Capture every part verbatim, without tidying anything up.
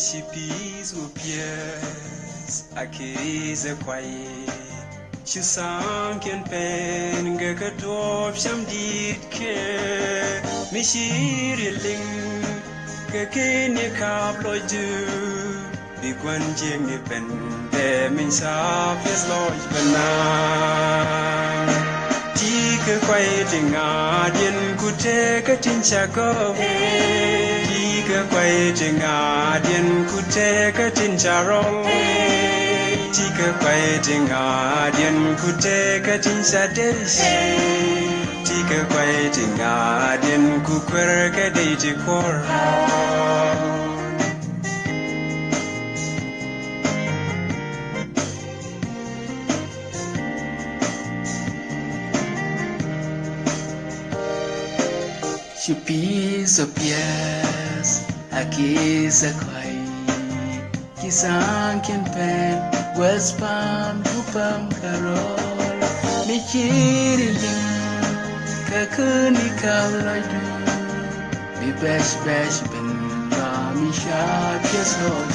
Ci pi̱i̱th wä piɛth a kecä kuay. Ci tha̱a̱ŋkiɛn pɛn kɛ kɛ duɔ̱ɔ̱p cäm di̱i̱t kɛ mi ci riet liŋ kɛ keni ka̱p lɔcdu. Bi gua̱n jiäkni ben dee min ca piɛth lɔc ben na. Ti̱i̱ kɛ kuay ti ŋa̱a̱diɛn ku tëëkä tin ca gɔw. Ti̱i̱ kɛ kuay ti ŋa̱a̱diɛn ku tëëkä tin ca rɔl. Ti̱i̱ kɛ kuay ti ŋa̱a̱diɛn ku tëëkä tin ca dec. Ti̱i̱ kɛ kuay ti ŋa̱a̱diɛn ku kuer kɛ dec ti kuɔr. Ci pi̱i̱th ɔ piɛth a ki̱i̱th a kuay. Ci tha̱a̱ŋkiɛn pɛn wes pam ku pam kärɔl. Mi ci riet liŋ kɛ keni ka̱p lɔcdu. Bi bɛc bɛc ben ba mi ca piɛth lɔc.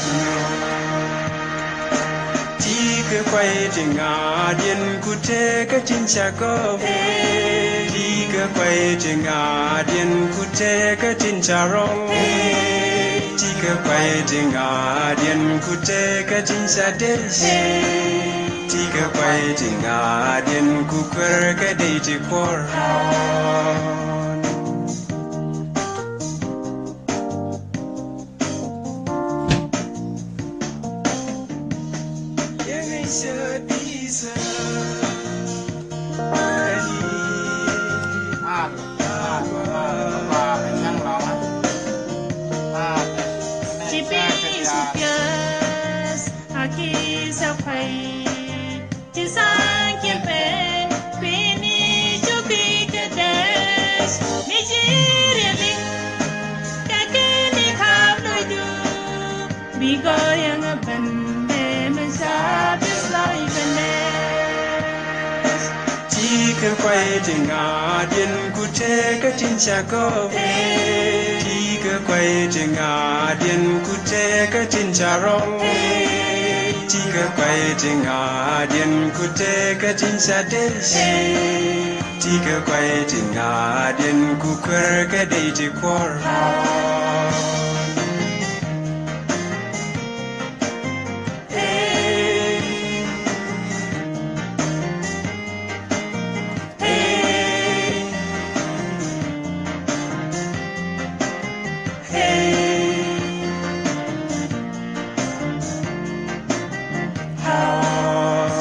Ti̱i̱ kɛ kuay ti ŋa̱a̱diɛn ku tëëkä tin ca gɔw. Ti̱i̱ kɛ kuay ti ŋa̱a̱diɛn ku tëëkä tin ca rɔl. Ti̱i̱ kɛ kuay ti ŋa̱a̱diɛn ku tëëkä tin ca dec. Ti̱i̱ kɛ kuay ti ŋa̱a̱diɛn ku kuer kɛ dec ti kuɔr. Ci pi̱i̱th wä piɛth a ki̱i̱th a kuay. Ti tha̱a̱ŋkiɛn pɛn kuini cu kui̱ kɛ dec. Mi ci riet liŋ kɛ keni ka̱p lɔcdu. Bi gɔyäŋ a ben dee mi ca piɛth lɔc ben dec. Ti̱i̱ kɛ kuay ti ŋa̱a̱diɛn ku tëëkä tin ca gɔw. Ti̱i̱ kɛ kuay ti ŋa̱a̱diɛn ku tëëkä tin ca rɔl. Ti̱i̱ kɛ kuay ti ŋa̱a̱diɛn ku tëëkä tin ca dec. Ti̱i̱ kɛ kuay ti ŋa̱a̱diɛn ku kuer kɛ dec ti kuɔr.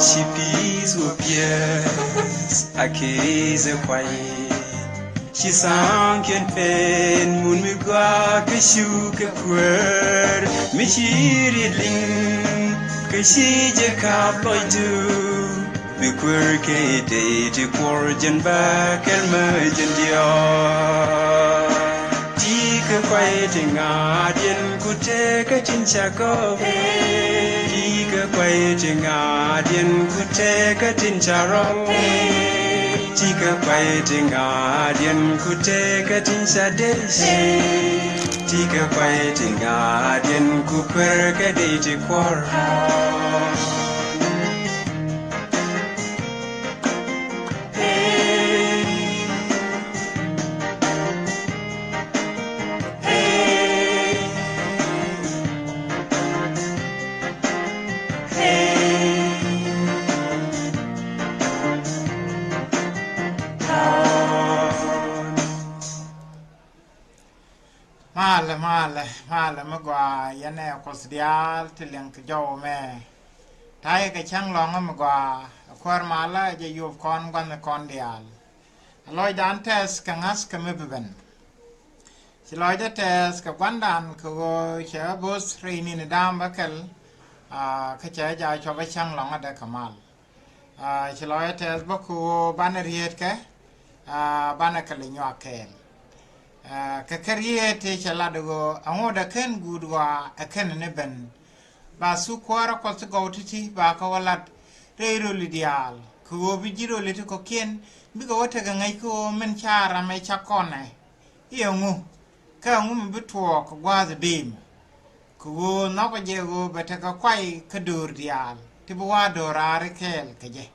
Ci pi̱i̱th wä piɛth a ki̱i̱th a kuay. Ci tha̱a̱ŋkiɛn pɛn mun mi gɔaa kä cu kɛ kuäär. Mi ci riet liŋ kä ci jɛ ka̱p lɔcdu. Bi kuer kɛ dec ti kuɔr jɛn bä kɛl mä jɛn diɔ̱ɔ̱k. Ti̱i̱ kɛ kuay ti ŋa̱a̱diɛn ku tëëkä tin ca gɔw. Ti̱i̱ kɛ kuay ti ŋa̱a̱diɛn ku tëëkä tin ca rɔl. Ti̱i̱ kɛ kuay ti ŋa̱a̱diɛn ku tëëkä tin ca dec. Ti̱i̱ kɛ kuay ti ŋa̱a̱diɛn ku kuer kɛ dec ti kuɔr. Malɛ, malɛ, malɛ mi gɔaa yɛn ɛ Kuɔth diaal ti liŋ kɛ jɔw mɛ. Ta̱yɛ kɛ cäŋ lɔ̱ŋä mi gɔaa ɛ kuäär malä jɛ yop kɔn gua̱nh kɔn diaal. Ɛ lɔcdan tɛth kɛ ŋa̱th kɛ mi bi ben. Ci lɔcdä tɛth kɛ gua̱ndan kɛ ɣöö cɛ bo̱th rɛy ni̱n da̱a̱m bä kɛl. Aa, kä cɛ ja̱ cuɔp ɛ cäŋ lɔ̱ŋä dɛ kɛ mal. Aa, ci lɔcdä tɛth bä kɛ ɣöö banɛ rieetkɛ, aa, banɛ kɛ lɛ nyuak kɛɛl. Aa, kɛ kɛ rieet ti cɛ lat ɣöö ɛŋu dee kɛn guut ɣɔaa ɛ kɛn ni ben. Ba thuk kuäärä Kuɔth ti gɔw ti̱ti̱ ba kɛ wä lat rɛy röli diaal kɛ ɣöö bi ji̱ röli ti kɔ̱kiɛn bikɛ wä tekɛ ŋäc kɛ ɣöö min ca ram ɛ ca kɔnɛ. I̱ ɛŋu kä ɛŋu mi bi tuɔɔk kɛ gua̱a̱th ɛ bim. Kɛ ɣöö nhɔkɛ jɛ ɣöö bɛ tekɛ kuay kä döör diaal ti bi wa̱a̱ döör raar ikɛɛl kɛ jɛ.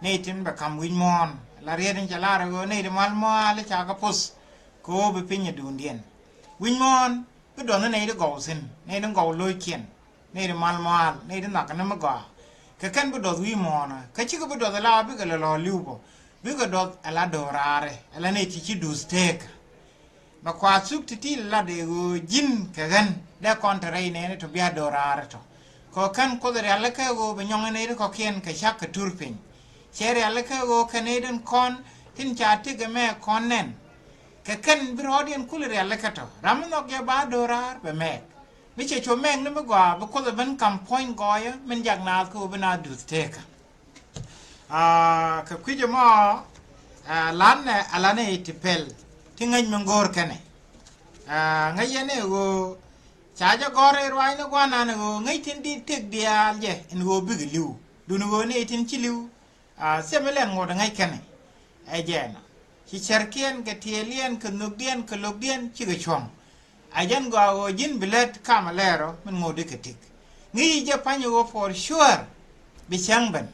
Nɛy tin bɛ ka̱m wi̱c muɔ̱ɔ̱n la riet in cɛ lar ɛ ɣöö nɛy ti mal mua̱a̱l i̱ ca kɛ poth kɛ ɣöö bi piny ɛ duundiɛn. Wi̱c muɔ̱ɔ̱n bi duɔth ni nɛy ti gɔw thi̱n, nɛy ti gɔw lo̱ckiɛn, nɛy ti mal mua̱a̱l, nɛy ti nhɔakä ni mi gɔaa. Kɛ kɛn bi duɔth wi̱i̱ muɔ̱ɔ̱n kä cikɛ bi duɔth ala bikɛ lɛ lɔ̱ɔ̱ li̱w bä, bikɛ duɔth ala döör raar ɛ ala nɛy ti ci duuth teekä. Mɛ kua thuk ti̱ti̱ lat ɛ ɣöö ji̱n kɛ ɣän dee kɔn te rɛy nɛɛni tɔ bia do̱raarä tɔ. Kɛ ɣöö kän Kuoth rialikä ɣöö bɛ nyɔŋ nɛy ti kɔ̱kiɛn kɛ cak kɛ tur piny. Cɛ rialikä ɣöö kɛ nɛy tin kɔn tin ca tëk ɛmɛ kɔn nɛn. Kɛ kɛn bi rɔɔdiɛn kul rialikä tɔ ram mi nhɔk jɛ ba do̱raar bɛ mɛɛk. Mi cɛ cu mɛɛk ni mi gɔaa bi Kuoth ɛ ben ka̱m puɔ̱ny gɔɔyä min jak naath kä ɣöö bi naath duth tekä. Aa, kɛ kui̱c ɛmɔ, aa, lanɛ alanɛ ti pɛl ti ŋäc mi ŋo̱o̱r kɛnɛ. Aa, ŋäc yɛn ɛ ɣöö ca jɛ gɔ̱r ɛ ruaacni gua̱nan ɛ ɣöö ŋäc tin di̱t tëk diaal jɛ ɛn ɣöö bikɛ li̱w. Duundɛ ɣöö ni tin ci li̱w, aa, thimɛ lɛ ŋot ɛ ŋäc kɛnɛ. Ɛ jɛɛnɔ. Ci cärkiɛn kɛ tiɛɛliɛn kɛ nhökdiɛn kɛ lo̱kdiɛn cikɛ cuɔ̱ŋ. A jɛn gɔaa ɣöö ji̱n bi lät kamɛ lɛɛr ɔ min ŋot ikɛ tik. Ŋi̱i̱c jɛ pa̱ny ɣöö for sure bi cäŋ ben.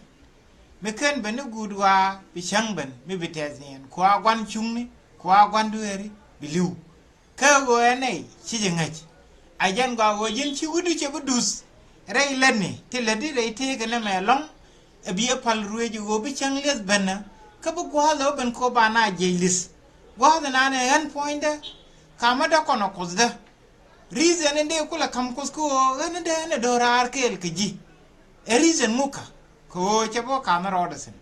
Mi ken ben ni guut ɣɔaa bi cäŋ ben mi bi tɛth niɛn kua gua̱n cuŋni kua gua̱n dueeri bi li̱w. Kä ɣöö ɛ nɛy ci jɛ ŋäc. A jɛn gɔaa ɣöö ji̱n ci wi̱du cɛ bi duth rɛy lätni ti lätdi rɛy tëëkɛ nɛmɛ ɛlɔ̱ŋ. Ɛ bi ɛ pal ruëëc ɣöö bi cäŋ li̱eth benä kä bi gua̱a̱th ɛ wä ben kɛ ɣöö ba na jiɛc li̱th. Gua̱a̱th ɛnan ɛ ɣän puɔ̱nydä. Kamä dä kɔn ɛ Kuothdä. Reason in dee kulɛ ka̱m Kuoth kä ɣöö ɣän in dee ɣän ɛ do̱raar kɛɛl kɛ ji̱. Ɛ reason ŋukä kɛ ɣöö cɛ bä ka̱m rɔɔdɛ thi̱n.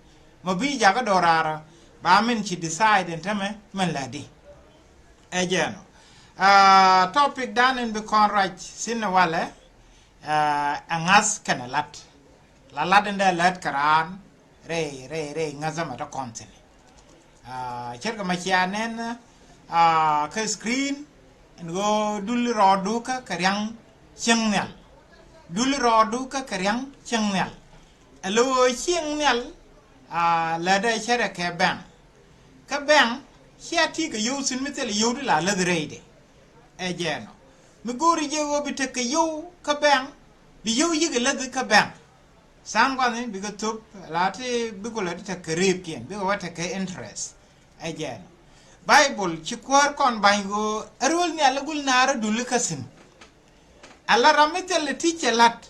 Mɔ bi jakä do̱raarä ba min ci decide in tämɛ min lätdi. Ɛ jɛɛnɔ. Aa, topic dan in bi kɔn ruac thi̱n walɛ, aa, ɛ ŋa̱th kɛnɛ la̱t. La la̱t in dee lät kɛ raan rɛy rɛy rɛy ŋäthä mɛ te kɔn thi̱n. Aa, ce̱tkɛ mɛ cia nɛn, aa, kä screen ɛn ɣöö dul rɔɔdu kä kɛ ria̱ŋ cieŋ nhial. Dul rɔɔdu kä kɛ ria̱ŋ cieŋ nhial. Ɛ lo̱ ɣöö cieŋ nhial, aa, lätdɛ cärɛ kɛ bɛŋ. Kä bɛŋ cia ti kɛ yio̱w thi̱n mi thilɛ yio̱w ti la läth rɛydɛ. Ɛ jɛɛnɔ. Mi go̱o̱ri jɛ ɣöö bi tekɛ yio̱w kä bɛŋ, bi yio̱w yikɛ läthi kä bɛŋ. Tha̱a̱ŋ gua̱thni bikɛ thop la ti bikɛ lɛ ti tekɛ reepkiɛn bikɛ wä tekɛ interest. Ɛ jɛɛnɔ. Baibol ci kuäär kɔn ba̱ny ɣöö ɛ ruël nhial ɛ gul naar ɛ dul ikä thi̱n. Ala ram mi thilɛ ti cɛ la̱t.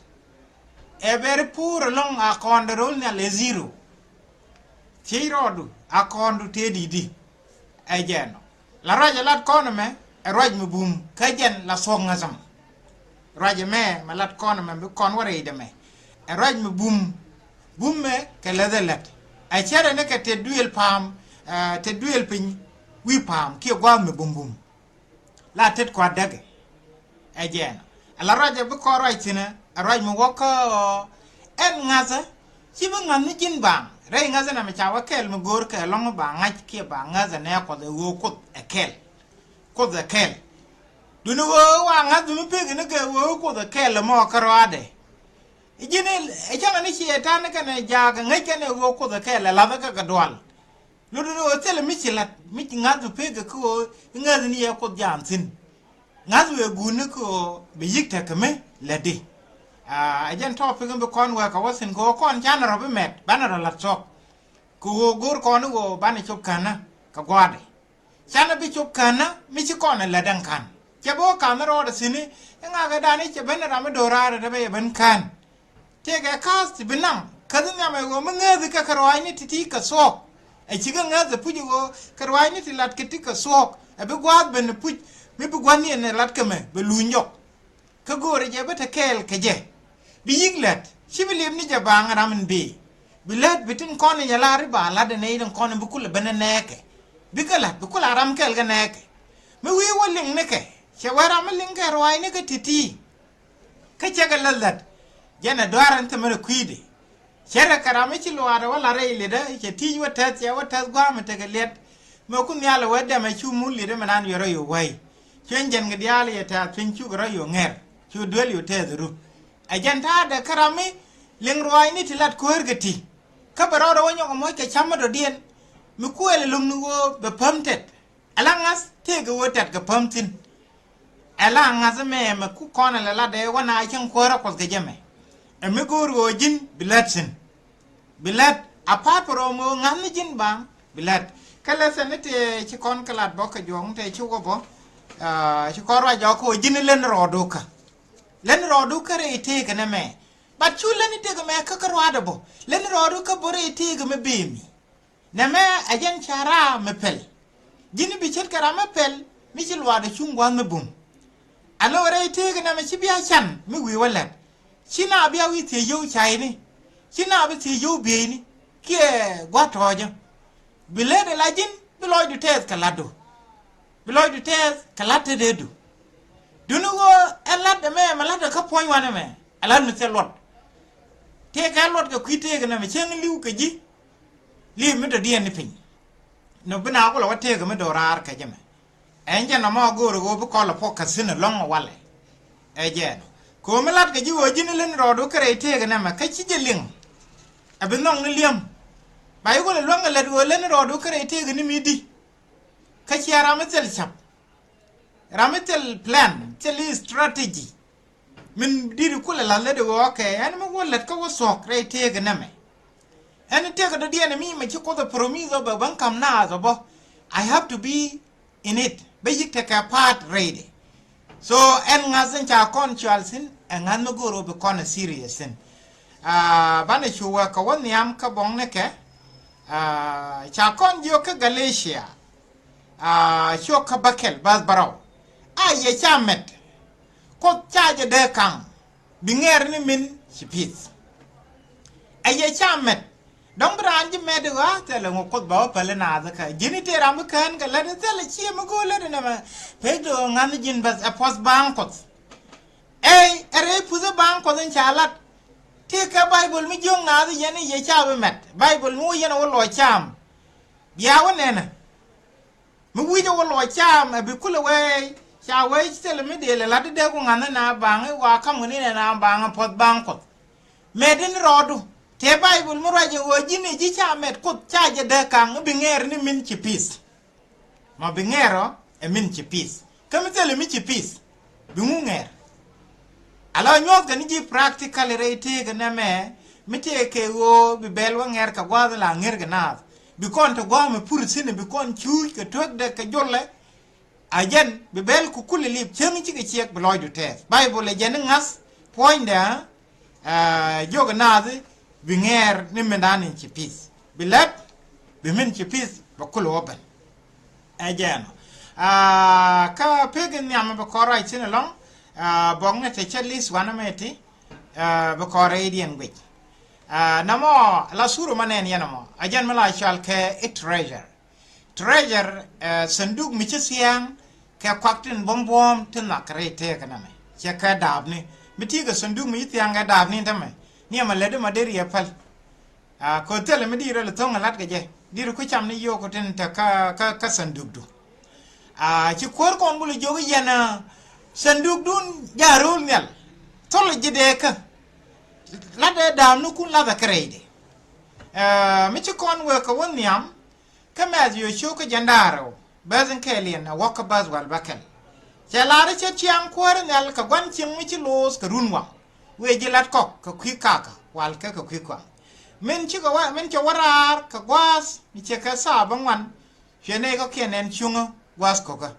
Ɛ bɛri puur ɛlɔ̱ŋ a kɔn dee ro̱l nhial ɛ zero. Thiec rɔɔdu a kɔndu tëë di̱t di. Ɛ jɛn ɔ la ruac ɛ lat kɔn ɛmɛ ɛ ruac mi bum kä jɛn la thuɔ̱k ŋäthäm. Ruac ɛmɛ mɛ lat kɔn ɛmɛ bi kɔn wä rɛydɛ mɛ ɛ ruac mi bum. Bum mɛ kɛ läth ɛ lät ɛ cärɛ ni kɛ tëë duëël pa̱a̱m, ɛ tëë duëël piny wi̱i̱ pa̱a̱m kiɛ gua̱a̱th mi bumbum. La tet kua̱t däkɛ. Ɛ jɛɛn ɔ. Ala ruacɛ bi kɔn ruac thi̱n ɛ ruac mi wä kä ɣɔɔ. Ɛn ŋa̱thä ci bi ŋa̱th ni ji̱n baaŋ rɛy ŋa̱thä nɛmɛ ca wä kɛl mi go̱o̱r kɛ lɔ̱ŋ ba ŋa̱c kiɛ ba ŋa̱th ɛ nɛ Kuɔth ɛ ɣöö Kuoth ɛ kɛl. Kuoth ɛ kɛl. Duni ɣöö wa ŋa̱th mi pek ni kɛ ɣöö Kuoth ɛ kɛl ɛmɔ kä ruaadɛ. Ji̱n ɛ cäŋɛ ni Cɛytan kɛnɛ jaak ɛ ŋäc kɛnɛ ɣöö Kuoth ɛ kɛl ɛ la̱thä kɛ kɛ dual. Lotdɛ ni ɣöö thilɛ mi ci la̱t mi ci ŋa̱th bi pek kä ɣöö i̱ ŋäth ni yɛ Kuoth jam thi̱n. Ŋa̱th wëë guutni kä ɣöö bi yi̱k tekɛ mi lätdi. Aa, ɛ jɛn topic in bi kɔn wɛɛk kɛ wä thi̱n kɛ ɣöö kɔn canɛ rɔ bi mɛt banɛ rɔ la̱t thuɔ̱k. Kɛ ɣöö go̱o̱r kɔn i̱ ɣöö banɛ cop känä kɛ gua̱a̱dɛ. Canɛ bi cop känä mi ci kɔn ɛ lät ɛn ka̱n. Cɛ bi wä ka̱n rɔɔdɛ thi̱n i̱ ŋa̱kɛ dan i̱ cɛ ben ram i̱ do̱raarɛ te bɛ yɛ ben kän. Tëëkɛ ka̱a̱th ti bi naŋ käth nhiam ɛ ɣöö mi ŋääthi kɛ kɛ ruaacni ti̱ti̱ kɛ thuɔ̱k. Ɛ cikɛ ŋääth ɛ puc ɛ ɣöö kɛ ruaacni ti la̱t kɛ ti kɛ thuɔ̱k ɛ bi gua̱a̱th ben ɛ puc mi bi gua̱thni ɛn ɛ la̱t kɛ mɛ bɛ luny jɔk. Kä go̱o̱rɛ jɛ bä te kɛɛl kɛ jɛ bi yi̱k lät ci bi liep ni jɛ baaŋ ram in bëë. Bi lät bi tin kɔn in yɛ la̱r i̱ ba la̱t ɛ nɛy tin kɔn in bi kulɛ ben ɛ nɛɛkɛ. Bikɛ la̱t bi kulɛ a ram kɛɛl kɛ nɛɛkɛ. Mi wi̱i̱ wä liŋ nikɛ cɛ wee ram mi liŋ kɛ ruaacni kɛ ti̱ti̱. Kä cɛ kɛ la̱th la̱t jɛn ɛ duaar ɛn thɛmɛ rɛ kui̱dɛ. Cɛ rɛ kɛ ram mi ci luaat ɛ wä la̱t rɛy li̱tdä cɛ ti̱i̱c wä tɛth cɛ wä tɛth gua̱a̱m ɛ tekɛ liɛt. Mɛ kun nhial ɛ wee dɛmɛ cu mul li̱tdä mɛ nan yɔ rɔ yɔ wäi. Cuɛn jɛn kɛ diaal yɛ tɛth cuɛn cukɛ rɔ yɔ ŋɛr cu duel yɔ tɛth ru. Ɛ jɛn ta̱a̱dɛ kä ram mi liŋ ruaacni ti lat kuäär kɛ ti. Kä bɛ rɔɔdɛ wä nyɔk ɛ moc kɛ ca̱m mi dɔ̱diɛn. Mi kuɛɛl ɛ lo̱ŋni ɣöö bɛ päm tɛt. Ala ŋa̱th tëëkɛ ɣöö tɛt kɛ päm thi̱n. Ɛ la ŋa̱th mɛ mɛ ku kɔn ɛ lɛ lat ɛ wä na cäŋ kuäärä Kuɔth kɛ jɛ mɛ. Ɛ mi go̱o̱r ɣöö ji̱n bi lät thi̱n. Bi lät a pa̱a̱t pɛ rɔm ɣöö ŋa̱th ni ji̱n baŋ bi lät. Kä lɛ thi̱n ni tëë ci kɔn kɛ lat bä kɛ juɔ̱ɔ̱ŋ tëë ci wä bä. Ci kɔn ruac jɔk kɛ ɣöö ji̱n lät ni rɔɔdu kä. Lät ni rɔɔdu kä rɛy tëëkɛ nɛ mɛ. Bat cu lät ni tëëkɛ mɛ kä kä ruaadɛ bä. Lät ni rɔɔdu kä bä rɛy tëëkɛ mɛ bemi. Nɛmɛ ɛ jɛn ca ram mi pɛl. Ji̱n bi ce̱tkɛ ram mi pɛl mi ci luaak ɛ cuŋ gua̱a̱th mi bum. A lo̱k rɛy tëëk nɛmɛ ci bia can mi wi̱i̱ wä lɛt. Ci na bia wi̱i̱ thiec yio̱w cayni. Ci na bi thiec yio̱w bieyni kiɛ gua̱a̱th tɔ̱ɔ̱cä. Bi lät ɛ la ji̱n bi lɔcdu tɛɛth kɛ la̱tdu. Bi lɔcdu tɛɛth kɛ la̱t tetdeetdu. Duni ɣöö ɛn la̱t ɛmɛ mɛ la̱t ɛ kä puɔ̱ny wanɛ mɛ ɛ la̱t mi thil luɔt. Tëëkɛ luɔt kɛ kui̱ tëëk nɛmɛ cieŋ li̱w kɛ ji̱. Li̱i̱p mi dɔ̱diɛn ni piny. Ni bi na kulɛ wä tëëk mi do̱raar kɛ jɛ mɛ. Ɛn jɛ nɔmɔ go̱o̱r ɣöö bi kɔl ɛ puɔ̱k kä thi̱n ɛlɔ̱ŋ ɛ walɛ. Ɛ jɛ ɛnɔ. Ko̱o̱m mi lat kɛ ji̱ ɣöö ji̱n lät ni rɔɔdu kä rɛy tëëk nɛmɛ kä ci jɛ liŋ. Ɛ bi nhɔk ni li̱em. Ba yi kulɛ luäŋ ɛ lät ɣöö lät ni rɔɔdu kä rɛy tëëk ni mi di. Kä cia ram mi thil cap. Ram mi thil plan, thil i̱ strategy. Min di̱t kulɛ lath lät ɣöö kɛ ɛn mi wä lät kä wä thuɔ̱k rɛy tëëk nɛmɛ. Ɛn tëëk dɔ̱diɛn mi mɛ ci Kuoth ɛ promise ɔ bɛ bäŋ ka̱m naath ɔ bä. I have to be in it. Bä yik tekɛ part rɛydɛ. So ɛn ŋa̱th in ca kɔn cual thi̱n ɛ ŋa̱th mi go̱o̱r ɔ bi kɔn ɛ serious thi̱n. Banɛ cu wä kɛ wä nhiam kä bɔŋnikɛ. Ca kɔn jiök kä Galatia. Ciök kä bäkɛl bäth bärɔw. A yɛ ca mɛt. Kuoth ca jɛ dee kaŋ bi ŋɛɛr ni min ci pith. A yɛ ca mɛt. Dɔ̱ŋ bi raan ji̱ mɛt i̱ ɣa̱a̱ thilɛ ŋu Kuoth ba wä päli naath kä ji̱n i̱ tëë ram bi kään kɛ lät i̱ thilɛ ciɛ mi go̱o̱r lät inɛ mɛ. Pek di ɣöö ŋa̱th ji̱n bäth ɛ puɔ̱th baaŋ Kuɔth. Ey ɛ rɛy puth i̱ baaŋ Kuɔth in ca lat. Tëë kɛ Baibol mi jiöŋ naath i̱ yɛn i̱ yɛ ca bi mɛt Baibol mi wä yɛn ɛ wä lɔc cam. Bia wä nɛnɛ. Mi wi̱cɛ wä luɔc cam ɛ bi kulɛ wee ca wee ci thilɛ mi dee lɛ lat dee ku ŋa̱nh na baŋ i̱ wa ka̱m ŋuni nɛ na baŋ ɛ puɔth baŋ Kuɔth. Mɛt in rɔɔdu tëë Baibul mi ruac ɛ ɣöö ji̱n i̱ ji̱ ca mɛt Kuoth ca jɛ dee kaŋ i̱ bi ŋɛɛr ni min ci pith. Ma bi ŋɛɛr ɔ ɛ min ci pith kä mi thilɛ mi ci pith. Bi ŋu ŋɛɛr. Ala nyuɔth kɛ ni ji̱ practical rɛy tëëk nɛmɛ mi tëëk kɛ ɣöö bi bɛl wä ŋɛɛr kɛ gua̱a̱th la ŋer kɛ naath. Bi kɔn te gua̱a̱th mi pur thi̱n bi kɔn cuuc kɛ tuäkdɛ kɛ jolɛ. A jɛn bi bɛl ku kul ilip cäŋ cikɛ ciɛk bi lɔcdu tɛɛth Baibul ɛ jɛn i̱ ŋa̱th puɔ̱nydɛ. Jiök naath bi ŋɛɛr ni mindan in ci pith bi lɛp bi min ci pith bɛ kul wä ben. Ɛ jɛn ɔ kä pek in nhiam bɛ kɔr ruac thi̱n ɛlɔ̱ŋ. Bɔkni te cɛ lis wanɛ mɛ ti bɛ kɔr rɛydiɛn guic. Namɔ la thuru ma nɛn yɛn ɛmɔ a jɛn mi la cɔal kɛ i̱ treasure. Treasure sanduk mi ci thia̱a̱ŋ kɛ kuak tin buɔ̱m buɔ̱ɔ̱m ti nhak kɛ rɛy tëëk kɛ nɛmɛ cɛ kɛ daapni mi ti kɛ sanduk mi ci thia̱a̱ŋ kɛ daapni tämɛ. Ni ɛmɛ lätdi ma deri ɛ päl. Kä thilɛ mi di̱i̱t rɛl tho̱ŋ ɛ la̱t kɛ jɛ di̱i̱t ku cam ni yo̱o̱k tin te kä kä kä sandukdu. Ci kuäär kɔn bul jiök yɛn sandukdun ja̱ ro̱o̱l nhial. Thol ji̱ dee kä la̱t ɛ daam ni kun la̱th ɛ kärɛcdɛ. Mi ci kɔn wek kɛ wä nhiam kä mɛth yo̱o̱ cio̱o̱k kä jɛn da̱a̱r rɛw bäth in kɛɛliɛn ɛ wäk kä bäth wal bäkɛl. Cɛ la̱r i̱ cɛ tiaŋ kuäär nhial kɛ gua̱n cieŋ mi ci lo̱o̱th kɛ run waŋ. Wëë ji̱ la̱t kɔk kɛ kui̱ kakä wal kä kɛ kui̱ kɔaŋ. Min cikɛ wä min cɛ wä raar kɛ gua̱a̱th mi cɛ kɛ thaap bä ŋuan. Cuɛ nɛy kɔ̱kiɛn ɛn cuŋä gua̱a̱th ko̱kä.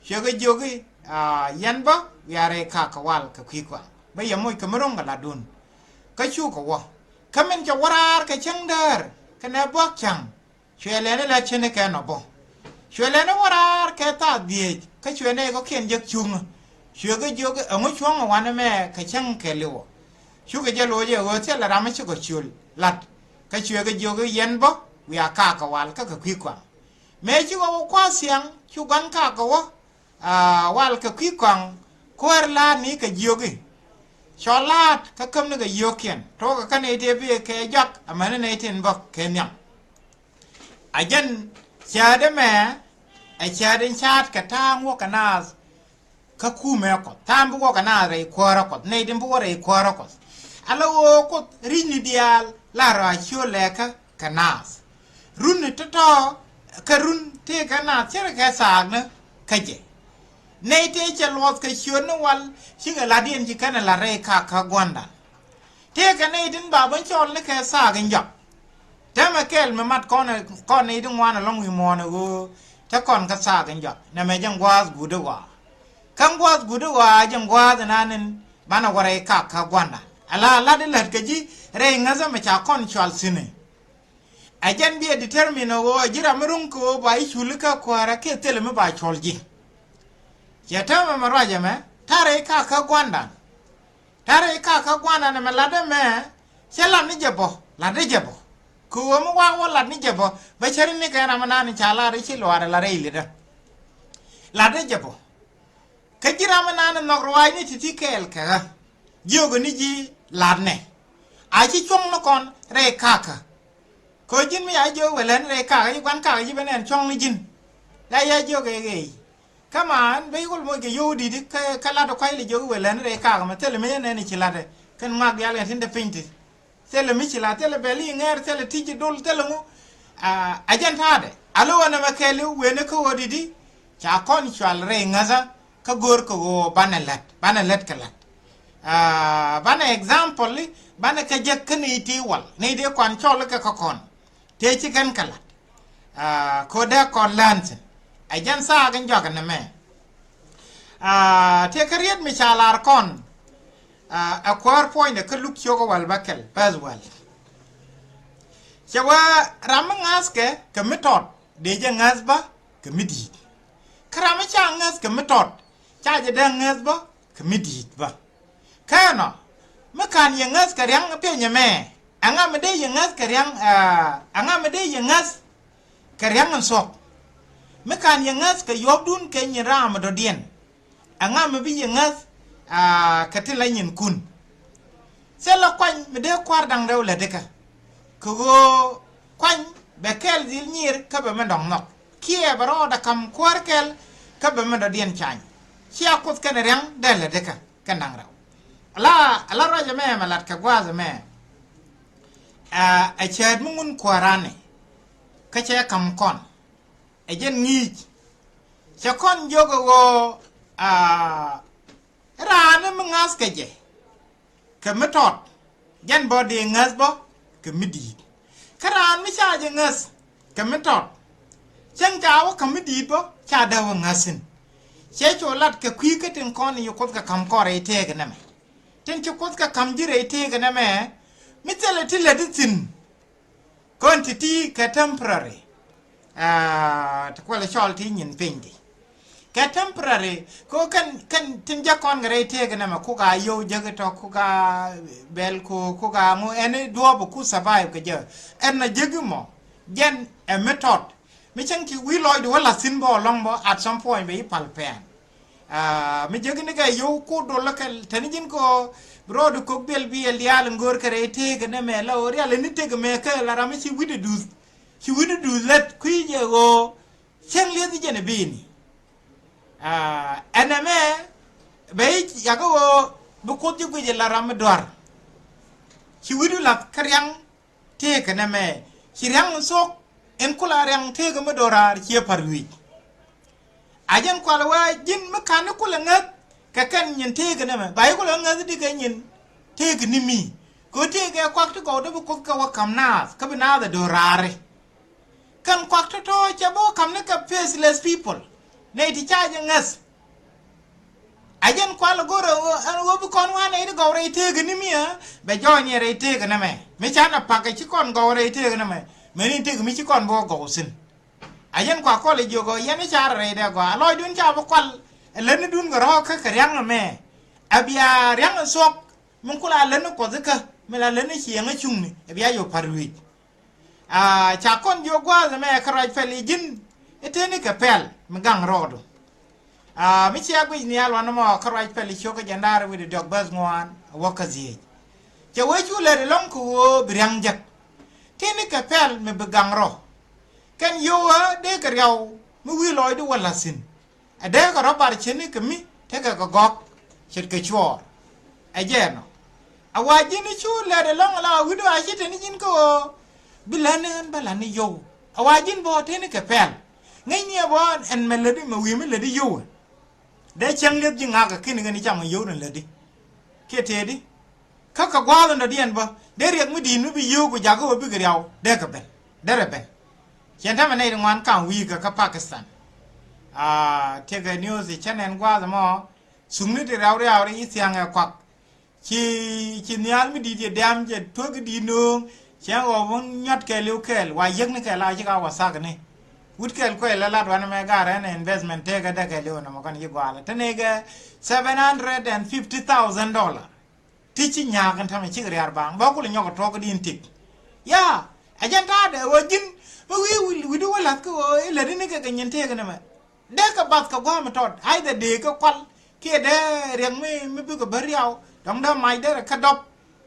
Cuɛ kɛ jiök i̱ yɛn bä wiaa rɛy kakä wal kɛ kui̱ kɔaŋ bä yɛ moc kɛ mi ro̱ŋ kɛ la̱tdun. Kä cukɛ wä kä min cɛ wä raar kɛ cäŋ däär kɛnɛ buak ca̱ŋ. Cuɛ lɛni lät cini kɛ nɔ bä. Cuɛ lɛni wä raar kɛ thaak dhieec kä cuɛ nɛy kɔ̱kiɛn jek cuŋä. Cuɛ kɛ jiök ɛŋu cuɔ̱ŋ ɛ wanɛ mɛ kɛ cäŋ kɛ liwɔ. Cukɛ jɛ loc ɛ ɣöö thilɛ ram mi cikɔ ciöl la̱t. Kä cuɛ kɛ jiök i̱ yɛn bä wiaa kaakɛ wal kä kɛ kui̱ kɔaŋ. Mëë cikɔ wä kua̱r thiaŋ cu gua̱n kaakɛ wä. Wal kɛ kui̱ kɔaŋ kuäär la̱a̱t ni kɛ jiök i̱ cɔ la̱a̱t kä käm ni kɛ yio̱o̱kiɛn tuɔɔkɛ kä nɛy tëë bi kɛ jɔak amäni nɛy tin bä kɛ nhiam. A jɛn cäätdä mɛ ɛ cäätdä in ca̱a̱t kɛ ta̱a̱ŋ wäkɛ naath. Kä kumɛ Kuɔth ta̱a̱ŋ bi wäkɛ naath rɛy kuäärä Kuɔth nɛy tin bi wä rɛy kuäärä Kuɔth. Ala ɣöö Kuoth ri̱cni diaal la rɔ a ciöt lɛɛkä kɛ naath. Runi tɔ̱tɔ̱ kä run tëëkɛ naath cärɛ kɛ thaakni kä jɛ. Nɛy tëë cɛ luɔth kɛ ciötni wal cikɛ la̱tdiɛn ci kɛn ɛ la̱t rɛy kakä gua̱ndan. Tëëkɛ nɛy tin ba ben cɔl ni kɛ thaak in jɔak. Täämɛ kɛɛl mi mat kɔn, kɔn nɛy ti ŋuan ɛlɔ̱ŋ wi̱i̱ muɔ̱ɔ̱n ɛ ɣöö te kɔn kä thaak in jɔak. Nɛmɛ jɛn gua̱a̱th guut i̱ ɣɔaa. Kä gua̱a̱th guut i̱ ɣɔaa jɛn gua̱a̱th in an in banɛ wä rɛy kakä gua̱ndan. Ala la̱t i̱ lät kɛ ji̱ rɛy ŋäthä mi ca kɔn cɔal thi̱n i̱. Ɛ jɛn bi ɛ determine ɣöö ɛ ji̱ ram mi ro̱ŋ kɛ ɣöö ba ji̱ cul ikä kuäärä kiɛ thilɛ mi ba cɔl ji̱. Cɛ täämɛ mɛ ruac ɛmɛ ta̱rɛ i̱ kakä gua̱ndan. Ta̱rɛ i̱ kakä gua̱ndan ɛmɛ latdä mɛ cɛ lat ni jɛ bä, latdä jɛ bä. Kɛ ɣöö mi wa̱a̱ wä lat ni jɛ bä bä cäri ni kɛ ram mi naan in ca lar i̱ ci luaarɛ lat rɛy litdä. Latdä jɛ bä. Kä ji̱ ram mi naan in nhɔk ruaacni ti̱ti̱ kɛɛl kɛ ɣä. Jiök ni ji̱ latnɛ. A ci cuɔ̱ŋ ni kɔn rɛy kakä. Kɛ ɣöö ji̱n mi ca jiök wëë lät ni rɛy kakä, ji̱ gua̱n kakä ji̱ ben ɛn cuɔ̱ŋ ni ji̱n. La ya jiök ɛ ɣɛy. Kä man ben kul moc kɛ yio̱w di̱t kä, kä lat kua̱c lɛ jiök wëë lät ni rɛy kakä mɛ thilɛ mi jɛ nɛn i̱ ci latdɛ. Kɛn ŋuak diaal kɛn tin te piny ti. Thilɛ mi ci la, thilɛ bɛl i̱ ŋɛɛr, thilɛ ti̱c i̱ dol, thilɛ ŋu. Ah, a jɛn ta̱a̱dɛ. A lo̱ wä nɛmɛ kɛɛliw wen i̱ kä ɣöö di̱t i̱ ca kɔn cual rɛy ŋäthä kä go̱o̱r kɛ ɣöö banɛ lät, banɛ lät kɛ lät. Ah, banɛ example i̱ banɛ kɛ jek kä nɛy ti wal, nɛy ti kɔn cɔl i̱ kɛ kä kɔn. Tëë ci kɛn kɛ la̱t. Ah, ko̱dɛ kɔn läänsin. Ɛ jɛn thaak in jɔak ɛn ɛmɛ. Ah, tëë kä riet mi ca lar kɔn. Ah, ɛ kuäär puɔ̱nydɛ kä Luk ciök ɛ wäl bäkɛl, bäth wäl. Cɛ wee ram mi ŋa̱thkɛ kɛ mi tɔt dee jɛ ŋäth bä kɛ mi di̱i̱t. Kä ram mi ca ŋäth kɛ mi tɔt ca jɛ dee ŋäth bä kɛ mi di̱i̱t bä. Kä ɛnɔ mi ka̱n yɛ ŋäth kɛ ria̱ŋ piɛnyɛ mɛ, ɛŋa mi dee yɛ ŋäth kɛ ria̱ŋ, ah, ɛŋa mi dee yɛ ŋäth kɛ ria̱ŋ in thuɔ̱k? Mi ka̱n yɛ ŋäth kɛ yuɔ̱pdun kɛ nyin raam dɔ̱diɛn, ɛŋa mi bi yɛ ŋäth, ah, kɛ tin la nyinkun? Thilɛ kuany mi dee kua̱r da̱ŋ rɛw lätdikä. Kɛ ɣöö kuany bɛ kɛl dhil nyir kä bɛ mi dɔ̱ŋ nhɔk. Kiɛ bɛ rɔɔdɛ ka̱m kuäär kɛl kä bɛ mi dɔ̱diɛn cany. Cia Kuoth kɛnɛ ria̱ŋ dee lätdikä kɛn da̱ŋ rɛw. Ala, ala ruac ɛmɛ mɛ lat kɛ gua̱a̱th ɛmɛ. Ah, ɛ cääth mi ŋun kuääran ni kä cɛ ka̱m kɔn. Ɛ jɛn ŋi̱i̱c. Cɛ kɔn jiök ɛ ɣöö, ah, raan mi ŋa̱thkɛ jɛ kɛ mi tɔt, jɛn bä dee ŋäth bä kɛ mi di̱i̱t. Kä raan mi ca jɛ ŋäth kɛ mi tɔt, cäŋ ca wä kɛ mi di̱i̱t bä ca dee wä ŋäth thi̱n. Cɛ cu lat kɛ kui̱ kä tin kɔn i̱ ci Kuoth kɛ ka̱m kɔn rɛy tëëkɛ nɛmɛ. Tin ci Kuoth kɛ ka̱m ji̱ rɛy tëëkɛ nɛmɛ, mi thilɛ ti lät i̱ thi̱n. Kɔn ti̱ti̱ kɛ temporary. Ah, ti kuɛlɛ cɔl ti nyin piny ti. Kɛ temporary. Ko kɛn, kɛn tin jɛ kɔn kɛ rɛy tëëkɛ nɛmɛ, kuk a yio̱w jäk tɔ̱, kuk a bɛl ko, kuk a ŋu, ɛn i̱ duɔ̱ɔ̱p ku survive kɛ jɛ. Ɛn na jäk i̱ mɔ. Jɛn ɛ mi tɔt. Mi cäŋ ti wi̱i̱ lɔcdu wä la̱th thi̱n bä ɛlɔ̱ŋ bä, at some point bɛ i̱ pal pɛn. Ah, mi jäk ni kɛ yio̱w ku dol lä kɛl, tɛni ji̱n kɛ ɣöö bi rɔɔdu kök biɛl bi yɛ liaal in go̱o̱r kɛ rɛy tëëkɛ nɛmɛ la ɣöö rial in ni tëk mɛ kɛ la ram mi ci wi̱cdɛ duth. Ci wi̱cdɛ duth lät kui̱ jɛ ɣöö cäŋ lieth jɛn ɛ bi̱i̱ni. Ah, ɛn ɛmɛ bɛ i̱ yakä ɣöö bi Kuoth ji̱ guic ɛ la ram mi dua̱r. Ci wi̱cdu la̱th kä ria̱ŋ tëëkɛ nɛmɛ, ci ria̱ŋ in thuɔ̱k in kula ria̱ŋ tëëkɛ mi do̱raar ciɛ pa̱r wi̱i̱c. A jɛn kual wee ji̱n mi ka̱n ni kulɛ ŋäth kɛ kɛn nyin tëëkɛ nɛmɛ, ba ji̱ kulɛ ŋäth di kɛ nyin tëëkɛ ni mi. Kɛ ɣöö tëëkɛ kuak ti gɔw dee bi Kuoth kɛ wä ka̱m naath, kä bi naath ɛ do̱raari. Kɛn kuak tɔ̱tɔ̱ cɛ bi wä ka̱m ni kɛ faithless people. Nɛy ti ca jɛ ŋäth. A jɛn kual go̱rɛ ɣöö, ɛn ɣöö bi kɔn ŋuan nɛy ti gɔw rɛy tëëkɛ ni mi ɛ, bɛ jɔɔny ɛ rɛy tëëkɛ nɛmɛ. Mi ca na pak ɛ ci kɔn gɔw rɛy tëëkɛ nɛmɛ. Mɛni tëëkɛ mi ci kɔn bi wä gɔw thi̱n. A yɛn kua kɔl i̱ jiök ɔ yɛn i̱ car rɛydɛ gɔaa lɔcdun ca bi kual. Ɛ lätnidun kɛ rɔ̱ɔ̱k kä kɛ ria̱ŋ ɛmɛ. Ɛ bia ria̱ŋ ɛ thuɔ̱k min kula lätni kuɔth ikä mi la lätni cieŋ ɛ cuŋni ɛ bia yop pa̱r wi̱i̱c. A ca kɔn jiök gua̱a̱th ɛmɛ kä ruac pɛl i̱ ji̱n i̱ tëni kɛ pɛl mi gaŋ rɔɔdu. A mi cia guic nhial wanɛ mɔ kä ruac pɛl i̱ ciök kä jɛn da̱a̱r wi̱cdɛ diɔ̱k bäth ŋuan a wä kä dhieec. Cɛ wee cu lät ɛlɔ̱ŋ kɛ ɣöö bi ria̱ŋ jek. Tëni kɛ pɛl mi bi gaŋ rɔ. Kɛn yio̱w ɣä dee kɛ riaw mi wi̱i̱ lɔcdu wä la̱th thi̱n. Ɛ dee kɛ rɔ bar cini kɛ mi tekɛ kɛ gɔ̱k ce̱tkɛ cuɔɔr. Ɛ jɛ ɛnɔ. A wa ji̱n i̱ cu lät ɛlɔ̱ŋ ala wi̱cdu a ci teni ji̱n kä ɣöö bi lätni ɣän bä la̱tni yio̱w. A wa ji̱n bä tëni kɛ pɛl. Ŋäcni ɛ bä ɛn mɛ lätdi mɛ wi̱i̱ mi lätdi yio̱w ɛ. Dee cäŋ lieth ji̱ ŋakä ki̱n kɛn i̱ cam kɛ yio̱w ni lätdi kiɛ tëëdi. Kä kɛ gua̱a̱th in dɔ̱diɛn bä dee riɛk mi di̱i̱t mi bi yio̱w ku jakä ɣöö bikɛ riaw dee kɛ ben. Derɛ ben. Cɛn tämɛ nɛy ti ŋuan ka̱m wi̱i̱ kɛ kä Pakistan. Aa, tiɛkɛ news i̱ cä nɛn gua̱a̱th ɛmɔ. Thukni ti riaw riaw ri i̱ thia̱ŋ ɛ kuak. Ci, ci nhial mi di̱i̱t yɛ diam jɛ tuäk i̱ di̱i̱t nööŋ. Cɛn ɣɔw mi nyɔt kɛɛliw kɛɛl wa yiäkni kɛɛl a ci ka wathakni. Wut kɛɛl kuɛl la lat wanɛ mɛ garɛ ɛn investment tëëkä däk kɛɛliw nɔmɔ kɔn ci gua̱a̱lä te nɛy kɛ seven hundred and fifty thousand dollar. Ti ci nyaak in tämɛ cik riaar baŋ bä kul nyɔk tuɔk di in tik. Ya, ɛ jɛn ta̱a̱dɛ ɣöö ji̱n mi wi̱i̱ wi̱i̱du wä la̱th kä ɣöö ilät ini kɛ kɛ nyin tëëk in ɛmɛ. Dee kɛ bath kɛ gua̱a̱m tɔt, either dee kɛ kual kiɛ dee riɛk mi, mi bikɛ bä riaw dɔ̱ŋ dee mac derɛ kä dɔp.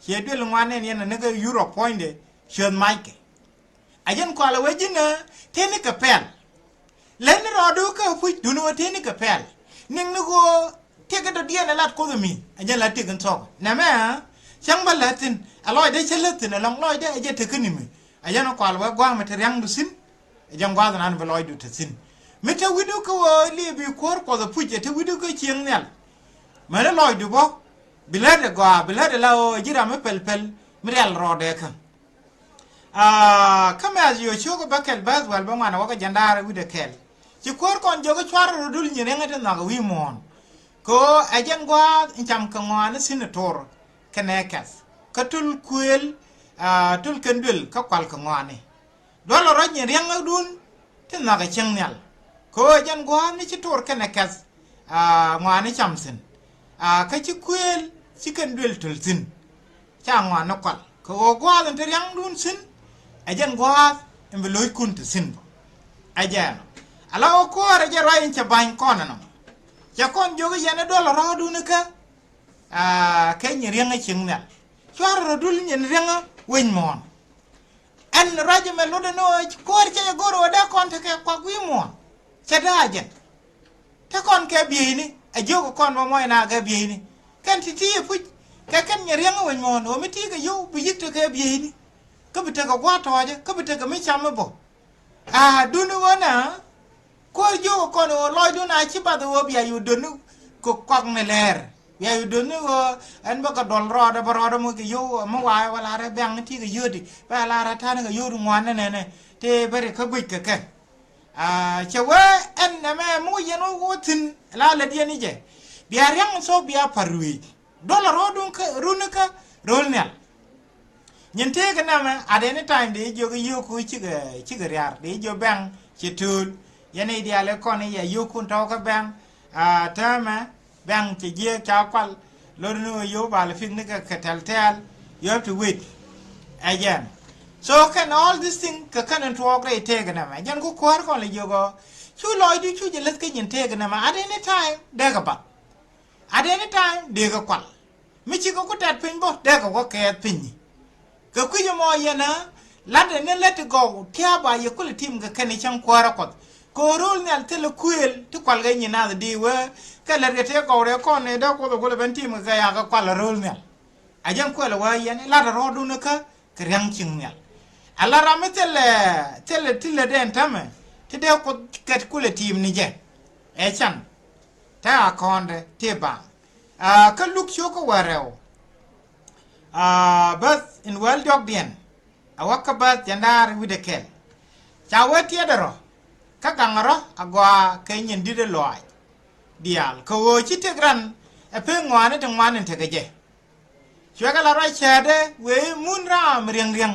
Ciɛ duël ŋuan nɛn yɛn ni kɛ Europe puɔ̱nydɛ ciöth mackɛ. A jɛn kual ɛ wee ji̱n ɛ tëë ni kɛ pɛl. Lät ni rɔɔdu kä puc duni wä tëë ni kɛ pɛl. Niŋ ni ɣöö tiɛk kɛ dɔ̱diɛn ɛ lat Kuoth ɛ mi a jɛn la tiɛk in thɔk nɛmɛ. Cäŋ bä lät thi̱n a lɔcdɛ cä lät thi̱n ɛlɔ̱ŋ lɔcdɛ ɛ jɛ tek kä ni mi. A jɛn kual wee gua̱a̱m ɛ te ria̱ŋdu thi̱n. Ɛ jɛn gua̱a̱th nan bi lɔcdu te thi̱n. Mi te wi̱du kä ɣöö liɛ bi kuäär Kuɔth ɛ puc ɛ te wi̱du kä cieŋ nhial. Mäni lɔcdu bä bi lät ɛ gɔaa bi lät ɛ la ɣöö ji̱ ram mi pɛl pɛl mi rial rɔɔdɛ kä. Aa, kä Mɛ̈th Yio̱o̱ cio̱k bä kɛl bäth wäl bä ŋuan ɛ wä kä jɛn da̱a̱r wi̱cdɛ kɛl. Ci kuäär kɔn jiök i̱ cuarɛ rɔ dul nyin riäŋä ti nhɔak ɛ wi̱i̱ muɔ̱ɔ̱n. Kɛ ɣöö ɛ jɛn gua̱a̱th in cam kɛ ŋɔaani thi̱n ɛ to̱r kɛnɛ kɛth kä tul kuëël, aa, tul kɛn duël kä kual kɛ ŋɔaani. Duɔl rɔ nyin riäŋädun ti nhɔakɛ cieŋ nhial. Kɛ ɣöö jɛn gua̱a̱th ni ci to̱r kɛnɛ kɛth, aa, ŋɔaani cam thi̱n. Aa, kä ci kuëël ci kɛn duël töl thi̱n. Ca ŋɔaani kual kɛ ɣöö gua̱a̱th in te ria̱ŋdun thi̱n. Ɛ jɛn gua̱a̱th in bi lo̱ckun te thi̱n bä. Ɛ jɛn ɔ ala ɣöö kuäär ɛ jɛ ruac in cɛ ba̱ny kɔn ɛnɔ. Cɛ kɔn jiök i̱ yɛn i̱ duɔl rɔ̱ɔ̱dun ikä. Aa, kɛ nyin riäŋä cieŋ nhial. Cuarɛ rɔ dul nyin riäŋä wec muɔ̱ɔ̱n. Ɛn ruac ɛmɛ lotdɛ ni ɣöö ko̱o̱r cɛ jɛ go̱r ɣöö dee kɔn tekɛ kuak wi̱i̱ muɔ̱ɔ̱n. Cɛ dee a jɛn. Te kɔn kɛ bieyni a jiök kɔn bä muɔc na kɛ bieyni. Kɛn ti ti yɛ puc kɛ kɛn nyin riäŋä wec muɔ̱ɔ̱n ɣöö mi ti kɛ yio̱w bi yi̱k tekɛ bieyni. Kä bi tekɛ gua̱a̱th tɔ̱ɔ̱cä kä bi tekɛ mi cam mi bä. Aa, duni ɣöö nɛ kuäär jiök kɔn ɣöö lɔcdun a ci bath ɣöö bia yio̱w döni kɛ kuak ni lɛɛr. Bia yio̱w döni ɣöö ɛn bä kɛ duɔl rɔɔdɛ bä rɔɔdɛ mi kɛ yio̱w mi wa̱a̱ wä la̱rä biaŋni ti kɛ yio̱di bä la̱rä ta̱ni kɛ yio̱di ŋuan ni nɛnɛ. Tëë bä ri kä guic kɛ kɛ. Aa, cɛ wee ɛn nɛmɛ mi wä yɛn wä wä thi̱n la lät yɛn i̱ jɛ. Bia ria̱ŋ thok bia pa̱r ruëëc. Duɔl a rɔɔdun kä runi kä ro̱l nhial. Nyin tëëkɛ nɛmɛ at any time dee jiök i̱ yio̱o̱ku cikɛ, cikɛ ria̱r dee jiök bɛŋ ci tööl. Yɛn i̱ diaal i̱ kɔn i̱ yɛ yio̱o̱kun tɔ̱w kä bɛŋ. Aa, täämɛ bɛŋ ci jiääk ca kual. Lot ni ɣöö yio̱o̱k bal pik ni kɛ kɛ tɛl tɛɛl. You have to wait. Ɛ jɛn. So kɛn all this thing kɛ kɛn in tuɔɔk rɛy tëëkɛ nɛmɛ jɛn ku kuäär kɔn lɛ jiök ɔ. Cu lɔcdu cu jɛ läth kä nyin tëëkɛ nɛmɛ at any time dee kɛ bath. At any time dee kɛ kual. Mi cikɛ ku tɛt piny bä dee kɛ wä kɛɛth piny. Kɛ kui̱c ɛmɔ yɛn ɛ lat ɛn ni lät ti gɔw tia̱a̱ ba yɛ kulɛ tim kɛ kɛn i̱ cäŋ kuäärä Kuɔth. Kɛ ɣöö ro̱l nhial thilɛ kuëël ti kual kɛ nyin nath di wee kɛ lät kɛ tëë gɔw rɛɛ kɔn ni dee Kuoth ɛ kulɛ ben tim kɛ kɛ yakɛ kual ɛ ro̱l nhial. A jɛn kuɛl ɛ wee yɛn i̱ lat ɛ rɔɔdun ɛ kä kɛ ria̱ŋ cieŋ nhial. Ala ram mi thilɛ, thilɛ ti lät ɛn tämɛ ti dee Kuoth kɛt kulɛ tiim ni jɛ. Ɛ can te a kɔ̱ɔ̱ndɛ ti baŋ. Aa, kä Luk cio̱k kä wäl rɛw. Aa, bäth in wäl diɔ̱kdiɛn a wä kä bäth jɛn da̱a̱r wi̱cdɛ kɛl. Ca wee tiɛɛdɛ rɔ kä gaŋ rɔ a gɔaa kɛ nyin di̱t ɛ lɔaac diaal kɛ ɣöö ci tëk ran ɛ pek ŋɔaani ti ŋuan in tekɛ jɛ. Cuɛ kɛ la ruac cäätdɛ wëë mun raam riäŋ riäŋ.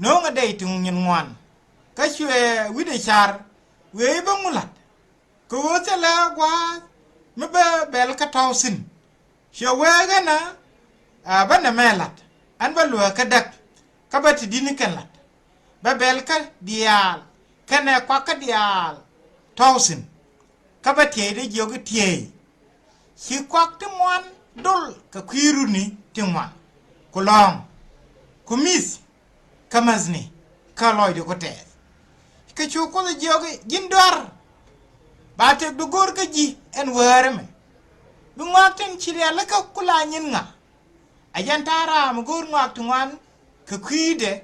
No̱o̱ŋɛ dɛy ti nyin ŋuan. Kä cuɛ wi̱cdɛ car wëë bä ŋu la̱t. Kɛ ɣöö thilɛ gua̱a̱th mi bä bɛl kä tɔ̱w thi̱n. Cuɛ wëë ɣänä, aa, bä nɛmɛ la̱t ɛn bä luääk kä däk. Kä bä ti di̱t ni kɛn la̱t. Bä bɛl kä diaal kɛnɛ kuak kä diaal tɔ̱w thi̱n. Kä bä tiɛy dee jiök i̱ tiɛy. Ci kuak ti ŋuan dol kɛ kui̱ runi ti ŋuan. Ku lɔ̱ɔ̱ŋ. Ku mi̱th. Kä mäthni. Kä lɔcdi ku tɛɛth. Kɛ cu Kuoth jiök i̱ ji̱n dua̱r. Ba tëkdu go̱o̱r kä ji̱ ɛn wäär ɛmɛ. Bi ŋuak tin ci rialikä ku la nyin ŋa. A jɛn ta̱a̱ raam go̱o̱r ŋɔak ti ŋuan kɛ kui̱dɛ,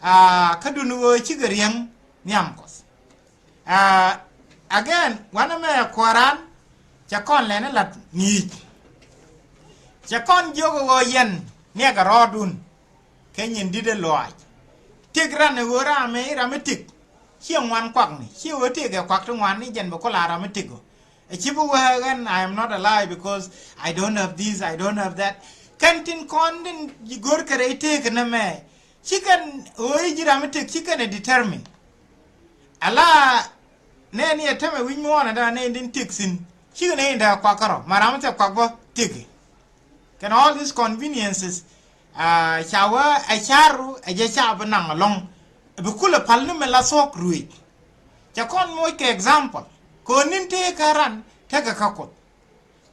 aa, kä duni ɣöö cikɛ riäŋ nhiam Kuɔth. Aa, again, wanɛ mɛ kuääran, Cɛ kɔn lɛn ilat ŋi̱i̱c. Cɛ kɔn jiök ɛ ɣöö yɛn niɛkɛ rɔɔdun kɛ nyin di̱t ɛ lɔaac. Tëk ran ɛ ɣöö ram mi ram mi tëk. Ciɛ ŋuan kuakni, ciɛ ɣöö tëk ɛ kuak ti ŋuan ni jɛn bɛ kula ram mi tëk ɔ. Ɛ ci bi wee ɣän, I am not alive because I don't have this, I don't have that. Kɛn tin kɔn tin ji̱ go̱r kɛ rɛy tëëk nɛmɛ. Ci kɛn ɣöö i̱ ji̱ ram mi tëk ci kɛn ɛ determine. Ala nɛɛni ɛ tämɛ wi̱c muɔ̱ɔ̱n ɛ da̱a̱ nɛɛni tin tëk thi̱n. Cikɛ nɛɛni da̱a̱ kuak kärɔ ma ram mi thil kuak bä tëk. Kɛn all these conveniences, ah, ca wee ɛ ca̱ru ɛ jɛ ca bi naŋ ɛlɔ̱ŋ. Bi kulɛ pal ni mɛ la thuɔ̱k ruëëc. Cɛ kɔn moc kɛ example kɛ ɣöö ni̱n tëëkä ran tekɛ kä Kuoth.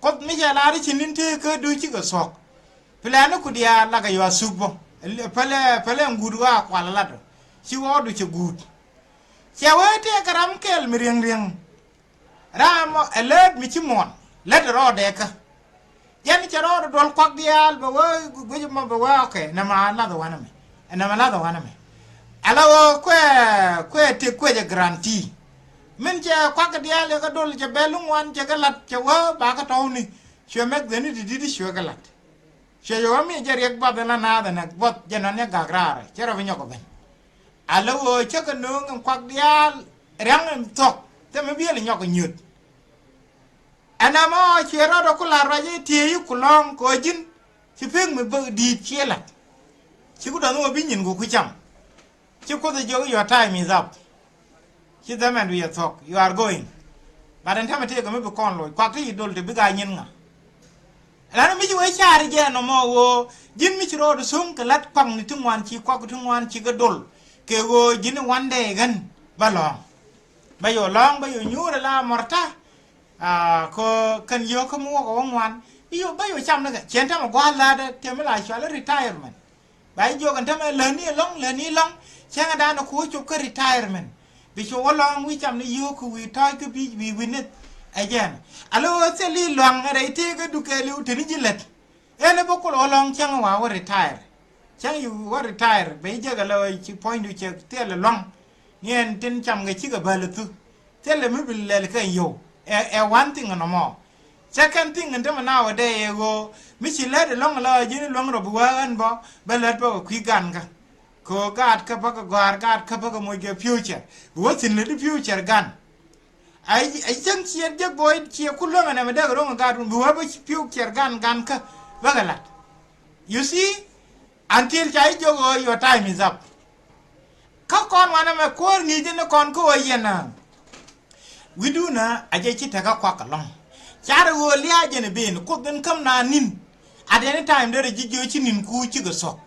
Kuoth mi cɛ lar i̱ ci ni̱n tëëkä duc cikɛ thuɔ̱k. Plɛni ku diaal lakɛ yua thuk bä. Pälɛ, pälɛ ŋut ɣɔaa kual lat ɔ. Ci ɣɔɔdu cɛ guut. Cɛ wee tëëkä ram kɛl mi riäŋ riäŋ. Ram ɛ lät mi ci muɔ̱ɔ̱n lät rɔɔdɛ kä. Jɛn cɛ rɔɔdɛ duɔl kuak diaal bɛ wee guic mɔ bɛ wee, okay, nɛmɛ lath wanɛ mɛ. Nɛmɛ lath wanɛ mɛ. Ala ɣöö kuɛ, kuɛ tëk kuɛ jɛ guarantee. Min cɛ kuak diaal yɛ kɛ dol cɛ bɛl ŋuan cɛ kɛ lat cɛ wee ba kɛ tɔ̱wni. Cuɛ mɛk dheni ti di̱t cuɛ kɛ lat. Cuɛ yɛ wä mi jɛ riɛk buɔth in la naath ɛn ɛ buɔth jɛ nɔn ni gak raarɛ cɛ rɔ bi nyɔk ɛ ben. Ala ɣöö cä kɛ nööŋ in kuak diaal ria̱ŋ in thuɔ̱k thɛmɛ biɛl in nyɔk in nyöt. Ɛn ɛmɔ cuɛ rɔɔdɛ ku la̱r ruac i̱ tiee i̱ ku lɔ̱ŋ kɛ ɣöö ji̱n ci pek mi bä di̱i̱t ciɛ la̱t. Ci ku dɔ̱ŋ ɣöö bi nyin ku ku cam. Ci Kuoth ɛ jiök, your time is up. Ci dhamɛn du yɛ thuɔ̱k, you are going. But ɛn tämɛ tëëkɛ mi bi kɔn loc kuak ti yi dol ti bi gaa nyin ŋa. Ɛn mi ci wee car jɛ nɔmɔ ɣöö ji̱n mi ci rɔɔdu thuŋ kɛ la̱t kuakni ti ŋuan ci kuak ti ŋuan ci kɛ dol. Kɛ ɣöö ji̱n i̱ one day ɣän bä lɔ̱ŋ. Bä yɛ lɔ̱ŋ bä yɛ nyuur ala mɔrta. Ah, kɛ kɛn yio̱o̱kä mi wäkɛ wä ŋuan. Bä yɛ, bä yɛ cam ni kɛ cɛn tämɛ gua̱a̱th la̱tdɛ tëë mi la cual i̱ retirement. Ba jiök ɛn tämɛ lätni ɛlɔ̱ŋ, lätni ɛlɔ̱ŋ. Cäŋɛ danɛ ku wä cop kä retirement. Bi cu wä lɔ̱ŋ wi̱i̱ cam ni yio̱o̱k kɛ wi̱i̱ tɔ̱ɔ̱c kä bi̱i̱c wi̱i̱ wi̱n ni. Ɛ jɛn. Ala ɣöö thil i̱ lua̱ŋ rɛy tëëk ɛ dukɛɛli wä teni ji̱ lät. Ɛn ɛ bä kul wä lɔ̱ŋ cäŋɛ wa wä retire. Cäŋ yi wä retire bɛ ji̱ jek ala ɣöö ci puɔ̱nydu cɛ thil i̱ lua̱ŋ. Ni ɛn tin cam kɛ cikɛ bäl i̱ thu. Thilɛ mi bi lɛl kɛ yio̱w. Ɛ, ɛ one thing nɔmɔ. Second thing in tämɛ nowadays ɛ ɣöö mi ci lät ɛlɔ̱ŋ la ji̱n luäŋ rɔ bi wä ɣän bä, bä lät bä kɛ kui̱ gan kä. Kɛ ɣöö gaat kä bä kɛ gɔ̱a̱r, gaat kä bä kɛ moc kɛ future. Bi wä thi̱n lät i̱ future gan. Ɛ, ɛ cäŋ ciɛ jek bä ciɛ ku luäŋ ɛnɛ mi dee kɛ ro̱ŋ ɛ gaat wun bi wä bä future gan, gan kä bä kɛ la̱t. You see? Until ca ji̱ jiök ɣöö your time is up. Kä kɔn wanɛ mɛ kuäär ŋi̱i̱c ni kɔn kä ɣöö yɛn a wi̱cdun a jɛ ci tekä kuak ɛlɔ̱ŋ. Carɛ ɣöö lia̱a̱ jɛn ɛ ben Kuoth in käm naan ni̱n. At any time derɛ ji̱ jiök ci ni̱n ku cikɛ thuɔ̱k.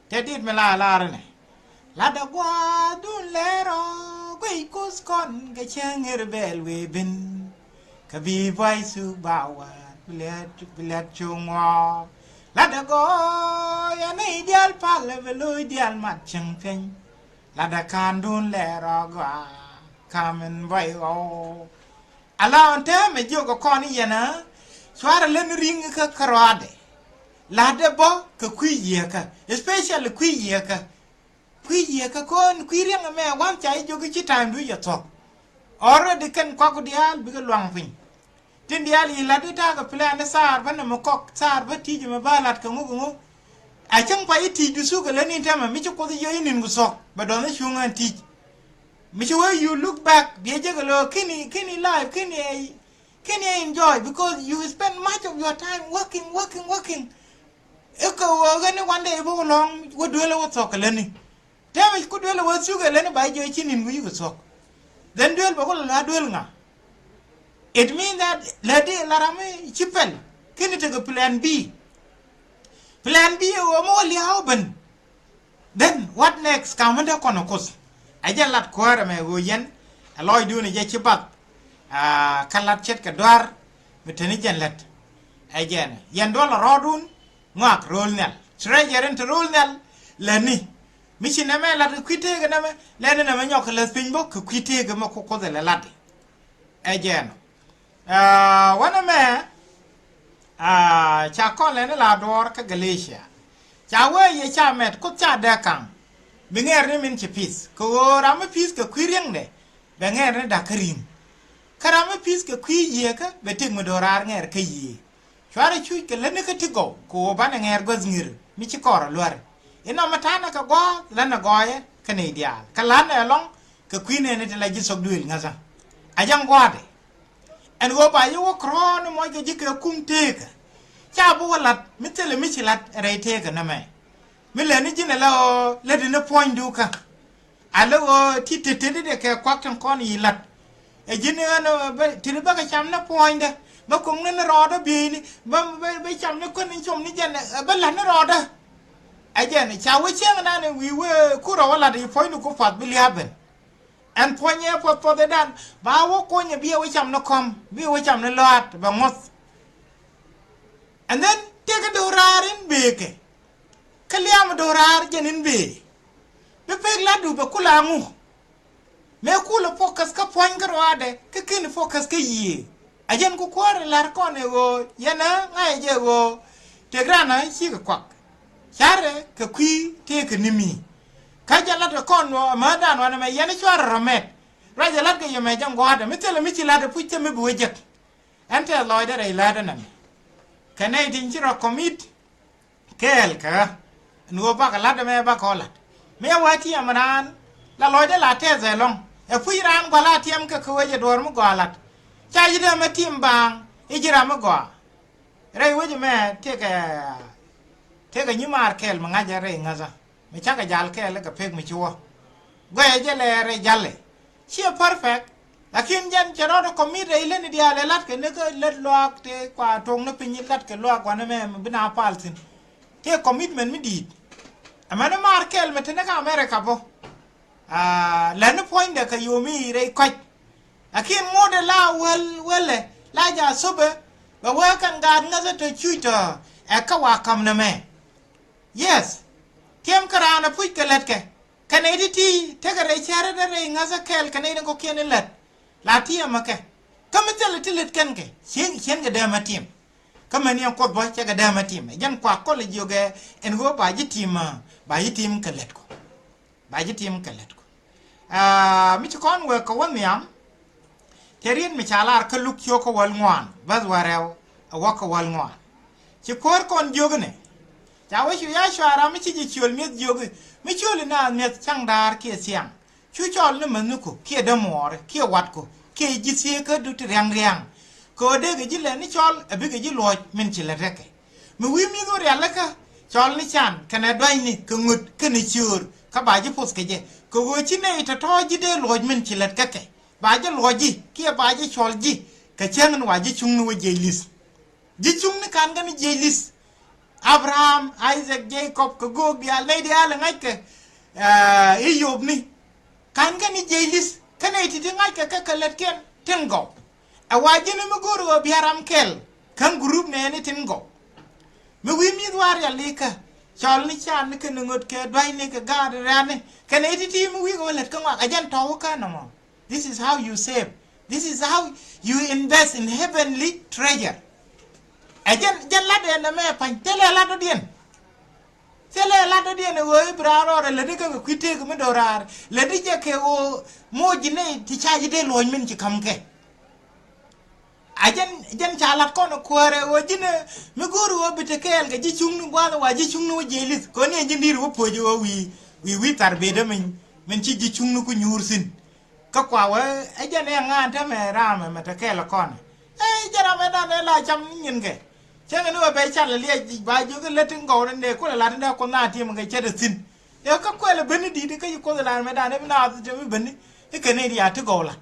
Te dit mi la lar inɛ. Latdɛ gua̱a̱thdun lɛr ɔ guic Kuoth kɔn kɛ cäŋ ɣer bɛl wëë ben. Kä bi buay thuk ba wa̱a̱t bi lɛt, bi lɛt cuŋ ɔ. Latdɛ gɔɔy anɛy diaal palɛ bɛ lo̱c diaal mat cieŋ piɛny. Latdɛ ka̱ndun lɛr ɔ gɔaa ka̱m in buay ɣɔw. Ala ɣän täämɛ jiök kɛ kɔn i̱ yɛn a cuarɛ lät ni ri̱ŋ kä kärɔaadɛ. Latdɛ bä kɛ kui̱ yieekä, especially kui̱ yieekä. Kui̱ yieekä kɔn kui̱ riɛŋ ɛmɛ wan ca ji̱ jiök i̱ ci time du jɛ thuɔ̱k. Already kɛn kɔak diaal bikɛ luaŋ piny. Tin diaal yi lat i̱ ta̱a̱ kɛ plan i̱ thaar bä nɛmɛ kɔk, thaar bä ti̱c ɛmɛ bä lat kɛ ŋuk kɛ ŋuk. A cäŋ pa i̱ ti̱c du thuk kɛ lät ni täämɛ mi ci Kuoth i̱ jiök i̱ ni̱n ku thuɔ̱k bɛ dɔ̱ŋ i̱ cuŋ ɛn ti̱c. Mi ci wee you look back biɛ jek ɛ lo̱o̱ kini, kini life, kini ɛ, kini ɛ enjoy because you spend much of your time working, working, working. I̱ kɛ ɣöö ɣän i̱ one day i̱ bä wä lɔ̱ŋ wä duel i̱ wä thuɔ̱k kɛ lätni. Täämɛ ku duel i̱ wä thuk ɛ lätni ba ji̱ jiök i̱ ci ni̱n wi̱i̱ kɛ thuɔ̱k. Then duel bɛ ku lɛ la duel ŋa? It mean that lätdi la ram i̱ ci pɛl kini tekɛ plan B. Plan B ɛ ɣöö mi wä lia̱a̱ wä ben. Then what next? Ka̱m mi dee kɔn ɛ Kuoth. Ɛ jɛn lat kuäärɛ mɛ ɣöö yɛn ɛ lɔcdun ɛ jɛ ci bath. Aa, kä lat ce̱tkɛ dua̱r mi te ni jɛn lät. Ɛ jɛn yɛn duɔl ɛ rɔɔdun ŋɔak ro̱o̱l nhial. Treasure in te ro̱o̱l nhial lätni. Mi ci nɛmɛ lat kɛ kui̱ tëëkɛ nɛmɛ, lätni nɛmɛ nyɔk kɛ läth piny bä kɛ kui̱ tëëkɛ mɛ ku Kuoth ɛ lɛ lat. Ɛ jɛn ɔ. Aa, wanɛ mɛ, aa, ca kɔn lɛ ni la duɔɔr kä Galatia. Ca wee yɛ ca mɛt Kuoth ca dee kaŋ. Bi ŋɛɛr ni min ci peace. Kɛ ɣöö ram mi peace kɛ kui̱ riɛŋdɛ bɛ ŋɛɛr ni da̱k kä ri̱ŋ. Kä ram mi pi̱th kɛ kui̱ yiëëkä bɛ tëk mi do̱raar ŋɛɛr kä yiëë. Cuarɛ cuc kɛ lätni kä ti gɔw kɛ ɣöö banɛ ŋɛɛr guäth ŋir mi ci kɔr ɛ luäri. Inɔ mi ta̱nɛ kɛ gɔaa lätnɛ gɔɔyɛ kä nɛy diaal kä la̱tnɛ ɛlɔ̱ŋ kɛ kui̱ nɛɛni ti la ji̱ thok duëël ŋäthä. A jɛn gua̱a̱thdɛ ɛn ɣöö ba ji̱ wä kärɔ̱ɔ̱ni muɔckɛ ji̱ kɛ kum teekä. Ca bi wä la̱t mi thilɛ mi ci la̱t rɛy teekä nɛmɛ. Mi lätni ji̱n ɛ la ɣöö lätni puɔ̱nydu kä. A lɛ ɣöö ti tetdɛ kɛ kuak tin kɔn yi lat. Ɛ ji̱n ɣän ti ti bä kɛ cam ni puɔ̱nydä bä kuŋni ni rɔɔdä bieyni bä bä cam ni kuäni com ni jɛn ɛ bä la̱t ni rɔɔdä. Ɛ jɛn ca wä cieŋ nani wi̱i̱ wee ku rɔ wä lat yi puɔ̱nydu ku puath bi lia̱a̱ ben. Ɛn puɔ̱ny ɛ puɔth puɔth ɛ dan ba wä kuɔ̱ny ɛ bi ɛ wä cam ni kɔm bi ɛ wä cam ni lɔaat bɛ ŋuɔth. And then tëëkɛ do̱raar in bëëkɛ. Kä liam do̱raar jɛn in bëë. Bi pek latdu bɛ kula ŋu. Mëë kulɛ focus kä puɔ̱ny kä ruaadɛ kä ken focus kä yiëë. A jɛn ku kuäär lar kɔn ɛ ɣöö yɛn ɛ ŋa̱c ɛ jɛ ɣöö tëk ran ɛ cikɛ kuak. Carɛ kɛ kui̱ tëëkɛ ni mi. Kä jɛ lat kɛ kɔn ɣöö amädan wanɛ mɛ yɛn ɛ cuarɛ rɔ mɛt. Ruac ɛ lat kɛ yɛ mɛ jɛ ŋua̱a̱dɛ mi thilɛ mi ci lat ɛ puc thɛ mi bi wä jek. Ɛn tɛth lɔcdä rɛy lätdä nɛmɛ. Kɛ nɛy tin ci rɔ commit kɛɛl kɛ ɣä. Ɛn ɣöö bakɛ la̱t ɛmɛ bakɛ ɣä la̱t mi ɛ wä tiɛm raan. La lɔcdä la tɛth ɛlɔ̱ŋ ɛ puc raan gua̱l a tiɛm kɛ kɛ wec ɛ duɔ̱ɔ̱r mi gɔaa la̱t. Ca ji̱ dee mɛ tim baaŋ i̱ ji̱ ram mi gɔaa. Rɛy wec ɛmɛ tëëkɛ tëëkɛ nyimaar kɛɛl mi ŋa̱cä rɛy ŋäthä. Mi cakɛ jal kɛɛl kɛ pek mi ci wä. Guɛcɛ jɛ lɛ rɛy jalɛ. Ciɛ perfect. Lakin jɛn cɛ rɔɔdɛ commit rɛy lätni diaal ɛ la̱tkɛ ni kä lät luaak tëë kua to̱ŋ ni piny la̱tkɛ luaak wanɛ mɛ mi bi na pal thi̱n. Tëë commitment mi di̱i̱t. Ɛmɛni maar kɛɛl mi te ni kä America bä. Aa, lätni puɔ̱nydɛ kɛ yomi rɛy kɔc. Lakin ŋotdɛ la wäl wälɛ la ja̱ thopɛ. Bɛ wee kɛn gaat ŋäthä tɔ cuc tɔ ɛ kä wa ka̱m nɛmɛ. Yes. Tiɛm kä raan ɛ puc kɛ lätkɛ. Kɛ nɛy ti ti tekɛ rɛy cärädɛ rɛy ŋäthä kɛɛl kɛ nɛy ti kɔ̱kiɛn in lät. La tiɛmä kɛ kä mi thilɛ ti lät kɛn kɛ cieŋ cieŋ kɛ dee mɛ tim. Kä mɛn yɛn kuoth bä cɛ kɛ dee mɛ tim ɛ jɛn kuak kɔl ɛ jiök ɛ ɛn ɣöö ba ji̱ tim. Ba ji̱ tim kɛ lätkɔ. Ba ji̱ tim kɛ lätkɔ. Aa, mi ci kɔn wek kɛ wä nhiam. Tëë riet mi ca lar kä Luk ciök kä wäl ŋuan bäth wä rɛw ɛ wä kä wäl ŋuan. Ci kuäär kɔn jiök inɛ. Ca wä cu ya cuara mi ci ji̱ ciöl mi̱eth jiök i̱ mi ciöl inaath mi̱eth caŋ daar kiɛ thiaŋ. Cu cɔl ni mäthniku kiɛ dämuɔɔri kiɛ watku kiɛ ji̱ thieekädu ti riaŋ riaŋ. Kɛ ɣöö dee kɛ ji̱ lɛt ni cɔl ɛ bikɛ ji̱ luɔ̱c min ci lät rɛkɛ. Mi wi̱i̱ mi̱th wä rialikä cɔl ni can kɛnɛ dua̱cni kɛ ŋöt kɛnɛ ciöör kä ba ji̱ poth kɛ jɛ kɛ ɣöö ci nɛy tɔ̱tɔ̱ ji̱ dee luɔ̱c min ci lät kä kɛ. Ba ji̱ luɔ̱c ji̱ kiɛ ba ji̱ cɔl ji̱ kɛ cäŋ ni wa ji̱ cuŋni wä jiɛc li̱th. Ji̱ cuŋni ka̱n kä ni jiɛc li̱th. Abraham, Isaac, Jacob kɛ göök diaal nɛy diaal ɛ ŋa̱ckɛ i̱ yopni. Ka̱n kä ni jiɛc li̱th kä nɛy ti ti ŋa̱ckɛ kä kɛ lätkiɛn tin gɔw. Ɛ wa ji̱n mi go̱o̱r ɣöö bia ram kɛl kä group nɛɛni tin gɔw. Mi wi̱i̱ mi̱th wa rialikä cɔl ni can ni kɛn ŋöt kɛ dua̱cni kɛ gaat rɛ̈ni kɛ nɛy ti ti mi wi̱i̱ kɛ wä lät kä ŋuak ɛ jɛn tɔ̱wä kä nɔmɔ. This is how you save. This is how you invest in heavenly treasure. Ɛ jɛn jɛn lat ɛn ɛmɛ pa̱ny thilɛ lat dɔ̱diɛn. Thilɛ lat dɔ̱diɛn ɛ ɣöö i̱ bi raan rɔɔdɛ lätdi kä kɛ kui̱ tëëk mi do̱raar lätdi jɛ kɛ ɣöö moc ji̱ nɛy ti ca ji̱ dee luɔ̱c min ci ka̱m kɛ. A jɛn jɛn ca lat kɔn kuäärɛ ɣöö ji̱n mi go̱o̱r ɣöö bi te kɛɛl kɛ ji̱ cuŋni gua̱a̱th wa ji̱ cuŋni wä jiɛc li̱th kɔn ni ji̱n di̱i̱r wä puɔ̱c ɣöö wi̱i̱ wi̱i̱ wi̱i̱ thar bëëdä min min ci ji̱ cuŋni ku nyuur thi̱n. Kä kua wee ɛ jɛn ɛ ŋaan tämɛ ram ɛmɛ te kɛɛl ɛ kɔn ɛ jɛn ram ɛ dan ɛ la cam ni nyin kɛ. Cäŋ ni wä bɛ cal ɛ liɛc ba jiök ɛ lät tin gɔw ni dee kulɛ lat ni dee kuoth na ti̱em kɛ cät ɛ thi̱n. Ɛ kä kuɛl ɛ ben ni di̱i̱t kä ci kuoth ɛ lat mɛ dan ɛ bi na thi̱n te mi ben ni i̱ kɛn i̱ riaat ti gɔw lat.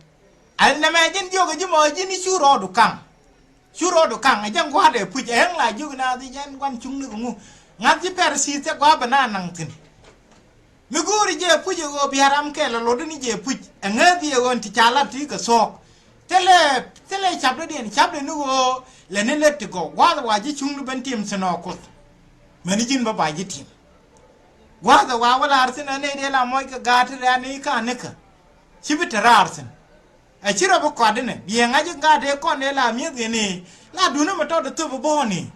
Ɛn nɛmɛ ji̱n jiök ɛ ji̱ mɔ ji̱n i̱ cu rɔɔdu kaŋ. Cu rɔɔdu kaŋ ɛ jɛn gua̱a̱r dee puc ɛ ɣän la jiök naath i̱ jɛn gua̱n cuŋni kɛ ŋu. Ŋa̱th ji̱ pɛr thi̱i̱th cɛ gua̱a̱r bɛ na naŋ thi̱n. Mi go̱o̱ri jɛ puc ɛ ɣöö bia ram kɛl ɛ lotdä ni jɛ puc ɛ ŋääth yɛ ɣöö ti ca lat ti kɛ thuɔ̱k. Thilɛ thilɛ capdädiɛn capdɛ ni ɣöö lɛ ni lät ti gɔw gua̱a̱th wa ji̱ cuŋni ben tim thi̱n ɔ kuoth. Mäni ji̱n bä ba ji̱ tim. Gua̱a̱th ɛ wa wä la̱r thi̱n ɛ nɛy dee la mɔc kɛ gaat ti rɛ̈n i̱ ka nikä. Ci bi te raar thi̱n. Ɛ ci rɔ bi kɔat inɛ biɛ ŋa̱c in gaat dee kɔn dee la mi̱eth kɛ ni la duundä mi tɔt ɛ thöp ɛ bɔɔni.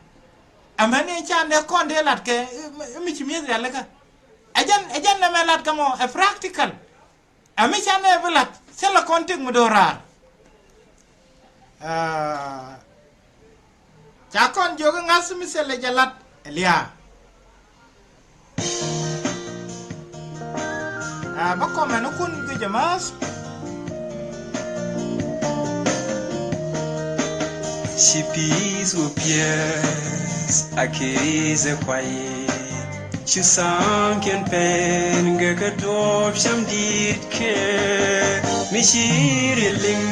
Ɛmɛni in can dee kɔn dee lat kɛ i̱ mi ci mi̱eth rialikä. Ɛ jɛn ɛ jɛn nɛmɛ lat kɛ mɔ ɛ practical. Ɛ mi can dee bi lat thilɛ kɔn tëk mi do̱raar. Aa, ca kɔn jiök i̱ ŋa̱th mi thilɛ jɛ la̱t ɛ lia̱a̱. Aa, bä kɔmɛn ikun guic ɛmääth. Ci pi̱i̱th wä piɛth a kecɛ kuay. Ci tha̱a̱ŋkiɛn pɛn gɛ kɛ duɔ̱ɔ̱p cam di̱i̱t kɛ mi ci riet liŋ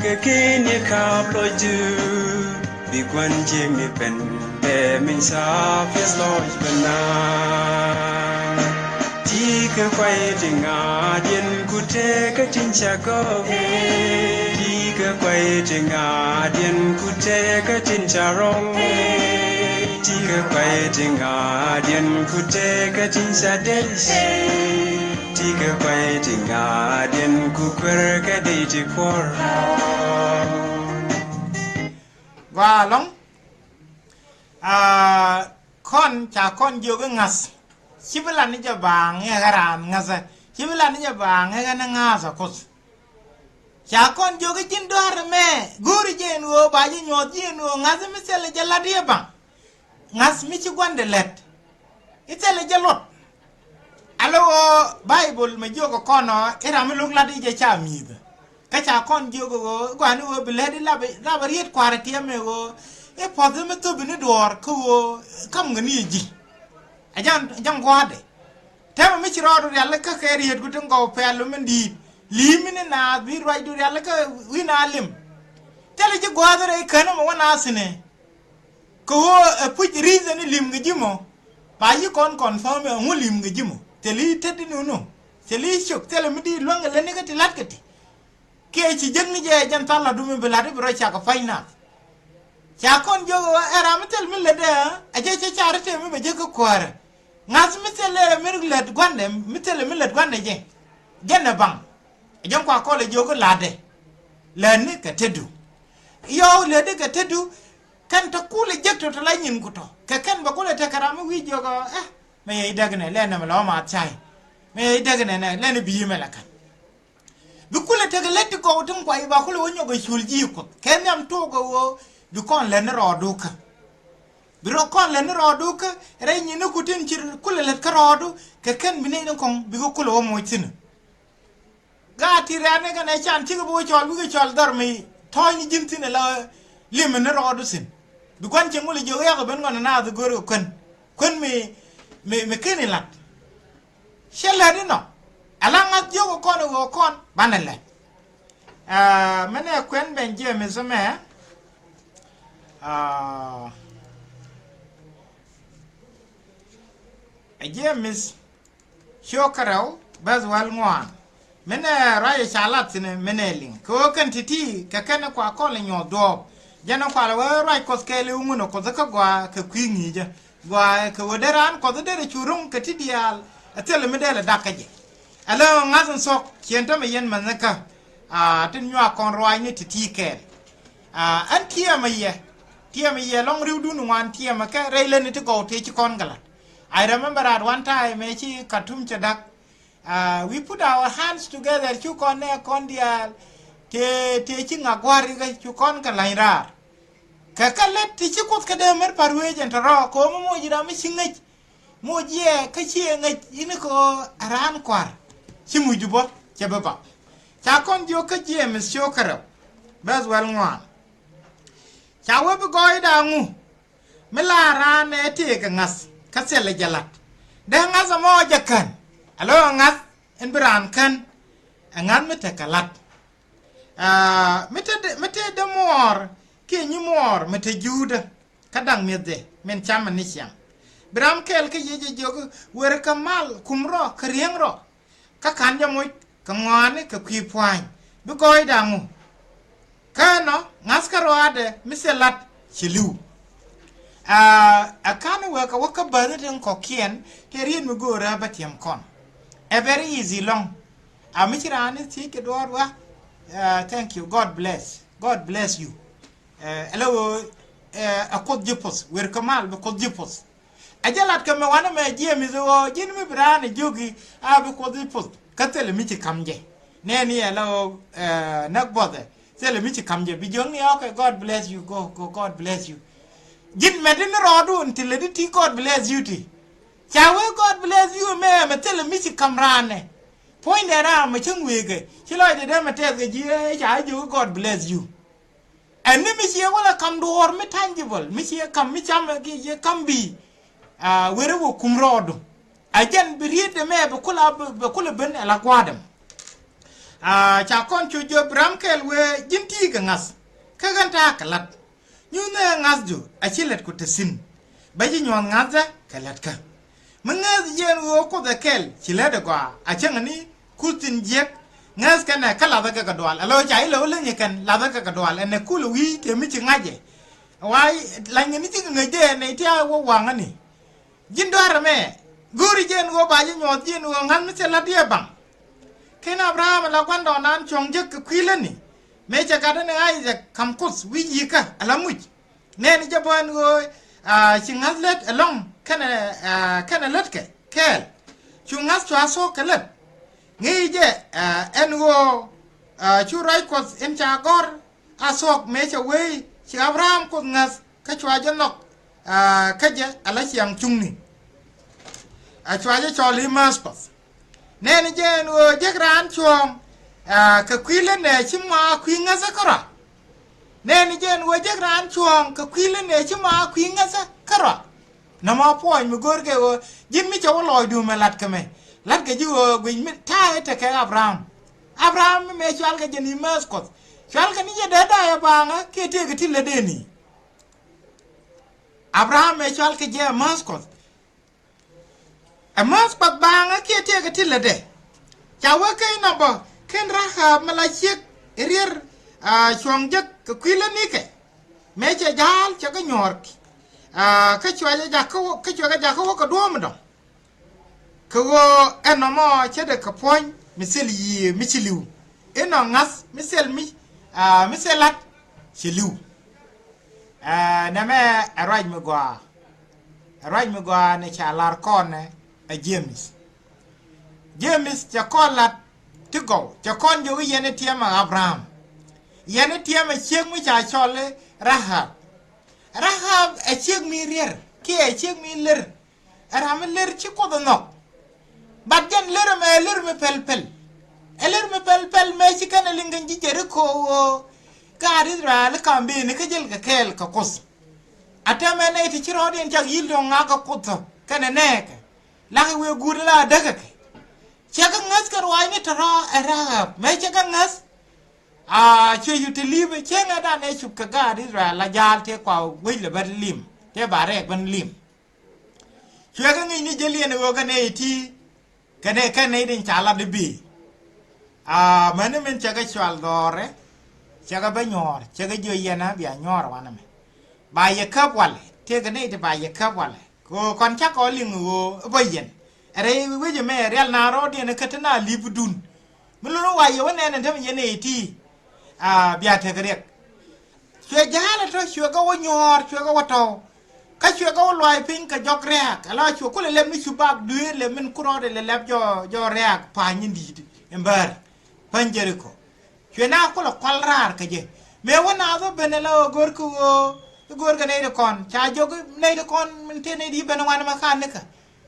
kɛ keniɛ ka̱a̱p lɔcdu. Bi gua̱n jiäkni pɛn bɛ min ca piɛth lɔc bɛ naaŋ. Ti kɛ kuay ti ŋa̱a̱diɛn ku tëëkä tin ca gɔw. Ti kɛ kuay ti ŋa̱a̱diɛn ku tëëkä tin ca rɔw. Ti kɛ kuay ti ŋa̱a̱diɛn ku tëëkä tin ca dec. Ti kɛ kuay ti ŋa̱a̱diɛn ku kuer kɛ dec ti kuɔr. Gɔaa ɛlɔ̱ŋ. Aa, kɔn ca kɔn jiök i̱ ŋa̱th. Ci bi lat ni jɛ baaŋ ɛ ɣä raan ŋa̱thä. Ci bi lat ni jɛ baaŋ ɛ ɣä ni ŋa̱thä Kuoth. Ca kɔn jiök i̱ ji̱n dɔ̱a̱r ɛmɛ go̱o̱ri jɛ ɛn ɣöö ba ji̱ nyuɔ̱th ji̱ ɛn ɣöö ŋa̱th mi thilɛ jɛ la̱t i̱ ɛ baŋ. Ŋa̱th mi ci gua̱ndɛ lät i̱ thilɛ jɛ luɔt. Alɔ ɣöö Baibol mɛ jiök ɛ kɔn ɔ i̱ ram mi lo̱k la̱t i̱ jɛ ca mi̱i̱thä. Kä ca kɔn jiök ɛ ɣöö i̱ gua̱ni ɣöö bi lät i̱ lapɛ riet kua̱r ɛ tiɛmɛ ɣöö i̱ puɔ̱th i̱ mi thöp i̱ ni duɔ̱ɔ̱r kä ɣöö ka̱m ŋäni ɛ ji̱. Ɛ ja̱ŋ, ɛ ja̱ŋ gua̱a̱dɛ. Tɛmɛ mi ci rɔɔdu rialikä kɛ rietku tin gɔw pɛl min di̱i̱t. Li̱i̱m mi ni naath bi ruacdu rialikä wi̱n a lim. Thilɛ ji̱ gua̱a̱th rɛy känä mɛ wä naath thi̱nɛ. Kɛ ɣöö ɛ puc reason i̱ li̱m kɛ ji̱ mɔ. Ba yi kɔn confirm ɛŋu li̱m kɛ ji̱ mɔ. Thilɛ i̱ tet inunu. Thilɛ i̱ ciök, thilɛ mi di luäŋ kɛ lätni kä ti la̱t kɛ ti. Kiɛ ci jek ni jɛ jɛn thal la̱tdu mi bi la̱t i̱ bi rɔ cak kɛ pay nath. Ca kɔn jiök ɛ ram mi thil mi lätdɛ ɛ jɛ cɛ car i̱ tëë mi bɛ jek kä kuäärä. Ŋa̱th mi thilɛ mi lät gua̱ndɛ, mi thilɛ mi lät gua̱ndɛ jɛ. Jɛn ɛ baŋ. Ɛ jɛn kua kɔl ɛ jiök i̱ la̱tdɛ. Lätni kɛ tetdu. Yɔw lätdi kɛ tetdu. Kɛn te kulɛ jek tɔ te la nyin ku tɔ. Kɛ kɛn bɛ kulɛ tekɛ ram mi wi̱i̱ jiök ɛ, ɛ, mɛ yɛ i̱ däk nɛ, lɛn nɛ mɛ lɔ ma cay. Mɛ yɛ i̱ däk nɛ nɛ, lɛn i̱ bi̱i̱ mɛ la kɛn. Bi kulɛ tekɛ lät ti gɔw tin kuay ba kulɛ wä nyɔk ɛ cul ji̱ Kuoth. Kɛ nhiam tuɔɔk ɛ ɣöö bi kɔn lät ni rɔɔdu kä. Bi rɔ kɔn lät ni rɔɔdu kä, rɛy nyin ni ku tin ci kulɛ lät kä rɔɔdu, kɛ kɛn bi nɛy ni kɔŋ, bikɛ kulɛ wä moc thi̱n. Gaat ti rɛ̈ɛ̈t ni kɛn ɛ can cikɛ bi wä cɔl, wikɛ cɔl dhɔr mi tɔ̱ɔ̱ny ni ji̱n thi̱n ala lim ni rɔɔdu thi̱n. Bi gua̱n cieŋ wä lɛ jiök yak ben ŋɔn naath go̱r kɛ kuän. Kuän mi, mi, mi ken ilat. Cɛ lät inɔ. Ala ŋa̱th jiök kɔn iɣöö kɔn banɛ lät. Aa, mɛnɛ kuɛn ben James mɛ. Aa, ɛ James. Ciök kärɛw, bɛ̈th wäl ŋuan. Minɛ ruac ɛ ca lat thi̱n minɛ liŋ. Kɛ ɣöö kɛn ti̱ti̱ kɛ kɛn kua kɔl ɛ nyuɔ̱th duɔ̱ɔ̱p. Jɛn ɛ kualɛ wee ruac Kuɔth kɛɛliw ŋun ɛ Kuoth kä gɔaa kɛ kui̱ ŋi̱i̱cä. Gɔaa kɛ ɣöö dee raan Kuɔth dee rɛ cu ro̱ŋ kɛ ti diaal. Ɛ thilɛ mi dee lɛ dak kä jɛ. Ɛ lɛ ɣöö ŋa̱th in thuɔ̱k ciën tämɛ yɛn mɛnh kä. Aa, tin nyuak kɔn ruaacni ti̱ti̱ kɛɛl. Aa, ɛn tiɛmɛ yɛ. Tiɛmɛ yɛ lɔŋ ri̱wdun ŋuan tiɛmɛ kɛ rɛy lätni ti gɔw tëë ci kɔn kɛ la̱t. I remember at one time ëë ci Khartoum cɛ da̱k. Aa, we put our hands together, cu kɔn nɛ kɔn diaal. Tëë, tëë ci ŋak gua̱a̱r ikä cu kɔn kɛ la̱ny raar. Kɛ kä lät ti ci Kuoth kɛ dee mär pa̱r wee jɛn tɔ̱rɔ̱ kɛ ɣöö mi moc ram mi ci ŋäc. Moc yɛ kä ci ɛ ŋäc i̱ni kɛ ɣöö ɛ raan kua̱r. Ci muc di bä cɛ bä bak. Ca kɔn jiök kä James ciök kärɛw. Bɛ̈th wäl ŋuan. Ca wee bi gɔɔyda ŋu. Mi la raan ɛ tëëkɛ ŋa̱th kä thilɛ jɛ la̱t. Dee ŋa̱th ɛmɔ jɛ kän. Alo ɛ ŋa̱th in bi raan kän. Ɛ ŋa̱th mi tekɛ la̱t. Aa, mi te, mi te dee muɔɔr kiɛ nyi muɔɔr mi te juudä. Kä da̱ŋ mi̱ethdɛ min camɛ ni ciaŋ. Bi ram kɛl kä Yiëë jɛ jiök, wer kɛ mal kum rɔ kɛ riäŋ rɔ. Kä ka̱n jɛ moc kɛ ŋɔaani kɛ kui̱ pua̱a̱ny. Bi gɔɔyda ŋu? Kä ɛnɔ ŋa̱thkä rɔaadɛ mi thil la̱t ci li̱w. Aa, ɛ ka̱n wek kɛ wä kä bäth ni tin kɔ̱kiɛn tëë riet mi go̱o̱rä bä tiɛm kɔn. Ɛ very easy lɔ̱ŋ. A mi ci raan ni thiec kɛ duɔ̱ɔ̱r wa. Aa, thank you. God bless. God bless you. Ɛ, ɛ lɛ ɣöö, ɛ, ɛ Kuoth ji̱ puɔth, wer kä mal bi Kuoth ji̱ puɔth. Ɛ jɛ lat kɛ mɛ wanɛ mɛ jiɛɛm i̱ ɣöö ji̱n mi bi raan ɛ jiök i̱ a bi Kuoth ji̱ puɔth kä thilɛ mi ci ka̱m jɛ. Nɛɛni ɛ lɛ ɣöö, ɛ, näk buɔthɛ. Thilɛ mi ci kam jɛ bi jiökni, okay, God bless you, go, go, God bless you. Ji̱n mɛt in rɔɔdu in ti lɛ di ti God bless you ti. Ca wee God bless you mɛ mɛ thilɛ mi ci kam raanɛ. Puɔ̱nydɛ raam mɛ cäŋ wëë kɛ ci lɔcdɛ dee mɛ tɛth kɛ ji̱ ɛ ca jiök God bless you. Ɛn ni mi ciɛ wala kam duɔɔr mi tangible mi ciɛ kam mi cam ɛ ki ciɛ kam bi. Weri wä kum rɔɔdu a jɛn bi riet dɛ mɛ bɛ kula bɛ kula ben ɛ la gua̱a̱dɛm. Ca kɔn cu jiö bi ram kɛl wee ji̱n ti̱i̱ kɛ ŋa̱th kä ɣän ta̱a̱ kɛ la̱t. Nyuuth ni ɛ ŋa̱thdu a ci lät ku te thi̱n. Bä ji̱ nyuɔ̱th ŋa̱thdä kɛ lätkä. Mi ŋäth jiɛn ɣöö Kuoth ɛ kɛl ci lät ɛ gɔaa a cäŋ ni kuth tin jiäk. Ŋäth kɛnɛ kä lathä kɛ kɛ dual ɛ lo̱c ca ilɛ wä leny ɛ kɛn lathä kɛ kɛ dual ɛnɛ kulɛ wi̱i̱ tëë mi ci ŋa̱cɛ. Wa la̱ny kɛn ni cikɛ ŋäc dee ɛnɛ itia̱a̱ wä waŋäni. Ji̱n dua̱r ɛmɛ go̱o̱ri jiɛn ɣöö ba ji̱ nyuɔ̱th jiɛn ɣöö ŋa̱th mi thil la̱t diɛ baŋ. Ken Abraham ɛ la gua̱ndɔɔŋnan cuɔ̱ŋ jek kɛ kui̱ lätni. Mëë cɛ gatdä ni Isaac ka̱m Kuoth wi̱i̱ yi̱kä ɛ la muc. Nɛɛni jɛ bä ɛn ɣöö ci ŋa̱th lät ɛlɔ̱ŋ kɛnɛ kɛnɛ lätkɛ kɛɛl. Cu ŋa̱th cua thuɔ̱k kɛ lät. Ŋi̱i̱c jɛ ɛn ɣöö cu ruac Kuɔth in ca gɔ̱r a thuɔ̱k mëë cɛ wee ci Abraham Kuoth ŋäth kä cua jɛ nhɔk kä jɛ ala ciaŋ cuŋni. A cua jɛ cɔl i̱ määth Kuɔth. Nɛɛni jɛ ɛn ɣöö jek raan cuɔ̱ɔ̱ŋ kɛ kui̱ lät nɛ ci ma kui̱ ŋäthä kärɔa. Nɛɛni jɛ ɛn ɣöö jek raan cuɔ̱ɔ̱ŋ kɛ kui̱ lät nɛ ci ma kui̱ ŋäthä kärɔa. Nɔmɔ puɔ̱ny mi go̱o̱rkɛ ɣöö ji̱n mi cɛ wä lɔɔcdu mɛ la̱t kɛ mɛ la̱t kɛ ji̱ ɣöö guic mi ta̱a̱ i̱ tekɛ Abraham. Abraham mi mɛ cual kɛ jɛ ni määth Kuɔth cual kɛ ni jɛ dee da̱a̱ ɛ baaŋä kiɛ tëëkɛ ti lätdeni. Abraham mɛ cual kɛ jɛ ɛ määth Kuɔth. Ɛ määth Kuɔth baaŋä kiɛ tëëkɛ ti lätdɛ. Ca wee kä inɔ bä ken Rahab mi la ciek rier cuɔ̱ŋ jek kɛ kui̱ lätnikɛ. Mëë cɛ ja̱a̱l cɛ kɛ nyuɔ̱ɔ̱r kä cuɛ kɛ jakä wä kɛ duɔ̱ɔ̱m dɔ̱ŋ. Kɛ ɣöö ɛn nɔmɔ cɛ dee kɛ puɔ̱ny mi thil yiëë mi ci li̱w. Inɔ ŋa̱th mi thil mi mi thil la̱t ci li̱w. Nɛmɛ ɛ ruac mi gɔaa. Ɛ ruac mi gɔaa ni ca lar kɔn ɛ James. James cɛ kɔn lat ti gɔw cɛ kɔn jiök i̱ yɛn i̱ tiɛm ɛ Abraham. Yɛn i̱ tiɛm ɛ ciek mi ca cɔl i̱ Rahab. Rahab ɛ ciek mi rier kiɛ ɛ ciek mi ler. Ɛ ram mi ler ci Kuoth ɛ nhɔk. Bat jɛn ler ɛmɛ ɛ ler mi pɛl pɛl. Ɛ ler mi pɛl pɛl mëë ci kɛn ɛ liŋ kɛn ji̱ Jeriko ɣöö gaat Israel i̱ ka̱m ben i̱ kä jäl kɛ kɛɛl kɛ Kuoth. A tɛmɛ nɛy ti ci rɔɔdiɛn cak yi̱l tɔ̱ ŋa̱k kɛ Kuoth kɛnɛ nɛɛkɛ. Lak i̱ wëë guut ala däkäkɛ. Cɛ kɛ ŋäth kɛ ruaacni tɔ̱tɔ̱ ɛ Rahab mëë cɛ kɛ ŋäth. A cuɛ cu ti li̱p cieŋɛ dan ɛ cup kɛ gaat Israel la jaal tëë kua wec lɛ bä lim tëë ba rɛɛk bä lim. Cuɛ kɛ ŋi̱cni jäliɛn ɣöö kɛ nɛy ti kɛ nɛy kɛ nɛy tin ca lat i̱ bi̱i̱. A mäni min cɛ kɛ cual dhɔrɛ cɛ kɛ bä nyuɔ̱ɔ̱r cɛ kɛ jiö yɛn a bia nyuɔ̱ɔ̱r wanɛ mɛ. Ba yɛ käp walɛ tëëkɛ nɛy ti ba yɛ käp walɛ. Kɛ ɣöö kɔn cakɔ liŋ ɣöö i̱ bä yɛn. Ɛ rɛy wec ɛmɛ rial na rɔɔdiɛn kä te na li̱pdun. Mi lun i̱ wa yɛ wä nɛn ɛn te mi yɛn ɛ ti. A bia tek riɛk. Cuɛ ja̱a̱lɛ tɔ̱ cuɛ kɛ wä nyuɔ̱ɔ̱r cuɛ kɛ wä tɔ̱w. Kä cuɛ kɛ wä luaac piny kɛ jɔk rɛ̈ɛ̈k ala cuɛ kulɛ lɛp ni cu bak dueer lɛ min ku rɔɔdɛ lɛ lɛp jɔ jɔ rɛ̈ɛ̈k pa̱ny in di̱i̱t in bäär. Päny Jeriko. Cuɛ na kulɛ kual raar kä jɛ mëë wä naath wä ben ala ɣöö go̱r kä ɣöö i̱ go̱r kɛ nɛy ti kɔn ca jiök nɛy ti kɔn min te nɛy ti ben wan mɛ kan nikä.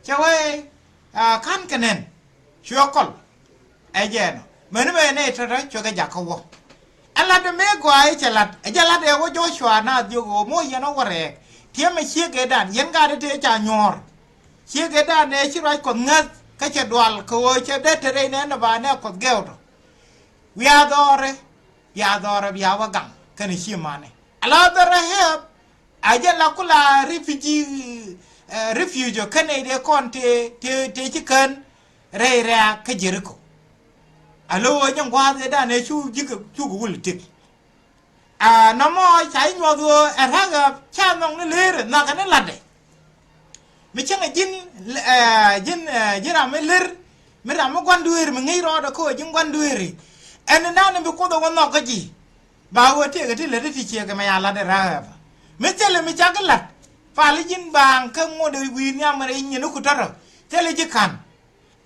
Cɛ wee a kan kɛ nɛn. Cuɛ kɔl. Ɛ jɛ ɛnɔ mäni mɛ nɛy tɔ̱tɔ̱ cuɛ kɛ jakä wä. Ɛ lat ɛmɛ gɔaa i̱ cɛ lat ɛ jɛ lat ɛ wä Joshua naath jiök ɣöö moc yɛn wä wä rɛɛk. Tiɛmɛ ciek ëëdan yɛn gaat i̱ tëë ca nyuɔ̱ɔ̱r. Ciek ëëdan ɛ ci ruac Kuɔth ŋäth kä cɛ dual kɛ ɣöö cɛ dee te rɛy nɛn ɛ ba nɛ Kuɔth gɛw tɔ. Wiaa dhɔrɛ bia dhɔrɛ bia wä gaŋ kɛnɛ ci manɛ. Ala dhɔrɛ hɛp a jɛ la kula refugee refugee kɛnɛ dee kɔn te te te ci kän rɛy rɛa kä Jeriko. A lo wä nyɛ ŋuath ëëdan ɛ cu ji̱ kɛ cuk wul tik. A nɔmɔ ca i̱ nyuɔth ɣöö ɛ ra̱k ɣäp ca nhɔk ni leer nhɔakɛ ni la̱tdɛ. Mi cäŋɛ ji̱n ji̱n ji̱n ram mi ler mi ram mi gua̱n dueeri mi ŋäc rɔɔdɛ kä ɣöö ji̱n gua̱n dueeri. Ɛn ni nani bi Kuoth ɛ wä nhɔk kä ji̱ ba ɣöö tëëkɛ ti lät ti ciëëkɛ mɛ ya la̱t ɛ ra̱k ɣäpä. Mi thilɛ mi cak i̱ la̱t pali ji̱n baaŋ kä ŋot ɛ wi̱i̱ nhiam rɛy nyin i̱ ku tɔ̱tɔ thilɛ ji̱ ka̱n.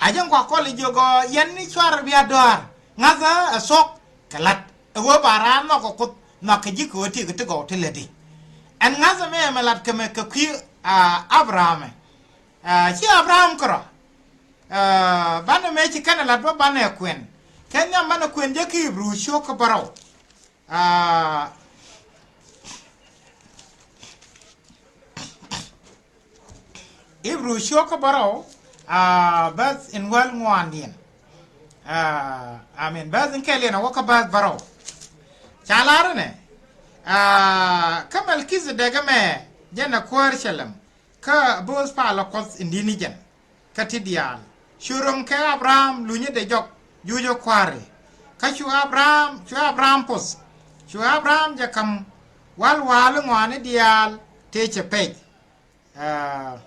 A jɛn kua kɔl i̱ jiök ɔ yɛn ni cuarɛ bia dɔaar ŋa̱thä ɛ thuɔ̱k kɛ la̱t. Ɛ ɣöö ba raan nhɔk kɛ Kuoth nhɔk kɛ ji̱ kɛ ɣöö tëëkɛ ti gɔw ti lätdi. Ɛn ŋa̱th ɛmɛ ɛmɛ lat kɛ mɛ kɛ kui̱, aa, Abraham ɛ. Aa, ci Abraham kärɔ̱. Aa, banɛ mëë ci kɛn ɛ lat bä banɛ kuɛn. Kɛ nhiam banɛ kuɛn jɛ ki Ibru ciök kä bärɔw. Aa, Ibru ciök kä bärɔw, aa, bäth in wäl ŋuandiɛn. Aa, I mean, bäth in kɛl yɛn a wä kä bäth bärɔw. Ca lar inɛ, aa, kä Mɛlkithɛdɛk ɛmɛ jɛn ɛ kuäär Cɛlɛm, kä bo̱o̱th palä Kuɔth in di̱t ni jɛn. Kä ti diaal cu rom kɛ Abraham lunyädɛ jɔk juucä kua̱ri. Kä cu Abraham, cu Abraham poth, cu Abraham jɛ ka̱m wal wa̱a̱li ŋɔaani diaal tëë cɛ pɛc. Aa,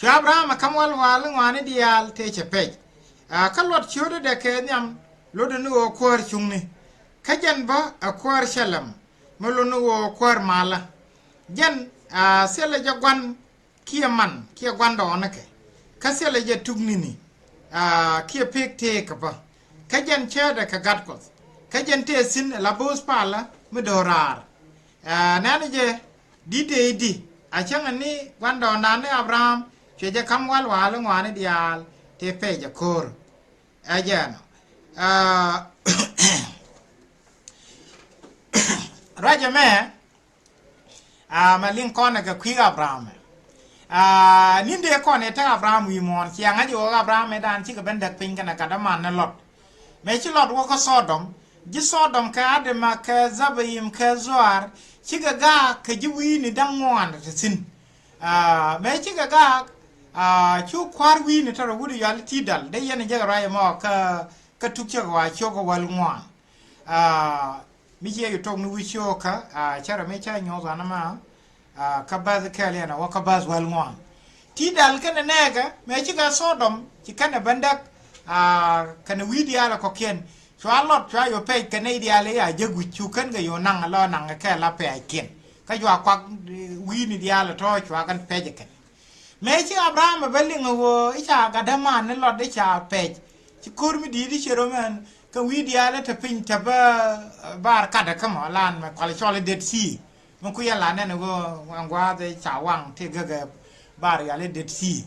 cu Abraham ɛ ka̱m wal wa̱a̱li ŋɔaani diaal tëë cɛ pɛc. Aa, kä luɔt ciötdɛ kɛ nhiam lotdɛ ni ɣöö kuäär cuŋni. Kä jɛn bä ɛ kuäär Cɛlɛm mi lot ni ɣöö kuäär malä. Jɛn, aa, thilɛ jɛ gua̱n kiɛ man kiɛ gua̱ndɔɔŋnikɛ. Kä thilɛ jɛ tuk ni̱ni, aa, kiɛ pek tëëkä bä. Kä jɛn cäätdɛ kɛ Gat Kuɔth. Kä jɛn tëë thi̱n ala bo̱o̱th palä mi do̱raar. Aa, nɛnɛ jɛ di̱t tëë i̱di a cäŋɛ ni gua̱ndɔɔŋdan ni Abraham cuɛ jɛ ka̱m wal wa̱a̱li ŋɔaani diaal tëë pɛc ɛ ko̱o̱r. Ɛ jɛn ɔ. Aa, ruacɛ mɛ, aa, mɛ liŋ kɔn ɛ kɛ kui̱ Abraham. Aa, ni̱n dee kɔn ɛ te Abraham wi̱i̱ muɔ̱ɔ̱n ciɛ ŋa̱c ɛ ɣöö Abraham ɛ dan cikɛ ben däk piny kɛnɛ gat däman ni Lɔt. Mëë ci Lɔt wä kä Thɔdɔm, ji̱ Thɔdɔm kɛ Adma kɛ Dhɛbayim kɛ Dhoar, cikɛ gaak kɛ ji̱ wi̱i̱ni da̱ŋ ŋuan te thi̱n. Aa, mëë cikɛ gaak, aa, cu kua̱r wi̱i̱ni tɔrɔ wut i̱ yɔal i̱ Ti̱i̱t Dal, dee yɛn i̱ jek ruac ɛmɔ kä, kä Tuk Cäkä Ɣɔaa ciök kä wäl ŋuan. Aa, mi ciɛ cu tok ni wi̱c cio̱o̱kä, aa, cärɛ mi ca nyuɔth ɣän ɛmɛ, aa, kä bäth kɛl yɛn ɛ wä kä bäth wäl ŋuan. Ti̱i̱t Dal kɛnɛ nɛɛkɛ, mëë cikɛ Thɔdɔm, ci kɛnɛ ben däk, aa, kɛnɛ wi̱i̱ diaal ɛ kɔ̱kiɛn. Cua Lɔt, cua yɔ pɛc kɛ nɛy diaal i̱ a jek wi̱c cu kɛn kɛ yɔ naŋ, lɔ naŋ kɛ la pɛɛckiɛn. Kä cua kuak, eh, wi̱i̱ni diaal tɔ̱ cua kɛn pɛc kɛn. Mëë ci Abraham ɛ bä liŋ ɛ ɣöö i̱ ca gat däman ni Lɔt i̱ ca pɛc. Ci ko̱r mi di̱i̱t i̱ ci röm ɛn kɛ wi̱i̱ diaal i̱ te piny te bä, eh, bar kat ɛ kä mɔ lan mɛ kual cɔl i̱ Dead Sea. Mi kui̱ ɛn la nɛn ɛ ɣöö ɛn gua̱a̱th i̱ ca waŋ tëë gäk ɛ bar yal i̱ Dead Sea.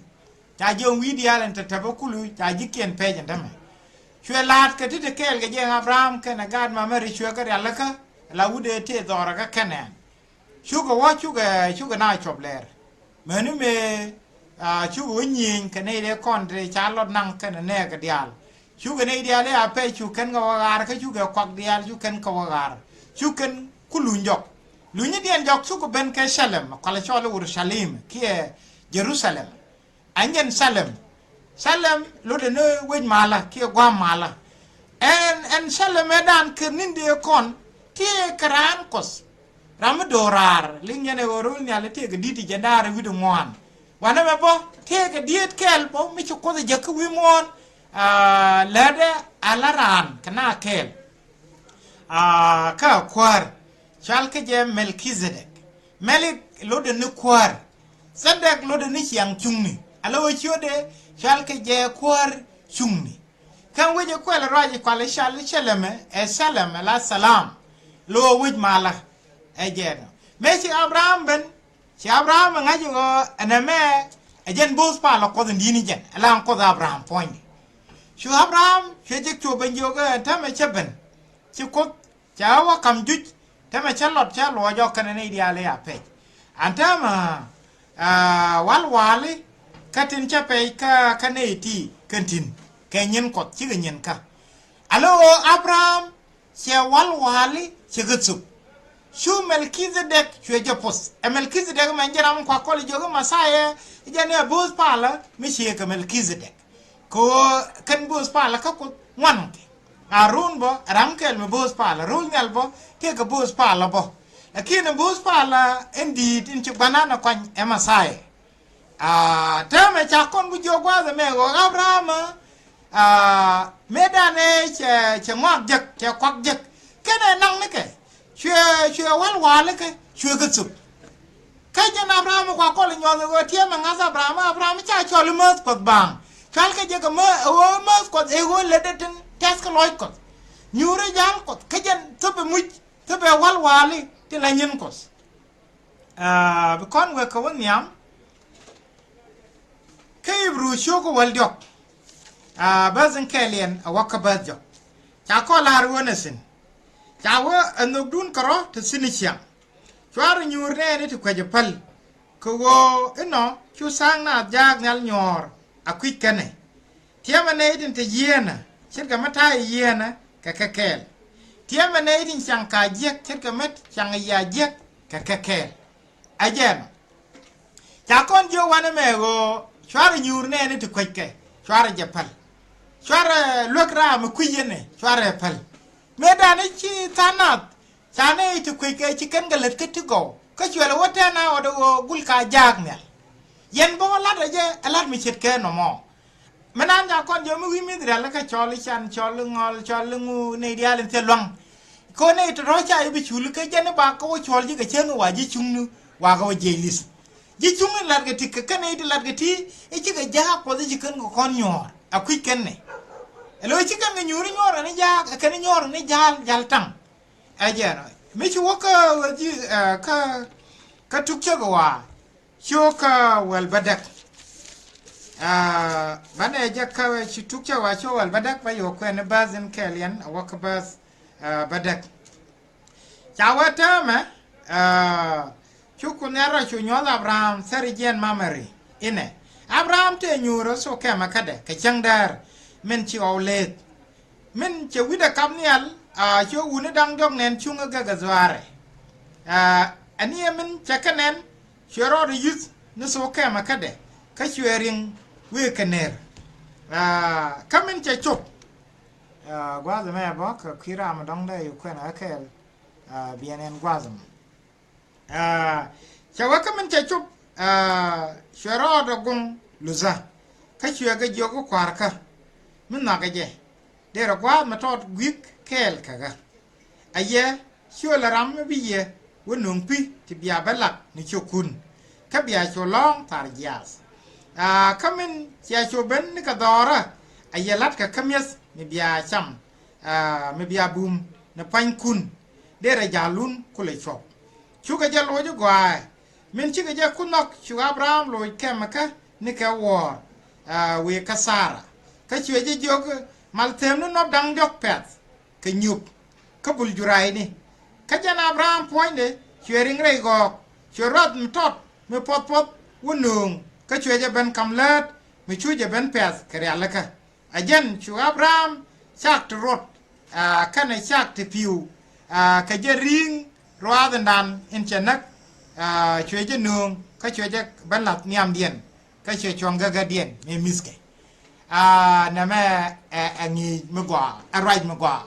Ca jiök wi̱i̱ diaal ɛn te te bä kulu ca ji̱kiɛn pɛc ɛn tämɛ. Cuɛ la̱a̱t kɛ ti te kɛɛl kɛ jɛ ɛn Abraham kɛnɛ gaat mamɛ ri cuɛ kɛ rialikä la wut ëë tëë dhɔrä kä Kɛnɛɛn. Cukɛ wä, cukɛ, cukɛ na cuɔp lɛɛr. Mäni mëë, aa, cukɛ wä nyieny kɛ nɛy dee kɔn te ca Lɔt naŋ kɛnɛ nɛɛkɛ diaal. Cukɛ nɛy diaal i̱ a pɛc cu kɛn kɛ wä ɣaar kä cukɛ kuak diaal cu kɛn kɛ wä ɣaar. Cu kɛn ku luny jɔk. Lunyädiɛn jɔk cukɛ ben kɛ Cɛlɛm, kualɛ cɔl i̱ Urushalim kiɛ Jɛ-ru-tha-lɛm. Ɛn jɛn Tha-lɛm. Tha-lɛm lotdɛ ni wec malä kiɛ gua̱a̱m malä. Ɛn, ɛn Tha-lɛm ɛ dan kɛ ni̱n dee kɔn tëëkɛ raan Kuɔth. Ram mi do̱raar liŋ yɛn ɛ ɣöö ro̱l nhial tëëkɛ di̱t ti jiɛn da̱ŋ rɛw wi̱cdɛ ŋuan. Wanɛ mɛ bä tëëkɛ dieet kɛl bä mi ci Kuoth ɛ jek kä wi̱i̱ muɔ̱ɔ̱n. Aa, lätdɛ ala raan kɛ na kɛɛl. Aa, kä a kuäär cɔalkɛ jɛ Mɛlkithɛdɛk. Mɛlik lotdɛ ni kuäär. Thɛdɛk lotdɛ ni ciaŋ cuŋni. Ala ɣöö ciötdɛ cɔalkɛ jɛ kuäär cuŋni. Kä wec ɛ kuɛl ruac i̱ kual i̱ cal i̱ Cɛlɛmɛ ɛ Tha-lɛm ɛ la thalam. Lo̱ wec malä ɛ jɛ ɛnɔ. Mëë ci Abraham ben, ci Abraham ɛ ŋa̱c i̱ ɣöö ɛn ɛmɛ ɛ jɛn bo̱o̱th palä Kuɔth in di̱t ni jɛn ɛ la ɛn Kuoth Abraham puɔ̱nydɛ. Cu Abraham cuɛ jek cuɔp ben jiök ɛ ɛn täämɛ cä ben. Ci Kuoth ca wä ka̱m juc täämɛ cä Lɔt cä luɔc jɔk kɛnɛ nɛy diaal i̱ a pɛc. Ɛn täämɛ, aa, walwali kä tin cä pɛc kä, kä nɛy ti kɛn tin kɛ nyin Kuɔth cikɛ nyin kä. Ala ɣöö Abraham cɛ walwali cɛ kɛ thuk. Cu Mɛlkithɛdɛk cuɛ jɛ poth. Ɛ Mɛlkithɛdɛk mɛn jɛ ram kuak kɔl jiök i̱ Mɛthia i̱ jɛn ɛ bo̱o̱th palä mi ciëë kɛ Mɛlkithɛdɛk. Kɛ ɣöö kɛn bo̱o̱th palä kä Kuoth ŋuan kɛ. Aron bä ram kɛl mi bo̱o̱th palä, ro̱l nhial bä tëëkɛ bo̱o̱th palä bä. Lakin bo̱o̱th palä in di̱i̱t in ci gua̱nan ɛ kuany ɛ Mɛthia. Aa, täämɛ ca kɔn ku jiök gua̱a̱th ɛmɛ ɣöö Abraham, aa, mëëdan ëë cɛ, cɛ ŋɔak jek, cɛ kuak jek. Kɛnɛ naŋ nikɛ. Cuɛ, cuɛ walwali kɛ, cuɛ kɛ thuk. Kä jɛn Abraham kua kɔl inyuɔth ɛ ɣöö tiɛmɛ ŋa̱th Abraham, Abraham ca cɔl i̱ määth Kuɔth baaŋ. Cɔalkɛ jɛ kɛ mä, ɛ ɣöö määth Kuɔth ɛ ɣöö lätdɛ tin tɛth kä lɔc Kuɔth. Nyuurä ja̱l Kuɔth kä jɛn thöpɛ muc, thöpɛ wal wali ti la nyin Kuɔth. Aa, bi kɔn wek kɛ wä nhiam kä Ibru cio̱k kä wäl diɔ̱k. Aa, bäth in kɛɛliɛn a wä kä bäth jɔk. Ca kɔn la̱r wä nɛ thi̱n. Ca wä ɛ nhökdun kärɔ̱ te thi̱n i̱ ciaŋ. Cuarɛ nyuur nɛɛni ti kuecɛ päl. Kɛ ɣöö inɔ cu tha̱a̱ŋ naath jaak nhial nyuɔ̱ɔ̱r a kui̱c kɛnɛ. Tiɛmɛ nɛy tin te yieenä ce̱tkɛ mi ta̱a̱ i̱ yieenä kɛ kɛ kɛɛl. Tiɛmɛ nɛy tin ciaŋ ka jiäk ce̱tkɛ mi ciaŋ i̱ ya jiäk kɛ kɛ kɛɛl. Ɛ jɛn ɔ. Ca kɔn jiök wanɛ mɛ ɣöö cuarɛ nyuur nɛɛni ti kueckɛ, cuarɛ jɛ päl. Cuarɛ luäk raam mi kui̱c yɛnɛ, cuarɛ päl. Mëë danɛ ci tha̱a̱ŋ naath ca nɛy ti kueckɛ ci kɛn kɛ lät kä ti gɔw kä cuɛl ɛ wä tɛn a ɣɔt ɛ ɣöö gul ka jaak nhial. Yɛn bä wä la̱t ɛ jɛ ɛ la̱t mi ce̱tkɛ nɔmɔ. Mi naan ca kɔn jɛ mi wi̱i̱ mi dhil rial kä cɔl i̱ can, cɔl i̱ ŋɔl, cɔl i̱ ŋu, nɛy diaal in thil lua̱ŋ. Kɛ ɣöö nɛy tɔ̱tɔ̱ ca i̱ bi cul kä jɛn i̱ ba kä wä cuɔl ji̱ kɛ cäŋ i̱ wa ji̱ cuŋni wa kɛ wä jiɛc li̱th. Ji̱ cuŋni latkɛ ti kɛ kɛn i̱ ti latkɛ ti i̱ cikɛ jaak Kuɔth i̱ ci kɛn kɛ kɔn nyuɔ̱ɔ̱r a kui̱c kɛn nɛ. Ɛ lo̱c ci kɛn kɛ nyuuri nyuɔ̱ɔ̱r ɛn i̱ jaak ɛ kɛn i̱ nyuɔ̱ɔ̱r ɛn i̱ ja̱a̱l ja̱l ta̱ŋ. Ɛ jɛn ɔ mi ci wä kä ɣöö ji̱ ɛ kä kä tuk cäk ɛ wa. Cio̱kä wäl bädäk. Aa, banɛ jɛ kä ci tuk cä wa cio̱ wäl bädäk ba yo̱o̱ kuɛn ni bäth in kɛɛliɛn a wä kä bäth, aa, bädäk. Ca wä täämɛ, aa, cu Kuoth Nhial rɔ cu nyuɔ̱th Abraham thäri jiɛn mamɛri inɛ. Abraham tëë nyuur rɔ thok kɛmɛ kädɛ kɛ cäŋ däär min ci ɣɔw leth. Min cɛ wi̱cdɛ kap nhial, aa, cuɛ wuni da̱ŋ diɔ̱k nɛn cuŋä gäk ɛ dhuaarɛ. Aa, ɛ ni ɛ min cɛ kɛ nɛn cuɛ rɔɔdɛ yuth ni thok kɛmɛ kädɛ kä cuɛ riŋ wëë kɛ ner. Aa, kä min cɛ cop. Aa, gua̱a̱th ɛmɛ ɛ bä kɛ kui̱ ram ɛ dɔ̱ŋ dee yu kuɛn ɣä kɛɛl. Aa, biɛn ɛn gua̱a̱th ɛmɛ. Aa, cɛ wä kä min cɛ cop, aa, cuɛ rɔɔdɛ guŋ luthä. Kä cuɛ kɛ jiök kä kua̱rkä mi nhɔakɛ jɛ. Derɛ gua̱a̱th mi tɔt gui̱k kɛɛl kɛ ɣä. A yɛ cuɛ lɛ ram mi bi yɛ wä nöŋ pi̱ ti bia bä lak ni ciökun. Kä bia cu lɔ̱ɔ̱ŋ thar jiaath. Aa, kä min cia cu ben ni kɛ dhɔrä a yɛ la̱t kɛ kä mi̱eth mi bia cam, aa, mi bia bum ni pua̱nykun. Derɛ ja̱lun kulɛ cuɔp. Cukɛ jɛ loc i̱ gɔaaɛ. Min cikɛ jɛ ku nhɔk cukɛ Abraham loc kɛmɛ kä ni kɛ wuɔ̱ɔ̱r, aa, wëë kä Thara. Kä cuɛ jɛ jiök mal themni nɔp da̱ŋ diɔ̱k pɛ̈th kɛ nyup kä bul jurayni. Kä jɛn Abraham puɔ̱nydɛ cuɛ riŋ rɛy ɣɔɔk, cuɛ ruath mi tɔt mi puɔth puɔth wä nööŋ. Kä cuɛ jɛ ben ka̱m läät mi cu jɛ ben pɛ̈th kɛ rialikä. A jɛn cu Abraham cak ti ruɔt, aa, kɛnɛ cak ti pi̱w, aa, kɛ jɛ ri̱i̱ŋ ruaathindan in cɛ näk, aa, cuɛ jɛ nööŋ kä cuɛ jɛ ben la̱th nhiamdiɛn kä cuɛ cuɔ̱ŋ gägädiɛn mëë mi̱thkɛ. Aa, nɛmɛ ɛ, ɛ ŋi̱i̱c mi gɔaa, ɛ ruac mi gɔaa.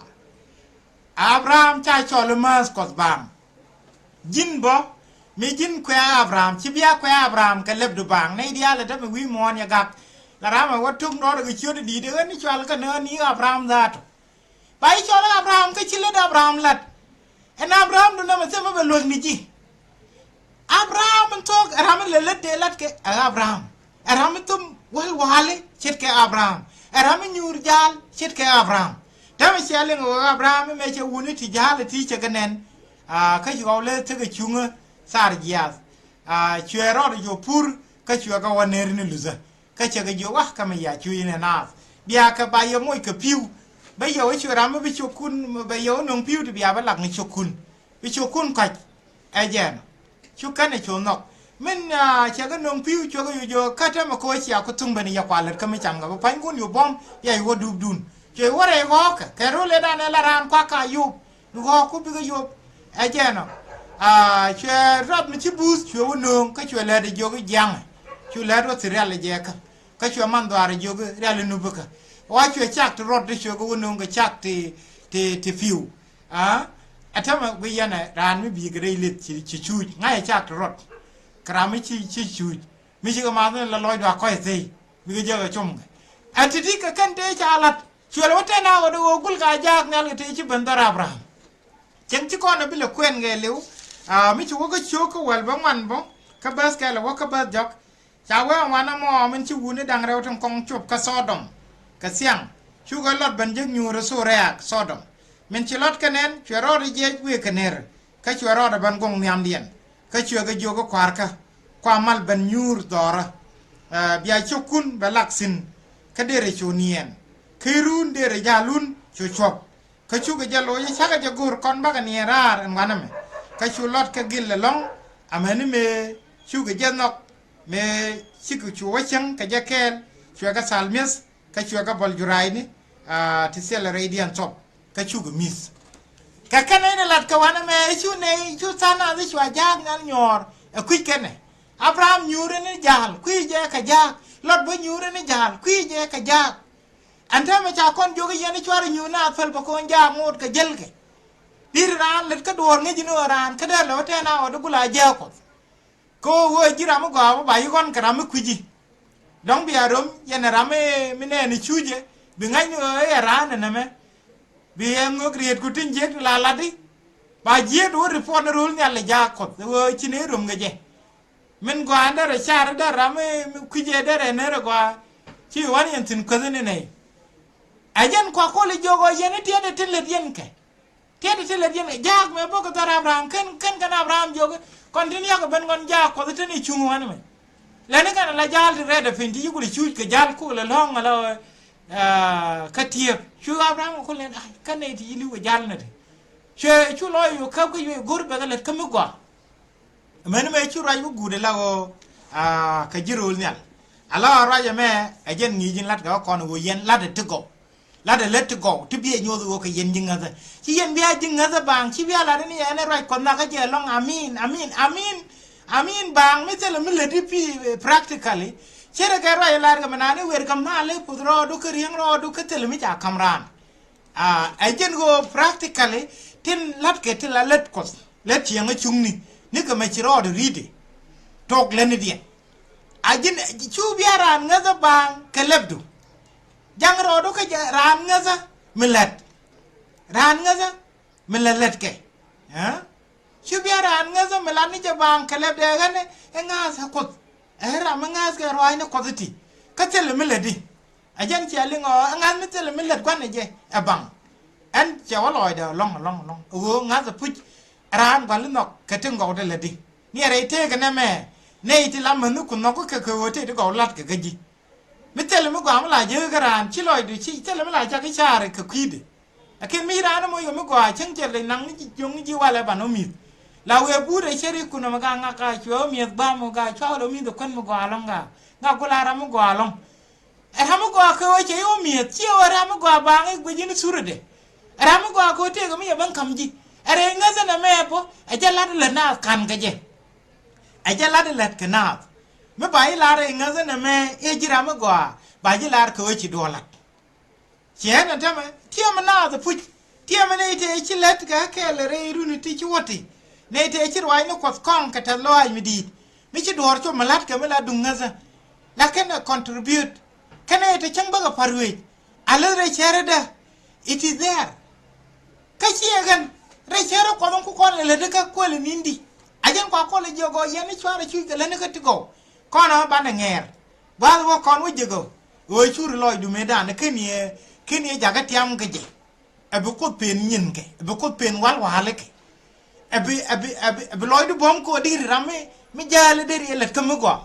Abraham ca cɔl i̱ määth Kuɔth baaŋ. Ji̱n bä mi ji̱n kuɛ Abraham, ci bia kuɛ Abraham kɛ lɛpdu baaŋ. Nɛy diaal ɛ te mi wi̱i̱ muɔ̱ɔ̱n yɛ gak. La ram ɛ wä tuk nɔɔt kɛ ciöt i̱ di̱i̱t ɛ ɣän ni cɔal kɛ nään ni Abraham dhaatu. Ba i̱ cɔl Abraham kä ci lät Abraham la̱t. Ɛn Abraham du nɛmɛ thimɛ bɛ luäk ni ji̱. Abraham in thuɔ̱k ɛ ram in lɛ lät dee la̱t kɛ ɛ Abraham. Ɛ ram in thum wäl wa̱a̱li ce̱tkɛ Abraham. Ɛ ram in nyuur ja̱a̱l ce̱tkɛ Abraham. Täämɛ cia liŋ ɛ ɣöö Abraham imɛ cɛ wuni ti ja̱a̱l ɛ ti cɛ kɛ nɛn. Aa, kä ci ɣɔw lɛ tekɛ cuŋä thar jiaath. Aa, cuɛ rɔɔdɛ jɔ pur kä cuɛ kɛ wä ner ni luthä. Kä cɛ kɛ jiök, ah, kä mi ya cuc inɛ naath. Bia kɛ ba yɛ moc kɛ pi̱w. Bä yɛ wä cuɛ ram mi bi cokun, bä yɛ wä no̱ŋ pi̱w ti bia bä lak ni cokun. Bi cokun kɔc. Ɛ jɛn. Cu kɛn ɛ cu nhɔk. Min, ah, cɛ kɛ no̱ŋ pi̱w cuɛ kɛ yoc kä tɛmɛ kɛ wä cia ku thuŋ ben yɛ kualät kä mi cam kɛ bi pua̱nykun yo̱ buɔ̱m yɛ wä dupdun. Cuɛ wä rɛy ɣɔɔkä kɛ ro̱l ëëdan ɛ la raan kuak ka yop. Bi ɣɔɔk ku bikɛ yop. Ɛ jɛn ɔ. Aa, cuɛ ruath mi ci buuth cuɛ wä nööŋ kä cuɛ lɛt ɛ jiök i̱ jiaŋɛ. Cu lɛt wä thi rial ɛ jɛ kä. Kä cuɛ man dhɔaar ɛ jiök i̱ rial ɛ nup ikä. Wa cuɛ cak ti ruɔt ti cuɛ kɛ wä nööŋ kɛ cak ti, ti, ti pi̱w. Aa, ɛ tämɛ guic yɛn ɛ raan mi bi̱i̱ kɛ rɛy lith ci, ci cuuc. Ŋa̱c ɛ cak ti ruɔt. Kɛ ram mi ci, ci cuuc. Mi cikɛ math ni la lɔcdɔ a kɔc thei. Bikɛ jɛ kɛ com kɛ. Ɛ ti̱ti̱ kɛ kɛn tëë ca la̱t. Cuɛ lɛ wä tɛn a ɣöö dee ɣöö gul ka jaak nhial kɛ tëë ci ben dhɔr Abraham. Cieŋ ci kɔn a bi lɛ kuɛn kɛ liw. Aa, mi ci wä kä ciök kä wäl bä ŋuan bä. Kä bäth kɛl ɛ wä kä bäth jɔk. Ca wee ŋuan ɛmɔ min ci wuni da̱ŋ rɛw tin kɔŋ cop kä Sodom. Kɛ thiaŋ. Cukɛ lɔt ben jek nyuur ɛ thok rɛ̈ɛ̈k Sodom. Min ci lɔt kɛ nɛn, cuɛ rɔɔdɛ jiɛc wëë kɛ ner, kä cuɛ rɔɔdɛ ben guɔ̱ŋ nhiamdiɛn. Kä cuɛ kɛ jiök kä kua̱rkä, kua mal ben nyuur dhɔrä. Ɛ, bia ciökun bɛ lak thi̱n, kä derɛ cu niɛɛn. Kä iruun derɛ ja̱a̱lun cu cuɔp. Kä cukɛ jɛ loc i̱ cakɛ jɛ go̱o̱r kɔn bakɛ niɛɛn raar ɛn wanɛ mɛ. Kä cu lɔt kɛ gil ɛlɔ̱ŋ, amäni mëë cukɛ jɛ nhɔk, mëë cikɛ cu wä cäŋ kɛ jɛ kɛɛl, cuɛ kɛ thal mi̱eth, kä cuɛ kɛ bɔl jura̱a̱cni, aa, ti thilɛ rɛydiɛn thɔp, kä cukɛ mi̱th. Kɛ kɛn in lat kɛ wanɛ mɛ cu nɛy cu tha̱a̱ŋ nath cua ja̱a̱k nhial nyuɔ̱ɔ̱r ɛ kui̱c kɛnɛ. Abraham nyuuri ni ja̱a̱l kui̱ jɛ kɛ ja̱a̱k, Lɔt bä nyuuri ni ja̱a̱l kui̱ jɛ kɛ ja̱a̱k. Ɛn täämɛ ca kɔn jiök i̱ yɛn i̱ cuarɛ nyuur naath päl bä kɔn jaak ŋot kɛ jälkɛ. Di̱t raan lät kä duɔ̱ɔ̱r ŋäc ni ɣöö raan kä dee lɛ wä tɛn a ɣɔt i̱ gula jääk Kuɔth. Kä ɣöö ji̱ ram mi gɔaa bä ba yi ɣɔn kɛ ram mi kui̱ci. Dɔ̱ŋ bia röm yɛn ɛ ram mi nɛɛni cucɛ bi ŋa̱c ni ɣöö ɛ raan ɛ nɛmɛ. Bi ɛ ŋök rietku tin jiäk ti la latdi. Ba jiëët wä report ni ro̱l nhial ɛ jaak Kuɔth ɛ ɣöö ci ni röm kɛ jɛ. Min gɔaa in derɛ car in derɛ ram mi kui̱cɛ derɛ ner ɛ gɔaa. Ci wan yɛn thi̱n kuäth in nɛy. Ɛ jɛn kua kol i̱ jiök ɔ yɛn i̱ tiɛt i̱ ti lät yɛn kɛ. Tiɛt i̱ ti lät yɛn kɛ jaak mɛ bok i̱ dhɔr Abraham kɛn kɛn kɛn Abraham jiök i̱ kɔn tin yak i̱ ben kɔn jaak Kuɔth i̱ tin i̱ cuŋ wan mɛ. Lɛni kɛn ala ja̱a̱l ti rɛɛt ɛ piny ti yi kul i̱ cuuc kɛ ja̱a̱l kul i̱ lɔ̱ŋ ala kä tiëëp. Cu Abraham kul nɛn kɛn nɛy ti yi li̱w kɛ ja̱a̱l nɛ ti. Cuɛ cu lɔc i̱ yu käp kä yu i̱ go̱r bɛ kɛ lät kä mi gɔaa. Mɛn mɛ ci ruac wä guut ala ɣöö, aa, kɛ ji̱ ro̱o̱l nhial. Ala ɣöö ruac ɛmɛ ɛ jɛn ŋi̱i̱c in la̱t kɛ ɣä kɔn ɣöö yɛn la̱t ɛ ti gɔw. La̱t ɛ lät ti gɔw ti biɛ nyoth ɣöö kɛ yɛn ji̱ ŋäthä. Ci yɛn bia ji̱ ŋäthä baŋ ci bia la̱t ni yɛn ɛ ruac kɔn nhak kä jɛ lɔŋ amin, amin, amin, amin baŋ mi thilɛ mi lätdi pi, eh, practically. Ce̱t ɛ kɛ ruac ɛ la̱t kɛ mi nani wer kɛ mal i̱ puth rɔɔdu kä riäŋ rɔɔdu kä thilɛ mi ca ka̱m raan. Aa, ɛ jɛn ɣöö practically tin la̱tkɛ ti la lät Kuɔth lät cieŋä cuŋni nikɛ mɛ ci rɔɔdɛ ri̱i̱dɛ. Tok lätnidiɛn a ji̱n cu bia raan ŋäthä baaŋ kɛ lɛpdu. Jaŋ rɔɔdu kä jɛ raan ŋäthä mi lät. Raan ŋäthä mi lät lätkɛ. Aa? Cu bia raan ŋäthä mi lat ni jɛ baaŋ kɛ lɛpdɛ ɣän ɛ ŋa̱a̱th ɛ Kuoth. Ɛ ram mi ŋa̱a̱th kɛ ruaacni Kuɔth iti kä thilɛ mi lätdi. Ɛ jɛn cia liŋ ɔ ɛ ŋa̱a̱th mi thilɛ mi lät gua̱n ɛ jɛ ɛ baŋ. Ɛn cɛ wä lɔɔcdɛ lɔŋ lɔŋ lɔŋ ɛ ɣöö ŋa̱th ɛ puc. Raan gua̱l i̱ nhɔk kɛ ti gɔw ti lätdi ni ɛ rɛy tëëkɛ nɛmɛ. Nɛy ti la mäthni ku nhɔk kɛ kɛ ɣöö tëë ti gɔw la̱t kɛ kä ji̱. Mi thilɛ mi gɔaa mi la jek kä raan ci lɔcdu ci thilɛ mi la cak i̱ ca̱a̱r kɛ kui̱dɛ. Lakin mi raan moc kɛ mi gɔaa cäŋ cɛ lec naŋ ni ji̱ jo̱ŋ ni ji̱ walɛ ban ɔ mi̱th. La wëë buut ɛ cɛ ri kun ɔ mi gaa ŋak gaa cuɛ ɔ mi̱eth gua̱a̱m ɔ gaa cua wä lɛ ɔ mi̱th ɛ kuän mi gɔaa lɔŋ gaa. Ŋak ku la ram mi gɔaa lɔŋ. Ɛ ram mi gɔaa kɛ ɣöö cɛ i̱ ɔ mi̱eth ciɛ ɣöö ram mi gɔaa baaŋ i̱ guic in thurɛ dɛ. Ɛ ram mi gɔaa kɛ ɣöö tëëkɛ mi yɛ ben ka̱m ji̱. Ɛ rɛy ŋäthä nɛmɛ ɛ bä ɛ jɛ la̱t ilät naath ka̱n kɛ jɛ. Ɛ jɛ la̱t ilät kɛ naath. Mi ba i̱ la̱r rɛy ŋäthä nɛmɛ i̱ ji̱ ram mi gɔaa ba ji̱ la̱r kɛ ɣöö ci duɔ̱ɔ̱r la̱t. Ciɛ ɛn ɛ tämɛ tiɛmɛ naath ɛ puc. Tiɛmɛ nɛy tëë ci lät kɛ kɛɛl ɛ rɛy runi ti ci wä ti. Nɛy tëë ci ruaacni Kuɔth kɔŋ kɛ tɛth lɔaac mi di̱i̱t. Mi ci duɔ̱ɔ̱r cop mi la̱t kɛ mi la duŋ ŋäthä. La kɛn ɛ contribute. Kɛn nɛy tëë cäŋ bäkɛ pa̱r ruëëc. A lät rɛy cärädä. It is there. Kä ciɛ ɣän rɛy cärä Kuɔth in ku kɔn lɛ lätdi kä kuäl in ni̱n di. A jɛn kua kɔl ɛ jiök ɔ yɛn ni cuarɛ cuc kɛ lätni kä ti gɔw. Kɔn ɛ banɛ ŋɛɛr. Gua̱a̱th wä kɔn wä jiök ɔ ɣöö curi lɔcdu mëëdan kä ni ɛ kä ni ɛ jakä tiam kä jɛ. Ɛ bi Kuoth pen nyinkɛ ɛ bi Kuoth pen wal walikɛ. Ɛ bi ɛ bi ɛ bi ɛ bi lɔcdu buɔ̱m kɛ ɣöö diri ram mi mi jääli deri ɛ lät kä mi gɔaa.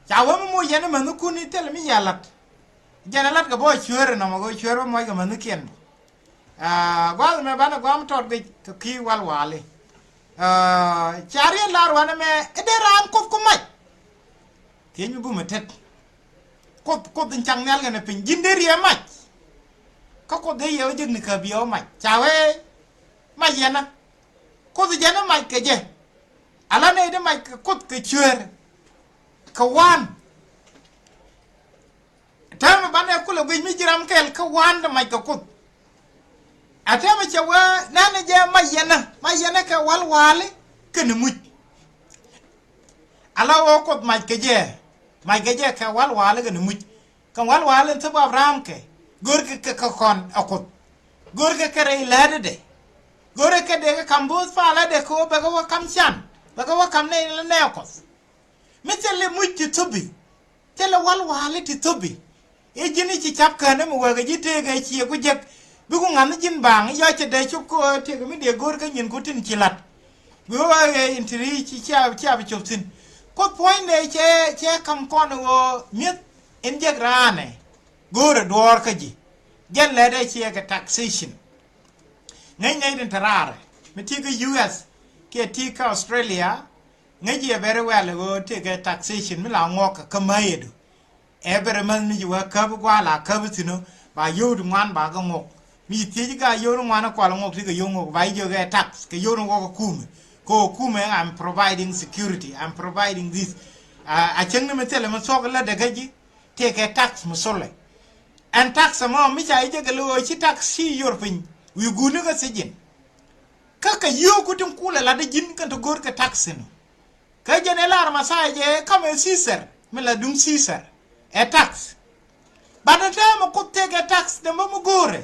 Ca wä mi moc yɛn imäthnikun i̱ thilɛ mi yɛ la̱t. Jɛn ɛ la̱t kɛ bä cueer inɔmɔ kɛ cueer bä muɔc kɛ mäthnikiɛn. Aa, gua̱a̱th ɛmɛ banɛ gua̱a̱m tɔt guic kɛ kui̱ walwali. Aa, ca riet lar wanɛ mɛ i̱ dee raan Kuoth ku mac. Thiec mi bumɛ tet. Kuoth Kuoth in cak nhial kɛnɛ piny ji̱n dee riɛ mac. Kä Kuoth dee yɛ wä jek ni kä biɛ wä mac ca wee mac yɛn na. Kuoth jɛn i̱ mac kɛ jɛ. Ala nɛy dee mac kɛ Kuoth kɛ cueer kɛ wan. Täämɛ banɛ kulɛ guic mi ji̱ ram kɛl kä wa̱a̱n dee mac kɛ Kuoth. A täämɛ cɛ wee nɛnɛ jɛ mac yɛnä mac yɛnä kɛ walwali kɛnɛ muc. Ala ɣöö Kuoth mac kɛ jɛ mac kɛ jɛ kɛ walwali kɛnɛ muc. Kɛ walwali in thäp Abraham kɛ görkɛ kɛ kɔn ɛ Kuoth. Görkɛ kɛ rɛy lätdɛ. Görkɛ kɛ dee kɛ ka̱m bo̱o̱th paalä dee kɛ ɣöö bɛ kɛ wä ka̱m can bɛ kɛ wä ka̱m nɛy lɛ nɛɛ Kuɔth. Mi thilɛ muc ti thopi. Thilɛ walwali ti thopi. I̱ ji̱n i̱ ci cap känä mi wekɛ ji̱ tëëkɛ ciɛ ku jek. Bikɛ ŋa̱n ji̱n ba̱a̱ŋ yɔc cɛ dee cop kä ɣöö tëëkɛ mi dee go̱o̱r kä nyin ku tin ci la̱t. Bi ɣöö ɣɛ in ti ri ci cia cia bi cop thi̱n. Kuoth puɔ̱nydɛ cɛ cɛ ka̱m kɔn ɣöö mi̱eth in jek raanɛ go̱o̱rɛ duɔ̱ɔ̱r kä ji̱. Jɛn lɛtdɛ ciɛ kɛ taxation. Ŋäc nɛy tin te raarɛ mi ti kä U S kiɛ ti kä Australia. Ŋäc yɛ very well ɣöö tëëkɛ taxation mi la ŋuɔk kä mäyɛdu. Ɛ bɛ rɛ mäth mi ci wä käp gua̱a̱ la käp thi̱n ɔ ba yio̱w ti ŋuan ba kɛ ŋok. Mi ci thiec ka yio̱w ni ŋuan kual ŋok ti kɛ yio̱w ŋok ba jiök ɛ tax kɛ yio̱w ni wä kɛ kumɛ. Kɛ ɣöö kumɛ, I'm providing security, I'm providing this. A cäŋ ni mi thilɛ mi thuɔ̱k lätdɛ kä ji̱ tëëkɛ tax mi thulɛ. Ɛn tax ɛmɔ mi ca ji̱ jɛ kɛ lo̱o̱ ci tax ci yor piny wi̱i̱ guuni kä thiec ji̱n. Kä kɛ yio̱w ku tin kulɛ lat ji̱n kɛn ti go̱o̱r kɛ tax thi̱n ɔ. Kä jɛn ɛ lar Mɛthia jɛ kamɛ Caesar mi la duŋ Caesar. Ɛ tax. Bat ɛ täämɛ Kuoth tëëkɛ tax dee bä mi go̱o̱rɛ.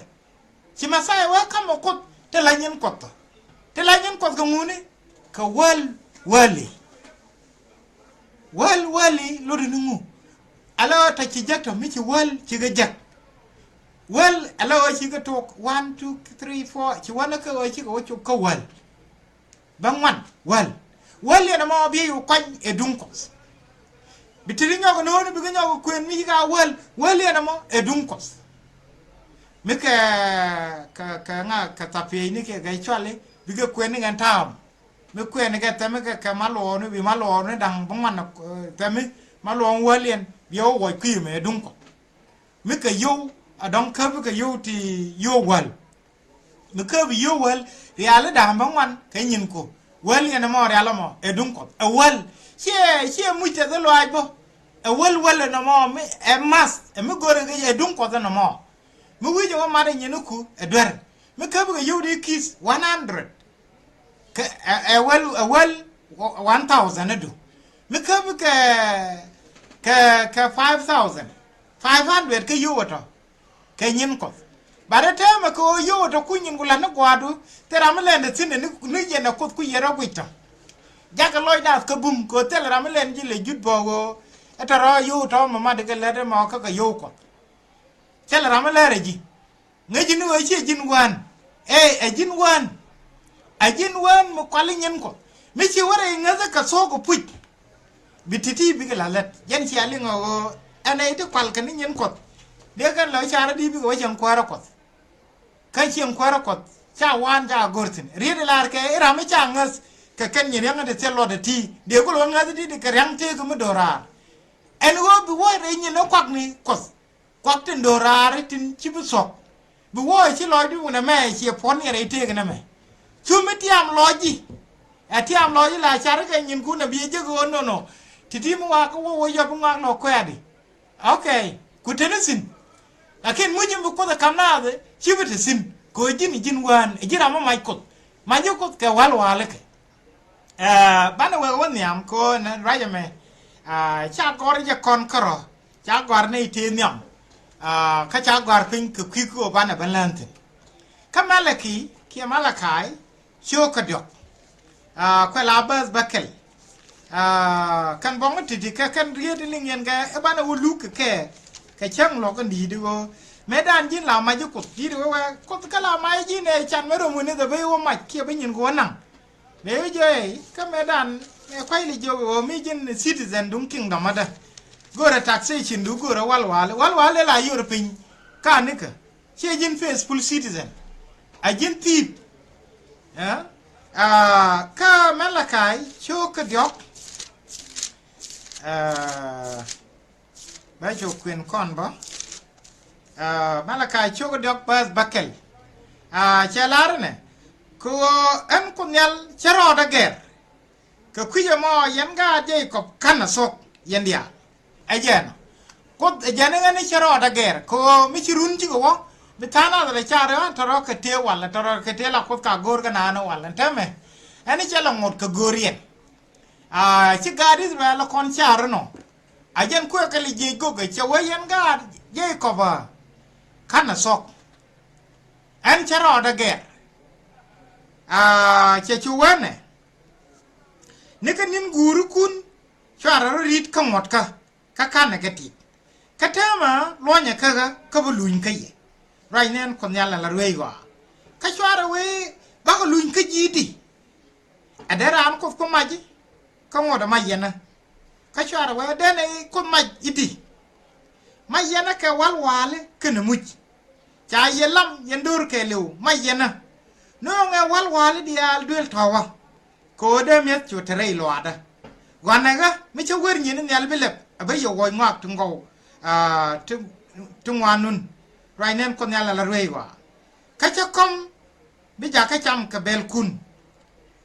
Ci Mɛthia wee kamɛ Kuoth te la nyin Kuɔth. Te la nyin Kuɔth kɛ ŋuni kɛ wäl wäli. Wäl wäli lotdɛ ni ŋu. Ala ɣöö tɔ ci jek tɔ mi ci wäl cikɛ jek. Wäl ala ɣöö cikɛ tok one, two, three, four ci wänä kä ɣöö cikɛ wä cop kä wäl. Bä ŋuan wäl. Wäl yɛn ɛmɔ bi yɛ kuany ɛ duŋ Kuɔth. Bi ti ri nyɔk no̱o̱ni bikɛ nyɔk kuën mi ci ka wäl. Wäl yɛn ɛmɔ ɛ duŋ Kuɔth. Mi kɛ kɛ kɛ ŋa kɛ thapiɛcni kɛ kɛ cuali bikɛ kuën ni kɛn ta̱a̱m. Mi kuën ni kɛ thɛmi kɛ kɛ ma luɔɔni bi ma luɔɔni da̱ŋ bä ŋuan thɛmi ma luɔɔn wäl yɛn bi yɛ wä wuɔc kui̱ mɛ ɛ duŋ Kuɔth. Mi kɛ yio̱w a dɔ̱ŋ käpi kɛ yio̱w ti yio̱w wäl. Mi käpi yio̱w wäl riali da̱a̱m bä ŋuan kɛ nyin ku wäl yɛn ɛmɔ rial ɛmɔ ɛ duŋ Kuɔth ɛ wäl. Ciɛ ciɛ muc tɛth ɛ luaac bä. Ɛ wäl wäl ɛn ɛmɔ mi ɛ math ɛ mi go̱rɛ kɛ ɛ duŋ Kuɔth ɛn ɛmɔ. Mi wi̱c ɛ wä mat ɛ nyin ku ɛ duer. Mi käpi kɛ yio̱w di ki̱th one hundred. Kɛ ɛ ɛ wäl ɛ wäl one thousand idu. Mi käpi kɛ kɛ kɛ five thousand, five hundred kä yio̱w ɛ tɔ. Kɛ nyin Kuɔth. Bat ɛ täämɛ kɛ ɣöö yio̱w ɛ tɔ kuny nyin ku la̱t ni gua̱a̱du. Thil ram mi lɛn ɛ thi̱n ɛ ni ni yɛn ɛ Kuoth ku yɛn rɔ guic tɔ. Jakɛ lɔc naath kä bum kɛ ɣöö thil ram mi lɛn ji̱ lɛ jut bɔɔk ɣöö ɛ tɔ rɔ yio̱w tɔ mɛ mat kɛ lät ɛmɔ kä kɛ yio̱w Kuɔth. Thil ram mi lɛr ɛ ji̱. Ŋäc ji̱n ɣöö ciɛ ji̱n wään. Ɛ ɛ ji̱n wään. Ɛ ji̱n wään mi kuali nyin Kuɔth mi ci wä rɛy ŋäthä kɛ thuɔ̱k kɛ puc. Bi ti̱ti̱ bikɛ la lät jɛn cia liŋ ɣöö ɛn ɛ ti kual kɛ ni nyin Kuɔth. Dee kɛn lɔ carä di bikɛ wä cieŋ kuäärä Kuɔth. Kä cieŋ kuäärä Kuɔth ca waan ca go̱r thi̱n riet lar kɛ i̱ ram mi ca ŋäth kɛ kɛn nyin riaŋ ti thil luɔt ɛ ti dee kulɛ wä ŋäth di di kɛ riaŋ tëëk mi do̱raar. Ɛn ɣöö bi wä rɛy nyin ɛ kuak ni Kuɔth. Kuak tin do̱raari tin ci bi thuɔ̱k. Bi wä ci lɔcdi wun ɛmɛ ciɛ puɔ̱n yɛn rɛy tëëk nɛmɛ. Cu mi tiam lɔcdi. Ɛ tiam lɔcdi la car kɛ nyinkun ɛ bi jek ɣöö nono. Ti̱ti̱ mi wakä wä wä yɔp bi ŋuak lɔ kuɛɛdi. Ok. Ku teni thi̱n. Lakin muc in bi Kuoth ɛ ka̱m naath ci bi te thi̱n kɛ ɣöö ji̱n ji̱n wään ɛ ji̱n ram mi mac Kuoth. Mac ji̱ Kuoth kɛ wal walikɛ. Banɛ wek wä nhiam ko̱n ruac ɛmɛ. Ca gɔr jɛ kɔn kärɔ ca gɔr ni ti nhiam. Kä ca gɔr piny kɛ kui̱ kɛ banɛ bä län thi̱n. Kä Malaki kiɛ Malakai cio̱o̱k kä diɔ̱k. Kuɛ la bäth bä kɛl. Kɛn bɔŋ ti̱ti̱ kɛ kɛn riet liŋ yɛn kɛ ɛ banɛ wä luk kɛ kɛ kɛ cäŋ lɔk in di̱i̱t i̱ ɣöö mëë dan ji̱n la mac i̱ Kuoth di̱i̱t i̱ ɣöö wɛ Kuoth kä la mac ji̱n ɛ can mɛ rom wä ni dhɛ bä i̱ wä mac kiɛ bä nyin kɛ wä naŋ. Mëë wi̱c jɔɔy kä mëë dan mëë kua̱c li jiök ɣöö mi ji̱n citizen duŋ kingdom adä. Go̱rɛ taxation du go̱rɛ walwal walwal ila yor piny. Ka nikä ciɛ ji̱n faithful citizen. A ji̱n thi̱i̱p. Kä Malakai cio̱o̱k kä diɔ̱k. Bɛ cu kuën kɔn bä. Malakai cio̱k diɔ̱k bäth bäkɛl. Cɛ lar inɛ kɛ ɣöö ɛn Kuoth Nhial cä rɔɔdä gɛr. Kɛ kui̱c ɛmɔ yɛn gaat Jekɔb ka̱n a thuɔ̱k yɛn diaal. Ɛ jɛn ɔ Kuoth ɛ jɛn iŋɛ ni cä rɔɔdä gɛr kɛ ɣöö mi ci run cikɛ wä bi tha̱a̱ŋ nath rɛ car ɣän tɔ̱rɔ kɛ tëë wal tɔ̱rɔ kɛ tëë la Kuoth ka go̱o̱r kɛ naan wal ɛn täämɛ. Ɛn i̱ cɛ la ŋot kɛ go̱o̱r yɛn. Ci gaat Israel kɔn car inɔ. A jɛn kuɛ kɛ lɛ jiec gokɛ cɛ wee yɛn gaat Jekɔb a ka̱n a thuɔ̱k. Ɛn cä rɔɔdä gɛr. Cɛ cu wänɛ ni kä ni̱n guurikun cuarɛ rɔ ri̱t kä ŋuɔ̱tkä kä ka̱nɛ kɛ tit. Kä täämɛ luɔ̱nyɛ käkä kä bi luny kä yɛ. Ruac nɛn Kuoth Nhial la rueec ɣɔaa. Kä cuarɛ wee bakɔ luny kä ji̱ i̱di. Ɛ dee raan Kuoth ku mac i̱ kä ŋot ɛ mac yɛnä. Kä cuarɛ wee dee nɛ Kuoth mac i̱di. Mac yɛnä kɛ wal waali kɛnɛ muc. Ca yɛ lam yɛn do̱r kɛɛliw mac yɛnä. Nööŋɛ wal waali diaal duel tɔ̱wä. Kɛ ɣöö dee mi̱eth cu te rɛy luaadä. Gua̱nɛ ɣä mi cä wer nyin nhial bi lɛp a bä yɛ wuɔc ŋɔak ti ŋɔw, aa, ti, ti ŋuan nun. Ruac nɛn Kuoth Nhial la rueec ɣɔaa. Kä cä kɔm bi jakä cam kɛ bɛlkun.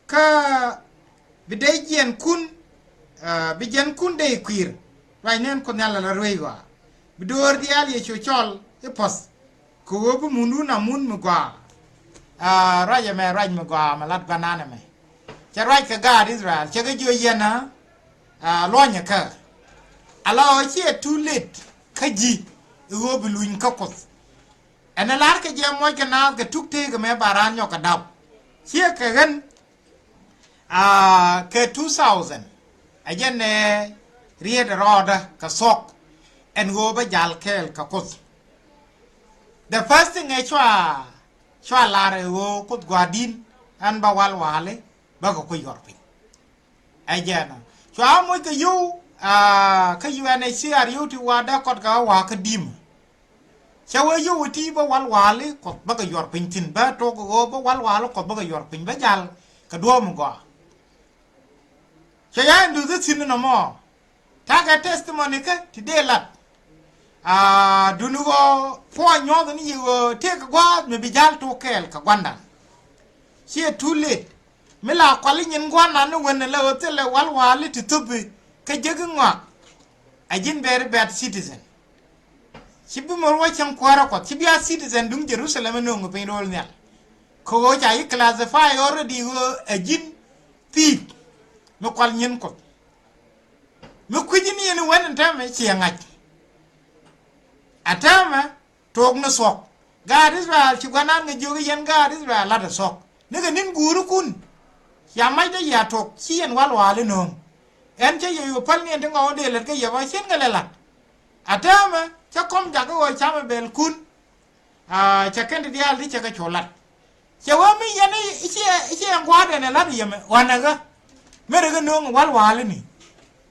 Kä bi dee jiɛnkun, aa, bi jiɛnkun dee kui̱r. Ruac nɛn Kuoth Nhial la rueec ɣɔaa. Bi do̱r diaal yɛ cu cɔl i̱ puɔ̱th. Kɛ ɣöö bi mundun a mun mi gɔaa. Aa, ruac ɛmɛ ruac mi gɔaa mi lat guanan ɛmɛ. Cɛ ruac kɛ gaat Israel cɛ kɛ jiö yɛn a, aa, luɔ̱nyɛ kä. Ala ɣöö ciɛ too late kä ji̱ i̱ ɣöö bi luny kä Kuoth. Ɛn ɛ lar kɛ jɛ muɔc kɛ naath kɛ tuk tëëk ɛmɛ ba raan nyɔk kɛ dap. Ciɛ kɛ ɣän, aa, kɛ two thousand. Ɛ jɛn ɛ riet rɔɔdä kɛ thuɔ̱k. Ɛn ɣöö bä jal kɛɛl kɛ Kuoth. The first thing ɛ cua, cua lar ɛ ɣöö Kuoth gua̱di̱n ɛn bä wal wali bä kɛ kui̱ yɔr piny. Ɛ jɛn ɔ cua moc kɛ yio̱w, aa, kä U N H C R yio̱w ti wa̱a̱ dee kɔt kɛ wa̱a̱ kä di̱m. Cɛ wee yio̱w ti bä wal wali Kuoth bä kɛ yɔr piny thi̱n bä tok ɣöö bä wal wali Kuoth bä kɛ yɔr piny bä jal kɛ duɔ̱ɔ̱p mi gɔaa. Cɛ ya in duth thi̱n nɔmɔ. Ta̱kɛ testimony kä ti dee lat. Aa, duni ɣöö puɔ̱ny nyuɔth ni yi ɣöö tëëk gua̱a̱th mi bi ja̱l tok kɛɛl kɛ gua̱ndan. Ciɛ too late. Mi la kuali nyin gua̱ndan ni wen ni lɛ ɣöö thilɛ wal wali ti thöpi kä jek i̱ ŋɔak. A ji̱n very bad citizen. Ci bi mor wä cäŋ kuäärä Kuɔth ci bi a citizen duŋ Jerusalem ɛ nööŋ piny ro̱o̱l nhial. Kɛ ɣöö ca yi classify already ɣöö a ji̱n thi̱i̱p mi kual nyin Kuɔth. Mi kui̱ci ni yɛn i̱ wen in täämɛ ciɛ ŋa̱c. A täämɛ took ni thuɔ̱k. Gaat Israel ci gua̱nan ŋäc jiök i̱ yɛn gaat Israel la̱t ɛ thuɔ̱k. Nikɛ ni̱n guurikun. Cia mac dee yia took ci yɛn wal wal inööŋ. Ɛn cä yɛ yo̱o̱ päl ni ɛn ti ŋɔw in dee lät kä yɛ bä cien kɛ lɛ la̱t. A täämɛ cä kɔm jakä ɣöö camɛ bɛlkun. Aa, cɛ kɛn ti diaal ti cɛ kɛ cu lat. Cɛ wee mi yɛn i̱ ciɛ, i̱ ciɛ ɛn gua̱a̱r ɛn ɛ lat yɛmɛ ɣɔ̱n ɛ ɣä. Mɛrɛ kɛ nööŋ wal wal ini.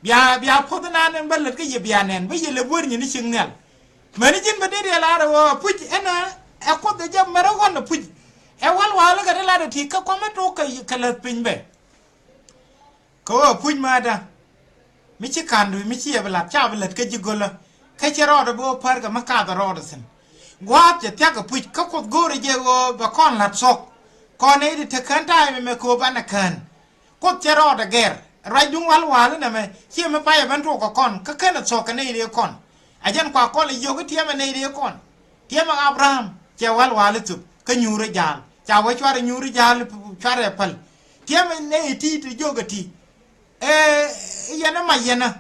Bia, bia puɔth inan ɛn bä lät kä yɛ bia nɛn bä yɛ lɛ buer nyin i̱ cieŋ nhial. Mäni ji̱n bä dee diɛ lar ɛ ɣöö puc ɛn ɛ, ɛ Kuoth ɛ jɛ mɛrɛ ɣɔ̱n ɛ puc. Ɛ wal wal kɛ ti lat ɛ ti kä kuamɛ tok kɛ, kɛ läth piny bɛ. Kɛ ɣöö puc määtdä. Mi ci ka̱ndu mi ci yɛ bi la̱t ca bi lät kä ji̱ gölä. Kä cɛ rɔɔdɛ bi wä pär kɛ mi kathɛ rɔɔdɛ thi̱n. Gua̱a̱th cɛ thia̱k kɛ puc kä Kuoth go̱o̱rɛ jɛ ɣöö bɛ kɔn la̱t thuɔ̱k. Kɔn nɛy ti te kään ta̱a̱ mɛmɛ kɛ ɣöö banɛ kään. Kuoth cɛ rɔɔdɛ gɛr. Ruac duŋ wal wal inɛmɛ ciɛ mi payɛ ben tuɔɔk kɛ kɔn kä kenɛ thuɔ̱k kɛ nɛy ti kɔn. A jɛn kua kɔl i̱ yio̱k i̱ tiɛmɛ nɛy ti kɔn. Tiɛmɛ Abraham cɛ wal wal i̱ thöp kä nyuurä ja̱a̱l ca wee cuarɛ nyuurä ja̱a̱l cuarɛ päl. Tiɛmɛ nɛy ti ti jiök ɛ ti. Ɛ yɛn ɛ mac yɛn ɛ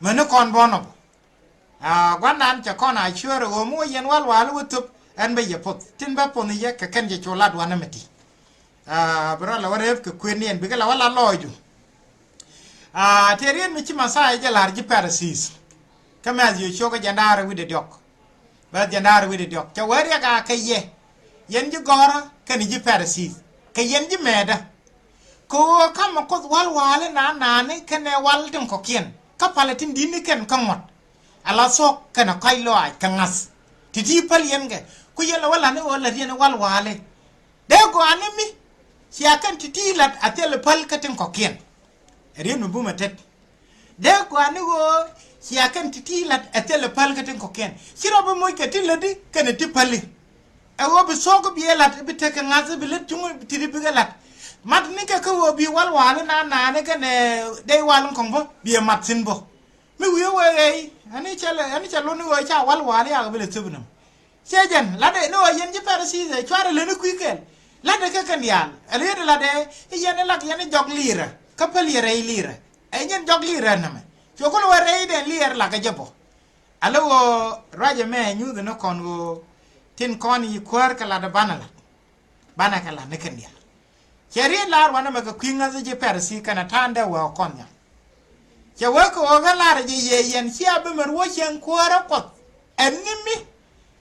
mäni kɔn bɔn ɔ bɔ. Aa, gua̱ndan cɛ kɔn a cuäärɛ ɣöö mi wä yɛn wal wal wä thöp ɛn bä yɛ poth tin bä ponh yɛ kɛ kɛn cɛ cu lat wanɛ mɛ ti. Aa, bi rɔ la wä rep kɛ kuën yɛn bikɛ la wä la lɔɔcdu. Aa, tëë riet mi ci Mɛthia jɛ la̱r ji̱ Pharisees. Kä Mɛthiw ciökä jɛn da̱rä wi̱cdɛ diɔ̱k. Bä jɛn da̱rä wi̱cdɛ diɔ̱k cɛ wee riɛk a kɛ yɛ. Yɛn ji̱ gɔ̱rä kɛnɛ ji̱ Pharisees kɛ yɛn ji̱ mɛɛtdä. Kɛ ɣöö kamɛ Kuoth wal wali naan naani kɛnɛ wal tin kɔ̱kiɛn kä palɛ tin di̱tni kɛn kä ŋuɔ̱t. Ala thuɔ̱k kɛnɛ kɔ̱a̱c lɔaac kɛ ŋa̱th. Ti̱ti̱ päl yɛn kɛ ku yɛn lɛ wä la̱t ni ɣöö la̱t yɛn wal wali. Dee gɔaa ni mi cia kɛn ti̱ti̱ la̱t a thilɛ päl kä tin kɔ̱kiɛn. Riet mi bumɛ tet. Dee gɔaa ni ɣöö cia kɛn ti̱ti̱ la̱t a thilɛ päl kä tin kɔ̱kiɛn. Ci rɔ bi moc kɛ ti lätdi kɛnɛ ti päli. Ɛ ɣöö bi thuɔ̱k bi ɛ la̱t bi tekɛ ŋa̱th bi lät cuŋ ti̱ti̱ bikɛ la̱t. Mat ni kɛ kä ɣöö bi wal wali naan naani kɛnɛ dee wal in kɔŋ bä bi ɛ mat thi̱n bä. Mi wi̱i̱ wee ɣɛy ɛn i̱ cɛ lɛ ɛn i̱ cɛ lun i̱ ɣöö ca wal wali yak bi lɛ thöp inäm. Ciɛ jɛn latdɛ ni ɣöö yɛn ji̱ Pharisees ɛ cuarɛ leni kui̱ kɛl. Latdɛ kɛ kɛn diaal ɛ liet latdɛ i̱ yɛn i̱ lak yɛn i̱ jɔk liirä kä päl yɛ rɛy liirä. Ɛ yɛn jɔk liirä nɛmɛ. Cuɛ kulɛ wä rɛydɛ liɛɛr lakä jɛ bɔ. Alɛ ɣöö ruacɛ mɛ nyuuth ni kɔn ɣöö tin kɔn yi kuäär kɛ latdɛ banɛ lat. Banɛ kɛ lat ni kɛn diaal. Cɛ riet lar wanɛ mɛ kɛ kui̱ ŋäth ji̱ Pharisees kɛnɛ ta̱a̱n dee wee kɔn nhiam. Cɛ wee kɛ ɣöö kä lar jɛ yɛ yɛn cia bi mɛ ruɔ̱c cieŋ kuäärä Kuɔth. Ɛn ni mi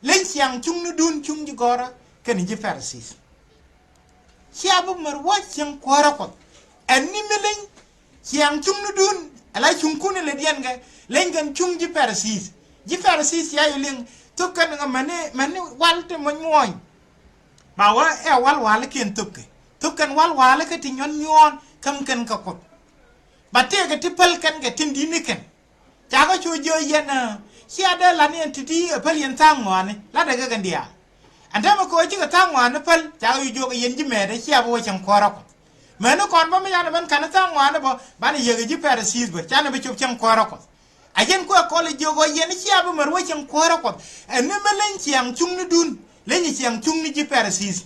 Leny ciaŋ cuŋnidun cuŋ ji̱ gɔ̱rä kɛnɛ ji̱ Pharisees. Cia bi mär wä cieŋ kuäärä Kuɔth. Ɛn ni mi leny ciaŋ cuŋnidun ala cuŋkun ilɛ diɛn kɛ leny kɛn cuŋ ji̱ Pharisees. Ji̱ Pharisees cia yi liŋ thok kɛn ŋa mɛni mɛni wal ti mɔ nyuɔny. Ba wä ɛ wal walikiɛn thok kɛ thok kɛn wal walikä ti nyuɔn nyuɔn käm kɛn kɛ Kuɔth. Ba tëëkɛ ti päl kɛn kɛ tin di̱t ni kɛn. Cakɔ cu jiök yɛn cia dee lat ni ɛn ti̱ti̱ ɛ päl yɛn tha̱a̱ŋ ŋɔaani latdɛ kɛ kɛn diaal. Ɛn täämɛ kɛ ɣöö cikɛ tha̱a̱ŋ ŋɔaani päl cakɔ cu jiök yɛn ji̱ mɛɛtdɛ cia bi wä cieŋ kuäärä Kuɔth. Mɛni kɔn bä mi canɛ ben ka̱n tha̱a̱ŋ ŋɔaani bä banɛ yiëk ji̱ Pharisees bä canɛ bi cop cieŋ kuäärä Kuɔth. A jɛn kuɛ kɔl i̱ jiök ɣöö yɛn cia bi mär wä cieŋ kuäärä Kuɔth. Ɛn ni mi leny ciaŋ cuŋnidun leny ciaŋ cuŋni ji̱ Pharisees.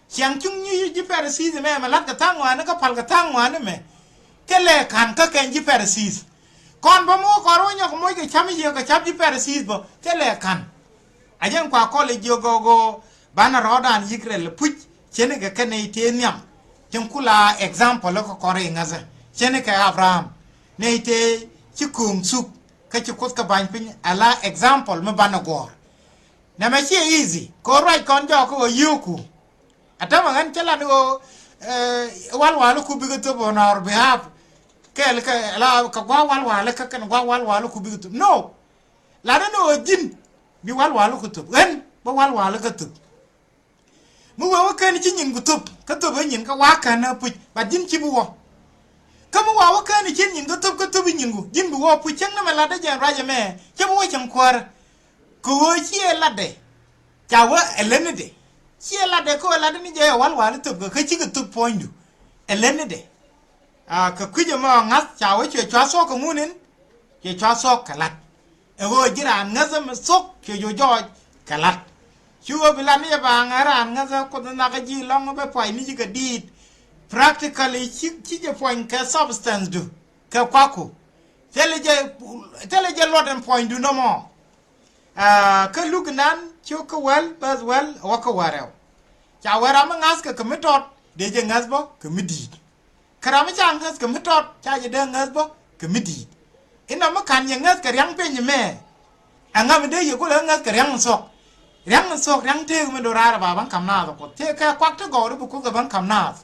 Ciaŋ cuŋni ji̱ Pharisees mɛ mɛ la̱t kɛ tha̱a̱ŋ ŋɔaani kä pal kɛ tha̱a̱ŋ ŋɔaani mɛ. Kɛ lɛ ka̱n kä kɛn ji̱ Pharisees. Kɔn bä mi wä kɔn wä nyɔk moc kɛ cam i̱ yiëë kɛ cap ji̱ Pharisees bä kɛ lɛ ka̱n. A jɛn kua kɔl i̱ jiök gɔgɔ banɛ rɔɔdan yik rɛl puc cɛn kɛ kɛ nɛy tëë nhiam. Tin kula example kɛ kɔr i̱ ŋäthä cɛn kɛ Abraham nɛy tëë ci kööŋ thuk kä ci Kuoth kɛ ba̱ny piny ala example mi banɛ guɔ̱ɔ̱r. Nɛmɛ ciɛ easy kɛ ɣöö ruac kɔn jɔɔk kä ɣöö yio̱o̱ku. A tämɛ ɣän cä lat ni ɣöö eh, walwaliku bikɛ thöp on our behalf. Kɛɛl kɛ la kɛ gua̱a̱k walwalikä kɛn gua̱a̱k walwaliku bikɛ thöp no. Lat ni ɣöö ji̱n bi walwaliku thöp ɣän bä walwalikä thöp. Mi wee wä ken ci nyin ku thöp kä thöp ɛ nyin kä wa kän ɛ puc bat ji̱n ci bi wä. Kä mi wa wä ken ci nyin kä thöp kä thöp ɛ nyin ku ji̱n bi wä puc cäŋ ni mɛ lat dee jɛn ruac ɛmɛ cä bi wä cäŋ kuäärä. Kɛ ɣöö ciɛ latdɛ ca wä ɛ lät ni dee ciɛ latdɛ kä ɣöö latdɛ ni jɛ ɛ walwal thöp kɛ kä cikɛ thöp puɔ̱nydu ɛ lät ni dee. Aa kɛ kui̱c ɛmɔ ŋa̱th ca wä cuɛ cua thuɔ̱k kɛ ŋun in cuɛ cua thuɔ̱k kɛ la̱t. Ɛ ɣöö ji̱ raan ŋäthä mi thuɔ̱k cuɛ cu jɔɔc kɛ la̱t. Cu ɣöö bi lat ni jɛ baaŋ ɛ raan ŋäthä Kuoth in nhak kä ji̱ lɔ̱ŋ bɛ puɔ̱ny ni ji̱ kɛ diit. Practically ci ci jɛ puɔ̱ny kɛ substance du kɛ kuaku. Thilɛ jɛ thilɛ jɛ luɔt ɛn puɔ̱nydu nɔmɔ. Aa kä Luk inan cio̱k kä wäl bäth wäl wä kä wäl rɛw. Ca wee ram mi ŋa̱thkɛ kɛ mi tɔt dee jɛ ŋäth bä kɛ mi di̱i̱t. Kä ram mi ca ŋäth kɛ mi tɔt ca jɛ dee ŋäth bä kɛ mi di̱i̱t. Inɔ mi ka̱n yɛ ŋäth kɛ ria̱ŋ piny mɛ. Ɛŋa mi dee yɛ kulɛ ŋäth kɛ ria̱ŋ thuɔ̱k. Ria̱ŋ thuɔ̱k ria̱ŋ tëëk mi do̱raar ɛ ba bäŋ ka̱m naath ɛ Kuoth tëëk kɛ kuak ti gɔw ri bi Kuoth kɛ bäŋ ka̱m naath.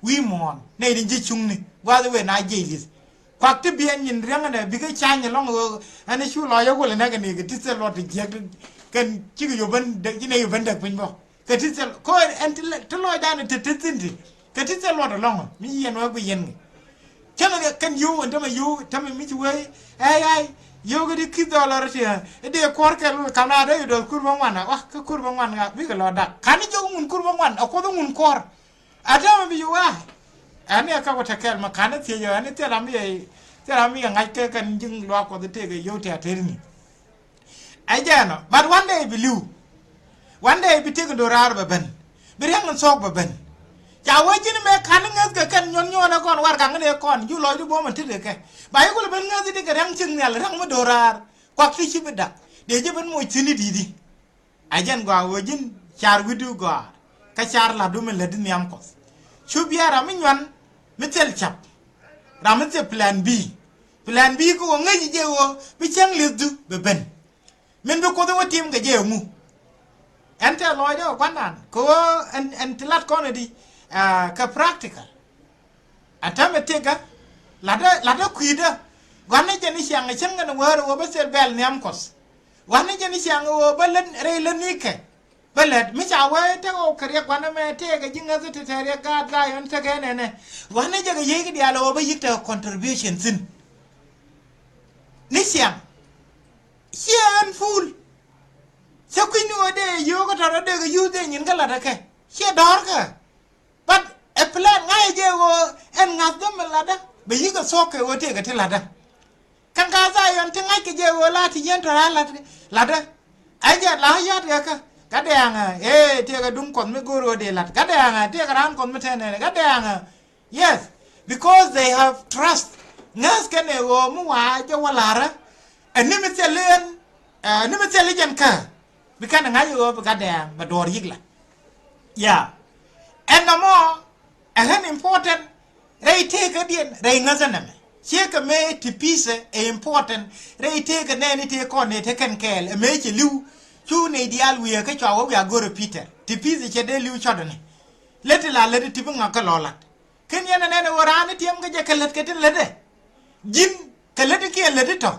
Wi̱i̱ muɔ̱ɔ̱n nɛy tin ji̱ cuŋni gua̱a̱th wee na jiɛc li̱th. Kuak ti biɛn nyin riäŋ ɛnɛ bikɛ cany ɛlɔ̱ŋ ɣöö ɛn cu lɔc ɛ wulɛ nɛkɛ ni kɛ ti thil luɔt ti jiäk ti kɛn cikɛ yop ben däk ci nɛy yop ben däk piny bä. Kɛ ti thil ko ɛn ti lɔcdan ti ti thin ti kɛ ti thil luɔt ɛlɔ̱ŋ mi yɛn wee bi yɛn kɛ. Cäŋ kɛn yio̱w ɛn tämɛ yio̱w tämɛ mi ci wee ɛy ɛy yio̱w kɛ di ki̱th dhɔl ɔrɔ ti ɛ dee kuɔr kɛl wee kam na dee yodɔth kur bä ŋuan a wa kä kur bä ŋuan ŋa bikɛ lɔ dak kan ni jɔk ŋun kur bä ŋuan a kuɔth ŋun kuɔr. A täämɛ bi yio̱w a ɛn ni ɛ kä wä te kɛl ma ka̱n ni thiec ɛ ɛn ni thil ram bi ɛ thil ram bi ɛ ŋa̱c kɛ kɛn ji̱ luaak kuɔth tëëk ɛ yio̱w ti a tëëri ni. Ɛ jɛɛnɔ but one day bi li̱w. One day bi tëëk in do̱raar bɛ ben bi ria̱ŋ in thuɔ̱k bɛ ben. Ca wee ji̱n mëë ka̱n ni ŋäth kɛ kɛn nyuɔn nyuɔn ɛ kɔn warɛgak ni ɛ kɔn ju lɔcdu buɔ̱m in tetdɛ kɛ ba yi kulɛ ben ŋäth i̱di kɛ ria̱ŋ cieŋ nhial ria̱ŋ mi do̱raar. Kuak ti ci bi dak dee ji̱ ben moc thi̱n i̱di̱i̱di. A jɛn gɔaa ɣöö ji̱n car wi̱cdu gɔaa kä car la̱tdu min lätdi nhiam Kuɔth. Cu biɛ ram mi nyuan mi thil cap. Ram mi thil plan B. Plan B kä ɣöö ŋäci jɛ ɣöö bi cäŋ li̱thdu bɛ ben. Min bi Kuoth wä tim kɛ jɛ ɛŋu. Ɛn tɛ lɔcdä kɛ gua̱ndan kɛ ɣöö ɛn ɛn ti lat kɔn ɛ di kɛ practical. A täämɛ tëkä latdä latdä kui̱dä. Gua̱n ni jɛ ni ciaŋ cäŋ kɛn wäär ɣöö bä thil bɛl nhiam Kuɔth. Gua̱n ni jɛ ni ciaŋ ɣöö bä lät rɛy lät nikɛ. Bä lät mi ca wee tek ɣɔw kɛ riɛk gua̱n ɛmɛ tëëkɛ ji̱ ŋäth ti tɛ̈ riɛk gaat Dhayɔn tekɛ nɛnɛ. Gua̱n ni jɛ kɛ yiëëk diaal ɣöö bä yi̱k tekɛ contribution thi̱n. Ni ciaŋ ciɛ ɣän fuul. Cä kui̱ni ɣöö dee yio̱o̱kä tɔ̱tɔ̱ dee kɛ yuuth dee nyin kä la̱t ɛ kɛ ciɛ dɔ̱ɔ̱rkä. But ɛ plan ŋa̱cä jɛ ɣöö ɛn ŋa̱thdä mi la̱tdä bɛ yi̱k ɛ thuɔ̱k kɛ ɣöö tëëkɛ ti la̱tdä. Kɛn ka Dhayɔn ti ŋa̱ckɛ jɛ ɣöö la ti yɛn tɔ̱ raar la̱t la̱tdä. Ɛ jɛ la ya̱t kɛ kä kä dɛ̈ɛ̈ŋä ee tëëkɛ duŋ Kuɔth mi go̱o̱r ɣöö dee la̱t kä dɛ̈ɛ̈ŋä tëëkɛ raan Kuɔth mi tɛn nɛnɛ kä dɛ̈ɛ̈ŋä. Yes, because they have trust. Ŋäth kɛn ɛ ɣöö mi wa̱a̱ jɛ wä la̱rä. Ɛ ni mi thil i̱ ɛn ɛ ni mi thil i̱ jɛn kä bi kɛn ɛ ŋa̱c ɛ ɣöö bi kä dɛ̈ɛ̈ŋ bɛ duɔ̱ɔ̱r yi̱k la. Ya ɛn nɔmɔ ɛ ɣän important. Rɛy tëëkädiɛn rɛy ŋäthä nɛmɛ ciekɛ mëë ti pi̱i̱thɛ ɛ important. Rɛy tëëkä nɛɛni tëë kɔn ëë te kɛn kɛɛl ɛ mëë cɛ li̱w. Cu nɛy diaal wiee kä cua wä wiaa go̱rɛ Peter ti pi̱th cɛ dee li̱w cɔtdɛ ni. Lät ti la lät ti bi ŋakä lɔ lat. Ken yɛn ɛ nɛn ɛ ɣöö raan ni tiɛm kä jɛ kɛ lät kɛ tin lätdɛ. Ji̱n kɛ lät ti kiɛ lät ti tɔ̱.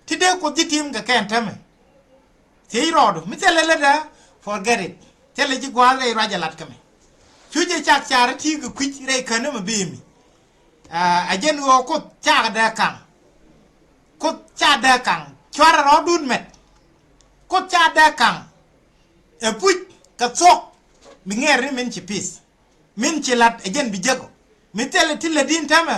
Ti dee Kuoth ji̱ tiɛm kɛ kɛn täämɛ. Thiec rɔɔdu mi thilɛ lätdä, forget it. Thilɛ ji̱ gua̱a̱th rɛy ruac ɛ lat kä mɛ. Cu jɛ cak car ti kɛ kui̱c rɛy känä mɛ bee mi. Aa, ɛ jɛn ɣöö Kuoth cakɛ dee kaŋ. Kuoth cakɛ dee kaŋ. Cuarɛ rɔɔdun mɛt. Kuoth cakɛ dee kaŋ. Ɛ puc kɛ thuɔ̱k. Mi ŋɛɛr ni min ci pi̱th. Min ci la̱t ɛ jɛn bi jek ɔ. Mi thilɛ ti lät in täämɛ.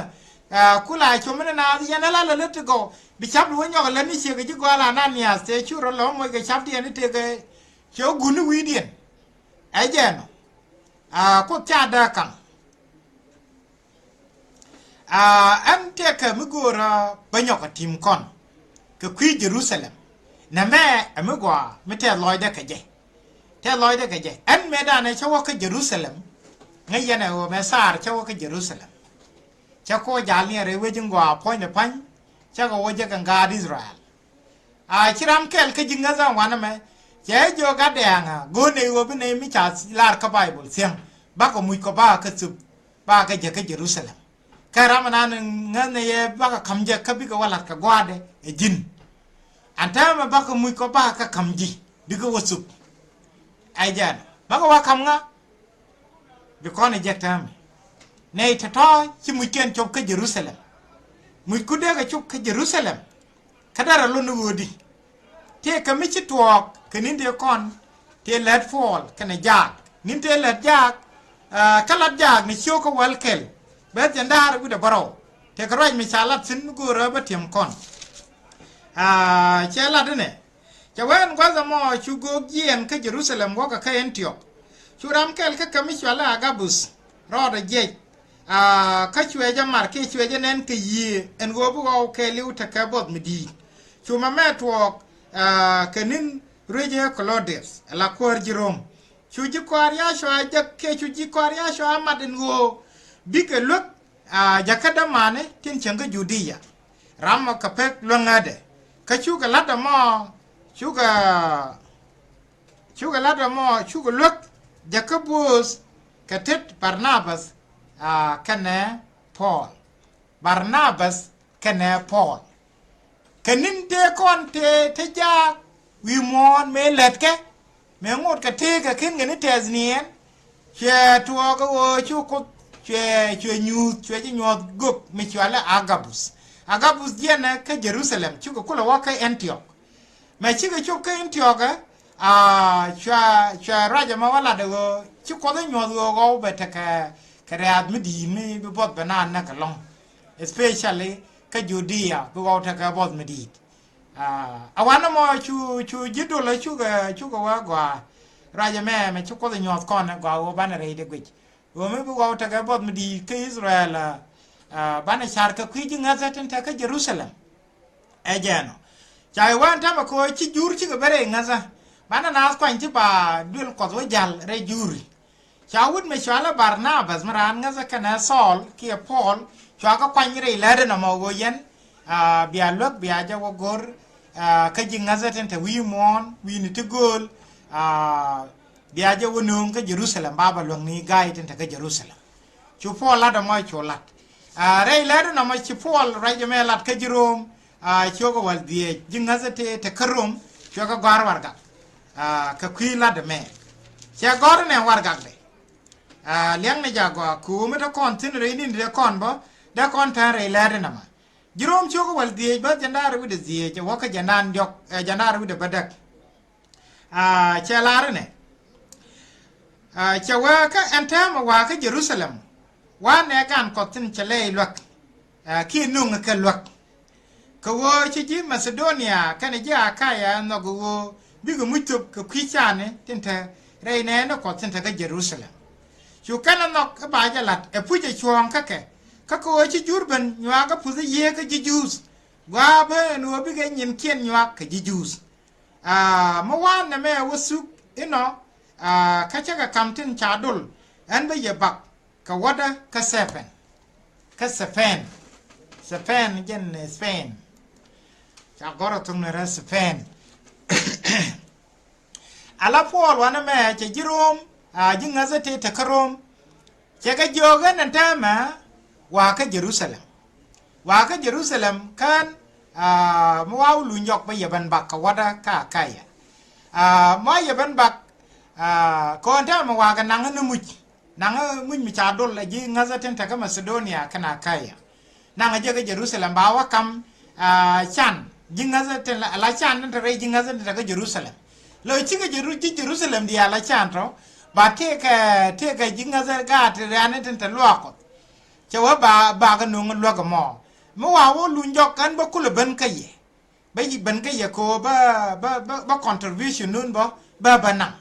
Aa, kula cuɔ̱mɛ ni naath yɛn ɛ la lät ti gɔw. Bi ca̱p di wä nyɔk ɛ lät ni ciek ɛ ji̱ gɔaa la Ananiath tëë cu rɔ lɛ wä moc kɛ ca̱pdiɛn i̱ tëëkɛ. Cɛ wä guut ni wi̱i̱diɛn. Ɛ jɛn ɔ. Aa, Kuoth cakɛ dee kaŋ. Aa, ɛn tëëkɛ mi göörä bä nyɔk ɛ ti̱m kɔn kɛ kui̱ Jerusalem. Nɛmɛ ɛ mi gɔaa mi tɛth lɔcdɛ kɛ jɛ. Tɛth lɔcdɛ kɛ jɛ. Ɛn mëëdan ɛ cä wä kä Jerusalem. Ŋäc yɛn ɛ ɣöö mɛ thaar cä wä kä Jerusalem. Cä ko̱ jal ni ɛ rɛy wec in gɔaa puɔ̱nydɛ pa̱ny. Cä kɛ wä jɛ kɛ ŋa̱a̱t Israel. A ci ram kɛl kä ji̱ ŋäthä wanɛ mɛ. Cɛ jiök a dɛɛŋä go̱o̱r nɛy ɣöö bi nɛy mi ca lar kä Baibol thiäŋ. Bakɛ muc kɔ bakɛ kä thup. Bakɛ jɛ kä Jerusalem. Kä ram ɛnan ŋäth nɛy ɛ bakɛ ka̱m jɛ kä bikɛ wä la̱t kɛ gua̱a̱dɛ ɛ ji̱n. An täämɛ bakɛ muc kɔ bakɛ ka̱m ji̱ bikɛ wä thup. Ɛ jɛn bakɛ wä ka̱m ŋa. Bi kɔn ɛ jek täämɛ. Nɛy tɔ̱tɔ̱ ci muckiɛn cop kä Jerusalem. Mucku dee kɛ cop kä Jerusalem. Kä derɛ lon ni ɣöödi. Tëëkɛ mi ci tuɔɔk kɛ ni̱n tëë kɔn tëë lät Puɔl kɛnɛ jaak. Ni̱n tëë lät jaak, aa, kä lat jaak ni cio̱o̱k kä wäl kɛl. Bɛth jɛn da̱a̱r wi̱cdɛ bärɔw. Tëëkɛ ruac mi ca lat thi̱n mi go̱o̱rä bä tiɛm kɔn. Aa, cɛ lat inɛ. Cɛ wee ɛn gua̱th ɛmɔ cu göök jiɛɛn kä Jerusalem wäkɛ kä Antiɔk. Cu ram kɛl kä kɛ mi cualɛ Agabus rɔɔdɛ jiɛc. Aa, kä cuɛ jɛ mar kiɛ cuɛ jɛ nɛn kɛ yiëë ɛn ɣöö bi ɣɔw kɛɛliw tekɛ buɔth mi di̱i̱t. Cu mɛmɛ tuɔɔk, aa, kɛ ni̱n ruecɛ Klodius ɛ la kuäär ji̱ Rom. Cu ji̱ kɔaar Yacua jɛ kiɛ cu ji̱ kɔaar Yacua mat ɛn ɣöö bikɛ luäk. Aa, jakä dämani tin cieŋ kä Judia. Ram mɔ kɛ pek luäŋädɛ. Kä cukɛ la̱t ɛmɔ, cukɛ, cukɛ la̱t ɛmɔ, cukɛ luäk jakä buɔth kɛ tet Barnabas, aa, kɛnɛ Puɔl. Barnabas kɛnɛ Puɔl. Kɛ ni̱n tëë kɔn tëë te jaak wi̱i̱ muɔ̱ɔ̱n mëë lätkɛ. Mëë ŋot kɛ tëëkɛ ken kɛ ni tɛth niɛɛn. Cuɛ tuɔɔk ɛ ɣöö cu Kuoth cuɛ, cuɛ nyuuth, cuɛ ji̱ nyuɔ̱th gök mi cualɛ Agabus. Agabus jiɛnɛ kä Jerusalem, cukɛ kulɛ wä kä Antiɔk. Mɛ cikɛ cop kä Antiɔk ɛ, aa, cua, cua ruac ɛmɛ wä lat ɛ ɣöö ci Kuoth ɛ nyuɔ̱th ɣöö ɣɔw bɛ tekɛ kɛ riath mi di̱i̱t mi bi buɔth bɛ naan näk ɛlɔ̱ŋ. Especially kä Judia bi ɣɔw tekɛ buɔth mi di̱i̱t. Aa, a wanɛ mɔ cu, cu ji̱ dol ɛ cukɛ, cukɛ wä gɔaa. Ruacɛ mɛ, mɛ ci Kuoth ɛ nyuɔ̱th kɔn ɛ gɔaa ɣöö banɛ rɛydɛ guic. Ɣöö mi bi ɣɔw tekɛ buɔth mi di̱i̱t kä Israel, aa, aa, banɛ car kɛ kui̱ ji̱ ŋäthä tin te kä Jerusalem. Ɛ jɛn ɔ. Ca i̱ wään täämɛ kɛ ɣöö ci jur cikɛ ben rɛy ŋäthä. Banɛ naath kuany ti ba duël Kuɔth wä ja̱l rɛy juri. Ca wut mi cɔalɛ Barnabas mi raan ŋäthä kɛnɛ Thɔɔl kiɛ Puɔl, cua kɛ kuany rɛy lätdɛ nɔmɔ ɣöö yɛn, aa, bia luäk bia jɛ wä go̱r, aa, kä ji̱ ŋäthä tin te wi̱i̱ muɔ̱ɔ̱n, wi̱i̱ni ti gööl, aa, bia jɛ wä nööŋ kä Jerusalem, ba bɛ luäŋni ga̱a̱c tin te kä Jerusalem. Cu Puɔl lat ɛmɔ cu lat. Aa, rɛy lätdɛ nɔmɔ ci Puɔl ruac ɛmɛ lat kä ji̱ Rom, aa, ciökɛ wäl dhieec, ji̱ ŋäthä ti te kä Rom, cuɛ kɛ gɔ̱a̱r warɛgak. Aa, kɛ kui̱ lat ɛmɛ. Cɛ gɔ̱r inɛ warɛgakdɛ. Aa, liaŋni jɛ a gɔaa kɛ ɣöö mi te kɔn thi̱n rɛy ni̱n dee kɔn bä, dee kɔn tɛn rɛy lätdɛ nɔmɔ. Ji̱ Rom ciökɛ wäl dhieec bä, jɛn da̱ŋ rɛw wi̱cdɛ dhieec, ɛ wä kä jɛn da̱ŋ diɔ̱k, ɛ jɛn da̱ŋ rɛw wi̱cdɛ bädäk. Aa, cɛ lar inɛ. Aa, cɛ wee kä ɛn täämɛ wa̱a̱ kä Jerusalem. Wa̱a̱ nɛ gan Kuɔth tin cɛ lɛy luäk. Aa, kiɛ nöŋ kɛ luäk. Kɛ ɣöö ci ji̱ Macedonia kɛnɛ ji̱ Akaya nhɔk ɣöö bikɛ muc thöp kɛ kui̱ cani tin te rɛy nɛɛni Kuɔth tin te kä Jerusalem. Cu kɛn ɛ nhɔk i̱ ba jɛ la̱t ɛ puc ɛ cuɔ̱ɔ̱ŋ kä kɛ. Kä kɛ ɣöö ci jur ben nyuak kä puth i̱ yiëë kä ji̱ Juudh. Gua̱a̱ ben ɛn ɣöö bikɛ nyinkiɛn nyuak kɛ ji̱ Juudh. Aa, mi wa̱a̱n nɛmɛ wä thuk inɔ, aa, kä cä kɛ ka̱m tin ca dol, ɛn bä yɛ bak kɛ wädä kä Thɛpɛn. Kä Thɛpɛn. Thɛpɛn jɛn, eh, Spain. Ca gɔ̱r ɛ thok ni rɛ Thɛpɛn. Ala Puɔl wanɛ mɛ cɛ ji̱ Rom, a ji̱ ŋäthä tëë te kä Rom. Cɛ kɛ jiök ɛn ɛn täämɛ wa̱a̱ kä Jerusalem. Wa̱a̱ kä Jerusalem kään, a mi wa̱a̱ wä luny jɔk bä yɛ ben bak kɛ wädä kä Akaya. A ma yɛ ben bak, a kɛ ɣän täämɛ wa̱a̱ kɛ naŋä ni muc. Naŋä muc mi ca dol ɛ ji̱ ŋäthä tin te kä Macedonia kɛnɛ Akaya. Naŋ a jek kä Jerusalem ba wä kam, a can ji̱ ŋäthä tin la, la can tin te rɛy ji̱ ŋäthä tin te kä Jerusalem. Lö cikɛ Jeru-, ji̱ Jerusalem diaal la can tɔ, ba tëëkɛ, tëëkɛ ji̱ ŋäthä gaat ti rɛ̈ni tin te luaak Kuɔth. Cɛ wä ba, ba kɛ nuŋ luäk ɛmɔ. Mi wa wä luny jɔk kän bä kulɛ ben kä yɛ. Bä yi ben kä yɛ kɛ ɣöö bä, bä, bä, bä contribution nun bä, bä, bä naŋ.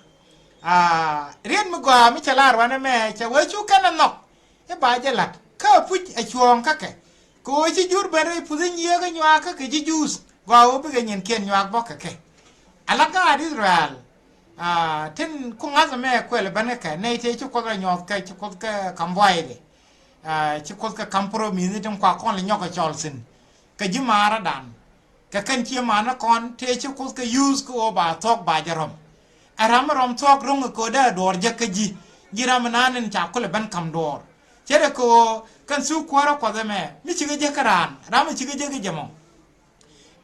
A riet mi gɔaa mi cɛ lar wanɛ mɛ cɛ wee cu kɛn ɛ nhɔk. I̱ ba jɛ la̱t kä puc ɛ cuɔ̱ɔ̱ŋ kä kɛ. Kɛ ɣöö ci jur ben rɛy puth in yiëëk inyuak kä kɛ ji̱ Juudh gɔaa ɣöö bikɛ nyinkiɛn nyuak bä kɛ kɛ. Ala gaat Israel, a tin ku ŋa̱th ɛmɛ kuɛl ben kɛ kɛ nɛy tëë ci Kuoth rɔ nyuɔth kɛ, ci Kuoth kɛ ka̱m buaydɛ. A ci Kuoth kɛ ka̱m promise tin kua kɔn lɛ nyɔk kɛ cɔl thi̱n kɛ ji̱ maaradan. Kɛ kɛn cie manä kɔn tëë ci Kuoth kɛ use kä ɣöö ba thuɔ̱k ba jɛ rɔm. Ɛ ram mi rɔm thuɔ̱k ro̱ŋ kɛ ɣöö dee duɔɔr jek kä ji̱. Ji̱ ram mi naan in ca kulɛ ben ka̱m duɔɔr. Ce̱tkɛ kɛ ɣöö kɛn thuk kuäärä Kuɔth ɛmɛ mi cikɛ jek kä raan, ram mi cikɛ jek kä jɛ mɔ.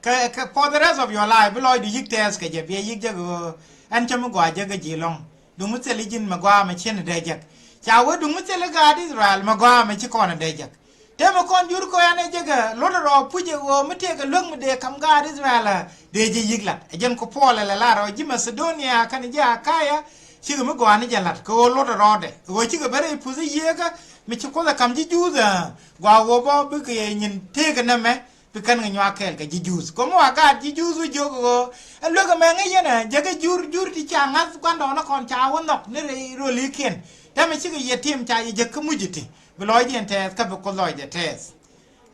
Kɛ, kɛ for the rest of your life bi lɔcdu yi̱k tɛɛth kɛ jɛ, biɛ yi̱k jek ɣöö ɛn cä mi gɔaa jek kä ji̱ lɔ̱ŋ. Duŋ mi thil i̱ ji̱n mɛ gɔaa mɛ cin dee jek. Ca wee duŋ mi thil i̱ gaat Israel mɛ gɔaa mɛ ci kɔn dee jek. Tëë mɛ kɔn jur kɔ ɛn ɛ jek ɛ luɔt rɔ puc ɛ ɣöö mi tëëkɛ luäk mi dee ka̱m gaat Israel ɛ dee jɛ yi̱k lat. Ɛ jɛn kɔ Puɔl ɛ lɛ lar ɛ ɣöö ji̱ Macedonia kɛnɛ ji̱ Akaya cikɛ mi gɔaa ni jɛ lat kɛ ɣöö luɔt rɔɔdɛ. Ɣöö cikɛ ben rɛy puth i̱ yiëëkä mi ci Kuoth ɛ ka̱m ji̱ Juudh ɛ gɔaa ɣöö bä bikɛ nyin tëëkɛ nɛmɛ. Bi kɛn kɛ nyuak kɛɛl kɛ ji̱ Juudh. Ko̱mi wa gaat ji̱ Juudh wi̱c jiök ɣöö ɛ luek ɛmɛ ŋäc yɛn ɛ jɛ kɛ jur, jur ti ca ŋa̱th gua̱ndɔɔŋnikɔn ca wä nhɔk ni rɛy rölikiɛn. Tɛmɛ cikɛ yɛ tim ca yɛ jek kä muc iti bi lɔcdiɛn tɛɛth kä bi Kuoth lɔcdɛ tɛɛth.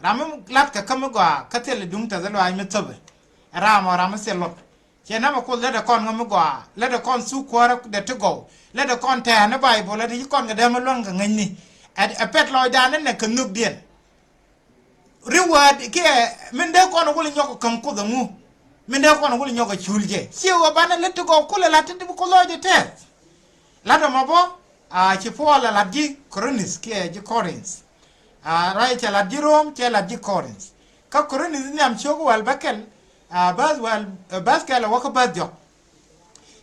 Ram mi latkɛ kä mi gɔaa kä thilɛ duŋ tɛth luaac mi thöpɛ. Ɛ ram ɔ ram mi thil luɔt. Cɛ nɛmɛ Kuoth lätdɛ kɔn ŋä mi gɔaa, lätdɛ kɔn thuk kuäärä dee ti gɔw, lätdɛ kɔn tɛ̈ɛ̈n ni Baybol, lätdɛ ci kɔn kɛ dee mi luäŋ kɛ ŋäcni. Ɛ, ɛ pɛt lɔcdan ni nɛ kɛ nhökdiɛn. Reward kiɛ min dee kɔn wul nyɔk käm Kuoth ɛŋu? Min dee kɔn wul nyɔk cul jɛ. Ciɛ wä banɛ lät ti gɔw kulɛ lat ti bi Kuoth lɔcdɛ tɛth. Lat ɛmɔ bä, a ci Puɔl ɛ lat ji̱ Korinth kiɛ ji̱ Korinth. A ruac cɛ lat ji̱ Rom cɛ lat ji̱ Korinth. Kä Korinth nhiam ciök wäl bäkɛl, a bäth wäl, bäth kɛl ɛ wä kä bäth jɔk.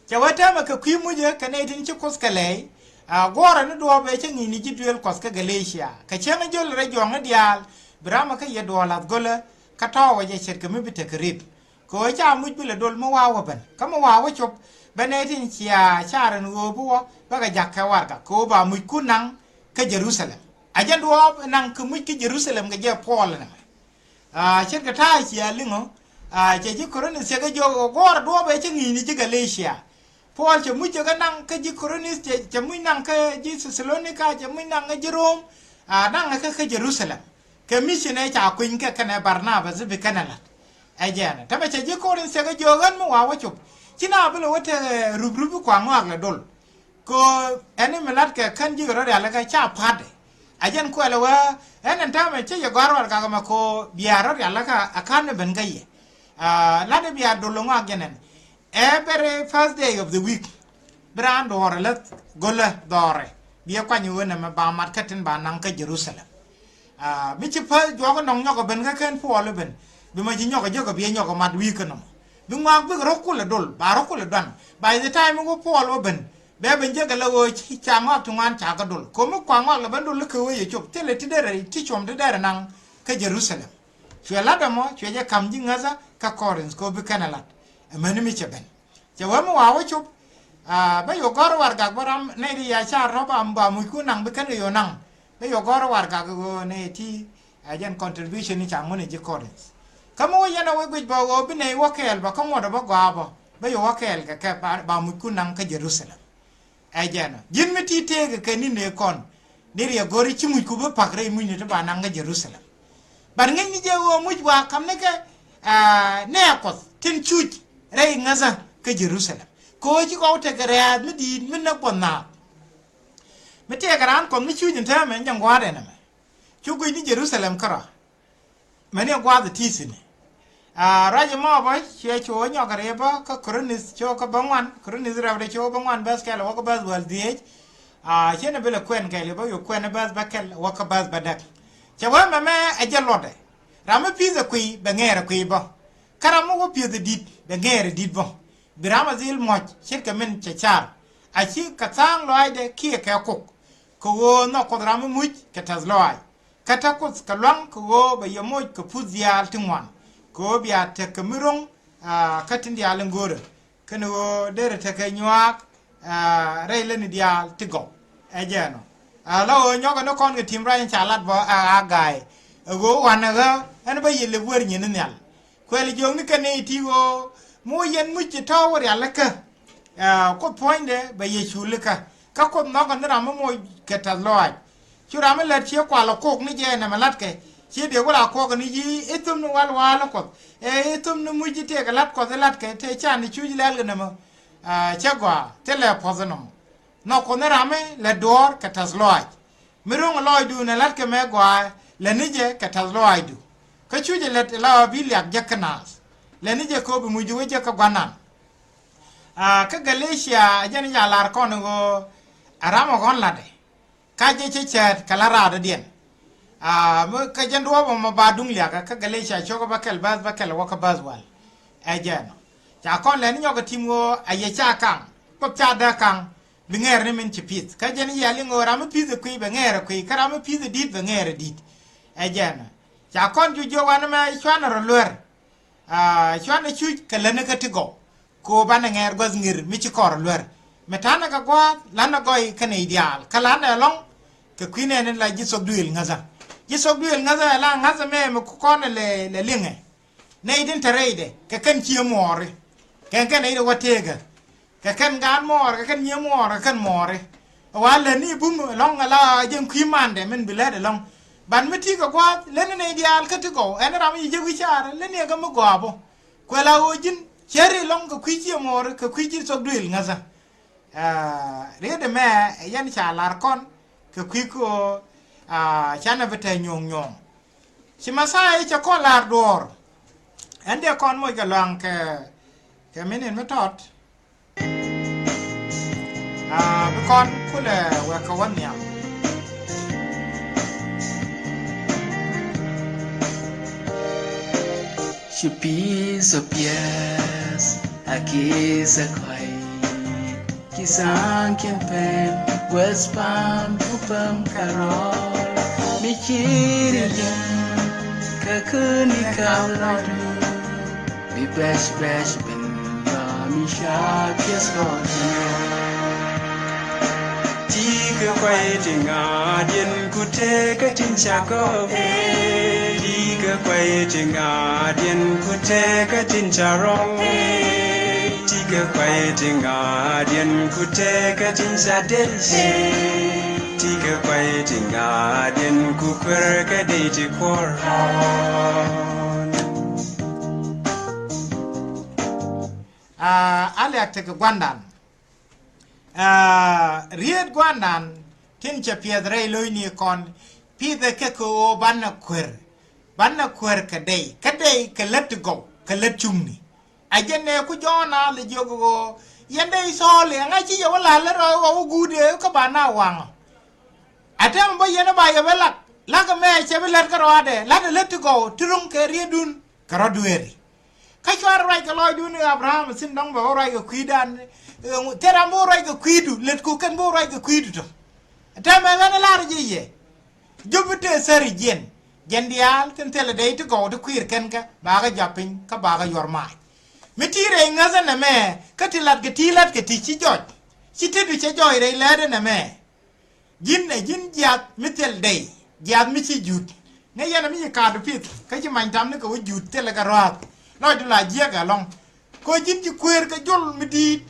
Cɛ wee täämɛ kɛ kui̱ mucɛ kɛ nɛy tin ci Kuoth kɛ lɛy, a guɔ̱ɔ̱rɛ ni duɔ̱ɔ̱p ëë cä ŋi̱i̱c ni ji̱ duëël Kuɔth kä Galatia kɛ cäŋ i̱ jol rɛy juɔ̱ɔ̱ŋni diaal, bi ramɛ kä yɛ duɔ̱ɔ̱r la̱th go̱lä kä tɔ̱ɔ̱wɛ jɛ ce̱tkɛ mi bi tekɛ rit. Kɛ ɣöö ca muc bi lɛ dol mi wa̱a̱ wä ben kä mi wa̱a̱ wä cop, bɛ nɛy tin cia car ɛn ɣöö bi wä bä kɛ ja̱k kɛ warɛgak kɛ ɣöö ba muckun naŋ kä Jerusalem. A jɛn duɔ̱ɔ̱p naŋ kɛ muc kä Jerusalem kɛ jɛ Puɔl ɛnɛmɛ. A ce̱tkɛ ta̱a̱ cia liŋ ɔ, a cɛ ji̱ Korinth cɛ kɛ jiök ɛ guɔ̱ɔ̱r duɔ̱ɔ̱p ëë cä ŋi̱i̱c ni ji̱ Galatia. Puɔl cɛ muc cɛ kɛ naŋ kä ji̱ Korinth, cɛ, cɛ muc naŋ kä ji̱ Thessalonika, cɛ muc naŋ kä ji̱ Rom, a naŋ kä kä Jerusalem. Kɛ mission ëë ca kueny kɛ kɛnɛ Barnabas i̱ bi kɛnɛ la̱t. Ɛ jɛɛnɛ täämɛ cɛ ji̱ Korinth cɛ kɛ jiök ɣän mi wa̱a̱ wä cop. Ci na bi lɛ wä te rup rup i̱ kua ŋɔak lɛ dol. Kɛ ɣöö ɛn i̱ mi la̱tkɛ kän ji̱ kɛ rɔ rialikä ca pa̱tdɛ. A jɛn kuɛlɛ wee ɛn ɛn täämɛ cä yɛ gɔ̱a̱r warɛgak ɛmɛ kɛ ɣöö bia rɔ rialikä a ka̱n ni ben kä yɛ. A la̱t i̱ bia dol ŋɔak jɛn ɛn. Every first day of the week bi raan duɔ̱ɔ̱rɛ lä go̱lä dhɔrɛ bi yɛ kuany ɣöö nɛmɛ ba mat kä tin ba naŋ kä Jerusalem. A mi ci päth juɔk inɔŋ nyɔk ɛ ben kä ken Puɔl ɛ ben, bi ma ji̱ nyɔk ɛ jek ɛ bi ɛ nyɔk ɛ mat wi̱i̱ kä nɔmɔ. Bi ŋɔak bikɛ rɔ kulɛ dol ba rɔ kulɛ duan. By the time wä Puɔl wä ben, bɛ ben jek ɛ la ɣöö ci ca ŋɔak ti ŋuan ca kɛ dol. Ko̱mi kua ŋɔak lɛ ben dol i̱ kɛ ɣöö yɛ cop thilɛ ti derɛ ti cuɔm ti derɛ naŋ kä Jerusalem. Cuɛ la̱t ɛmɔ cuɛ jɛ ka̱m ji̱ ŋäthä kä Korinth kɛ ɣöö bi kɛn ɛ la̱t. Ɛmäni mi cɛ ben. Cɛ wee mi wa̱a̱ wä cop, a bä yɛ gɔ̱r warɛgak bä ram nɛy ti ya car tɔ̱ ba, ba muckun naŋ bi kɛn kɛ yɛ naŋ. Bä yɛ gɔ̱r warɛgak ɣöö nɛy ti, a jɛn contribution ni ca ŋun ɛ ji̱ Korinth. Kä mi wä yɛn a wä guic bä ɣöö bi nɛy wä kɛɛl bä kä ŋuɔ̱t ɛ bä gɔaa bä, bä yɛ wä kɛɛl kɛ kɛ ba, ba muckun naŋ kä Jerusalem. Ɛ jɛn ɔ ji̱n mi ti tëëkɛ kɛ ni̱n ëë kɔn ni riɛ go̱ri ci mucku bi pa̱k rɛy mucni ti ba naŋ kä Jerusalem. Bat ŋäcni jɛ ɣöö muc wa̱a̱ ka̱m ni kɛ, a nɛɛk Kuɔth tin cuc rɛy ŋäthä kä Jerusalem. Kɛ ɣöö ci kɔk tekɛ rɛ̈ɛ̈th mi di̱i̱t mi näk Kuɔth naath. Mi tëëkɛ raan Kuɔth mi cuc in täämɛ in jɛ ŋua̱a̱t ɛn ɛmɛ. Cu guic ni Jerusalem kärɔa. Mɛni ɛ gua̱a̱th ɛ ti̱i̱ thi̱n ɛ. Aa, ruac ɛmɔ bä, ciɛ cu nyɔk ribä kä Korinth cio̱kä bäŋuan, Korinth rɛwdɛ cio̱kä bäŋuan bäth kɛl wä kä bäth wäl dhieec. Aa, ciɛ ni bi lɛ kuɛn kɛl bä, yu kuɛn bäth bä kɛl wä kä bäth bä däk. Cɛ wee mɛmɛ ɛ jɛ luɔtdɛ. Ram mi pi̱th ɛ kuiy bɛ ŋɛɛr ɛ kuiy bä. Kä ram mi wä pi̱th ɛ di̱t bɛ ŋɛɛr ɛ di̱t bä. Bi ram ɛ dhil muɔ̱c ce̱tkɛ min cɛ car. A ci kɛ tha̱a̱ŋ lɔaacdɛ kiɛ kɛ kok. Kɛ ɣöö nhɔk Kuoth ram mi muc kɛ tɛ̈th lɔaac. Kä te Kuoth kɛ lua̱ŋ kɛ ɣöö bɛ yɛ moc kɛ puth diaal ti ŋuan, kɛ ɣöö bia tekɛ mi ro̱ŋ, aa, kä tin diaal in go̱o̱rɛ. Kɛn ɣöö derɛ tekɛ nyuaak, aa, rɛy lätni diaal ti gɔw. Ɛ jɛn ɔ. Aa, la ɣöö nyɔkɛ ni kɔn kɛ tim ruac in ca lat bä, aa, a ga̱a̱y. Ɛ ɣöö wanɛ ɣä ɛn bä yɛ lep wer nyin ni nhial. Kuɛl jiökni kɛn nɛy ti ɣöö mi wä yɛn muc ci tɔ̱ wä rialikä. Aa, Kuoth puɔ̱nydɛ bɛ yɛ culikä. Kä Kuoth nhɔkɛ ni ram mi moc kɛ tɛ̈th lɔaac. Cu ram mi lät ciɛ kual ɛ kok ni jɛ nɛmɛ la̱tkɛ. Ciɛ dee wä la kuɔk ni ji̱ i̱ thum ni wal wal Kuɔth. Ɛ i̱ thum ni muc i̱ tëëkɛ la̱t Kuɔth i̱ la̱tkɛ tëë can i̱ cuc lɛl kɛ nɛmɛ. Aa, cä gɔaa thilɛ puɔth inɔmɔ. Nhɔk Kuoth ni ram mi lɛ duɔ̱ɔ̱r kɛ tɛ̈th lɔaac. Mi ro̱ŋ ɛ lɔɔcdu nɛ la̱tkɛ mɛ gɔaa, lätni jɛ kɛ tɛ̈th lɔaacdu. Kä cu jɛ lät ɛ la ɣöö bi liak jek kä naath. Lätni jɛ kɛ ɣöö bi mucdu wä jek kä gua̱nan. Aa, kä Galatia ɛ jɛn i̱ ca lar kɔn i̱ ɣöö ɛ ram ɛ ɣɔ̱n la̱tdɛ. Ka jɛ cä cäät kɛ la raadädiɛn. Aa, mi kä jɛn duɔ̱ɔ̱p ɛmɔ ba duŋ liakä kä Galatia cio̱kä bä kɛl bäth bä kɛl wä kä bäth wäl. Ɛ jɛn ɔ. Ca kɔn lɛni nyɔk ɛ tim ɣöö a yɛ ca kaŋ. Kuoth ca däk kaŋ. Bi ŋɛɛr ni min ci pi̱th. Kä jɛn yɛl iŋ ɣöö ram mi pi̱th ɛ kuiy bɛ ŋɛɛr ɛ kuiy. Kä ram mi pi̱th ɛ di̱t bɛ ŋɛɛr ɛ di̱t. Ɛ jɛn ɔ. Ca kɔn juc jiök wanɛ mɛ cuanɛ rɔ luer. Aa, cuanɛ cuc kɛ lätni kä ti gɔw. Kɛ ɣöö banɛ ŋɛɛr gua̱th ŋir mi ci kɔr luer. Mi ta̱nɛ kɛ gua̱a̱th, la̱tnɛ gɔy kä nɛy diaal. Kä la̱tnɛ ɛlɔ̱ŋ, kɛ kui̱ nɛɛni la ji̱ thok duëël ŋäthä. Ji̱ thok duëël ŋäthä ɛ la ŋa̱thä mɛ mi kɔn lɛ, lɛ liŋɛ. Nɛy tin te rɛydɛ, kɛ kɛn cië muɔɔri. Kɛn kɛn nɛy rɛ wä tëëkä. Kɛ kɛn gaan muɔɔr, kɛ kɛn nyiee muɔɔr, kɛ kɛn muɔɔri. Ɛ wa lätni bum ɛlɔ̱ŋ ala jɛn kui̱ mandɛ min bi lät ɛlɔ̱ŋ. Ban mi ti kɛ gua̱a̱th, lätni nɛy diaal kä ti gɔw, ɛn ram yi jek wi̱c caarä, lätni ɛ kɛ mi gɔaa bä. Kuɛ la ɣöö ji̱n, cɛ ri ɛlɔ̱ŋ kɛ kui̱ cië muɔɔri, kɛ kui̱ ji̱ thok duëël ŋäthä. Aa, riet ɛmɛ, ɛ yɛn ca lar kɔn, kɛ kui̱ kɛ ɣöö, aa, canɛ bi te nyuɔ̱ŋ nyuɔ̱ŋ. Ci Mɛthia cɛ kɔn lar duɔ̱ɔ̱r. Ɛn dee kɔn moc kɛ luaŋ kɛ, kɛ minit mi tɔt. Aa, bi kɔn kulɛ wek kɛ wä nhiam. Ci pi̱i̱th ɔ piɛth a ki̱th ɛ kɔ̱a̱c. Ci tha̱a̱ŋ kiɛn pɛn guäth pa̱a̱m ku päm kärɔ̱. Mi ci riɛm kä käni ka̱m rɔ̱du. Bi bɛc bɛc ben ba mi ca piɛth rɔ̱du. Ti̱i̱ kɛ kuay ti ŋa̱a̱diɛn ku tëëkä tin ca gɔw. Ti̱i̱ kɛ kuay ti ŋa̱a̱diɛn ku tëëkä tin ca rɔ̱ŋ. Ti̱i̱ kɛ kuay ti ŋa̱a̱diɛn ku tëëkä tin ca del. Ti̱i̱ kɛ kuay ti ŋa̱a̱diɛn ku kuer kɛ dee ti kuɔr. Aa, a liak tekɛ gua̱ndan. Aa, riet gua̱ndan tin cɛ piɛth rɛy lo̱cni kɔn, pi̱thɛ kɛ kɛ ɣöö banɛ kuer, banɛ kuer kɛ dey, kä dey kɛ lät ti gɔw, kɛ lät cuŋni. A jɛn ɛ ku jɔ̱ɔ̱n a lɛ jiök ɣöö yɛn dey thɔɔli, ɛŋa ci yɛ wä la̱r lät rɔɔdɛ ɣɔw wä guut ëë kä ba na waŋɔ. A tɛm bä yɛn ɛ ba yɛ bä lak, lak ɛmɛ cɛ bi lät kä rɔɔdɛ, la̱t ɛ lät ti gɔw ti ro̱ŋ kɛ rietdun kɛ rɔ̱ dueeri. Kä cuarɛ ruac kɛ lɔcdun i̱ Abraham thi̱n dɔ̱ŋ bɛ wä ruac kɛ kui̱dan, ɛ, thil ram bi wä ruac kɛ kui̱du, lät ku kɛn bi wä ruac kɛ kui̱du tɔ. Tɛmɛ ɣän i̱ lar ji̱ yɛ. Jop i̱ tëë thäri jiɛn. Jiɛn diaal tin thilɛ dee ti gɔw ti kui̱r kɛn kɛ, bakɛ jap piny, kä bakɛ yuɔr maac. Mi ti rɛy ŋäthä nɛmɛ, kä ti lat kɛ ti lat kɛ ti ci jɔc. Ci tetdu cɛ jɔc rɛy läätdä nɛmɛ. Ji̱n ɛ ji̱n jiath mi thil dey, jiath mi ci jut. Ŋäc yɛn ɛ mi ci ka̱a̱t pith, kä ci many tamni kɛ wä jut thilɛ kɛ rua̱a̱th. Lɔcdu la jiɛk ɛlɔ̱ŋ. Kɛ ji̱n ci kuëër kɛ jol mi di̱i̱t.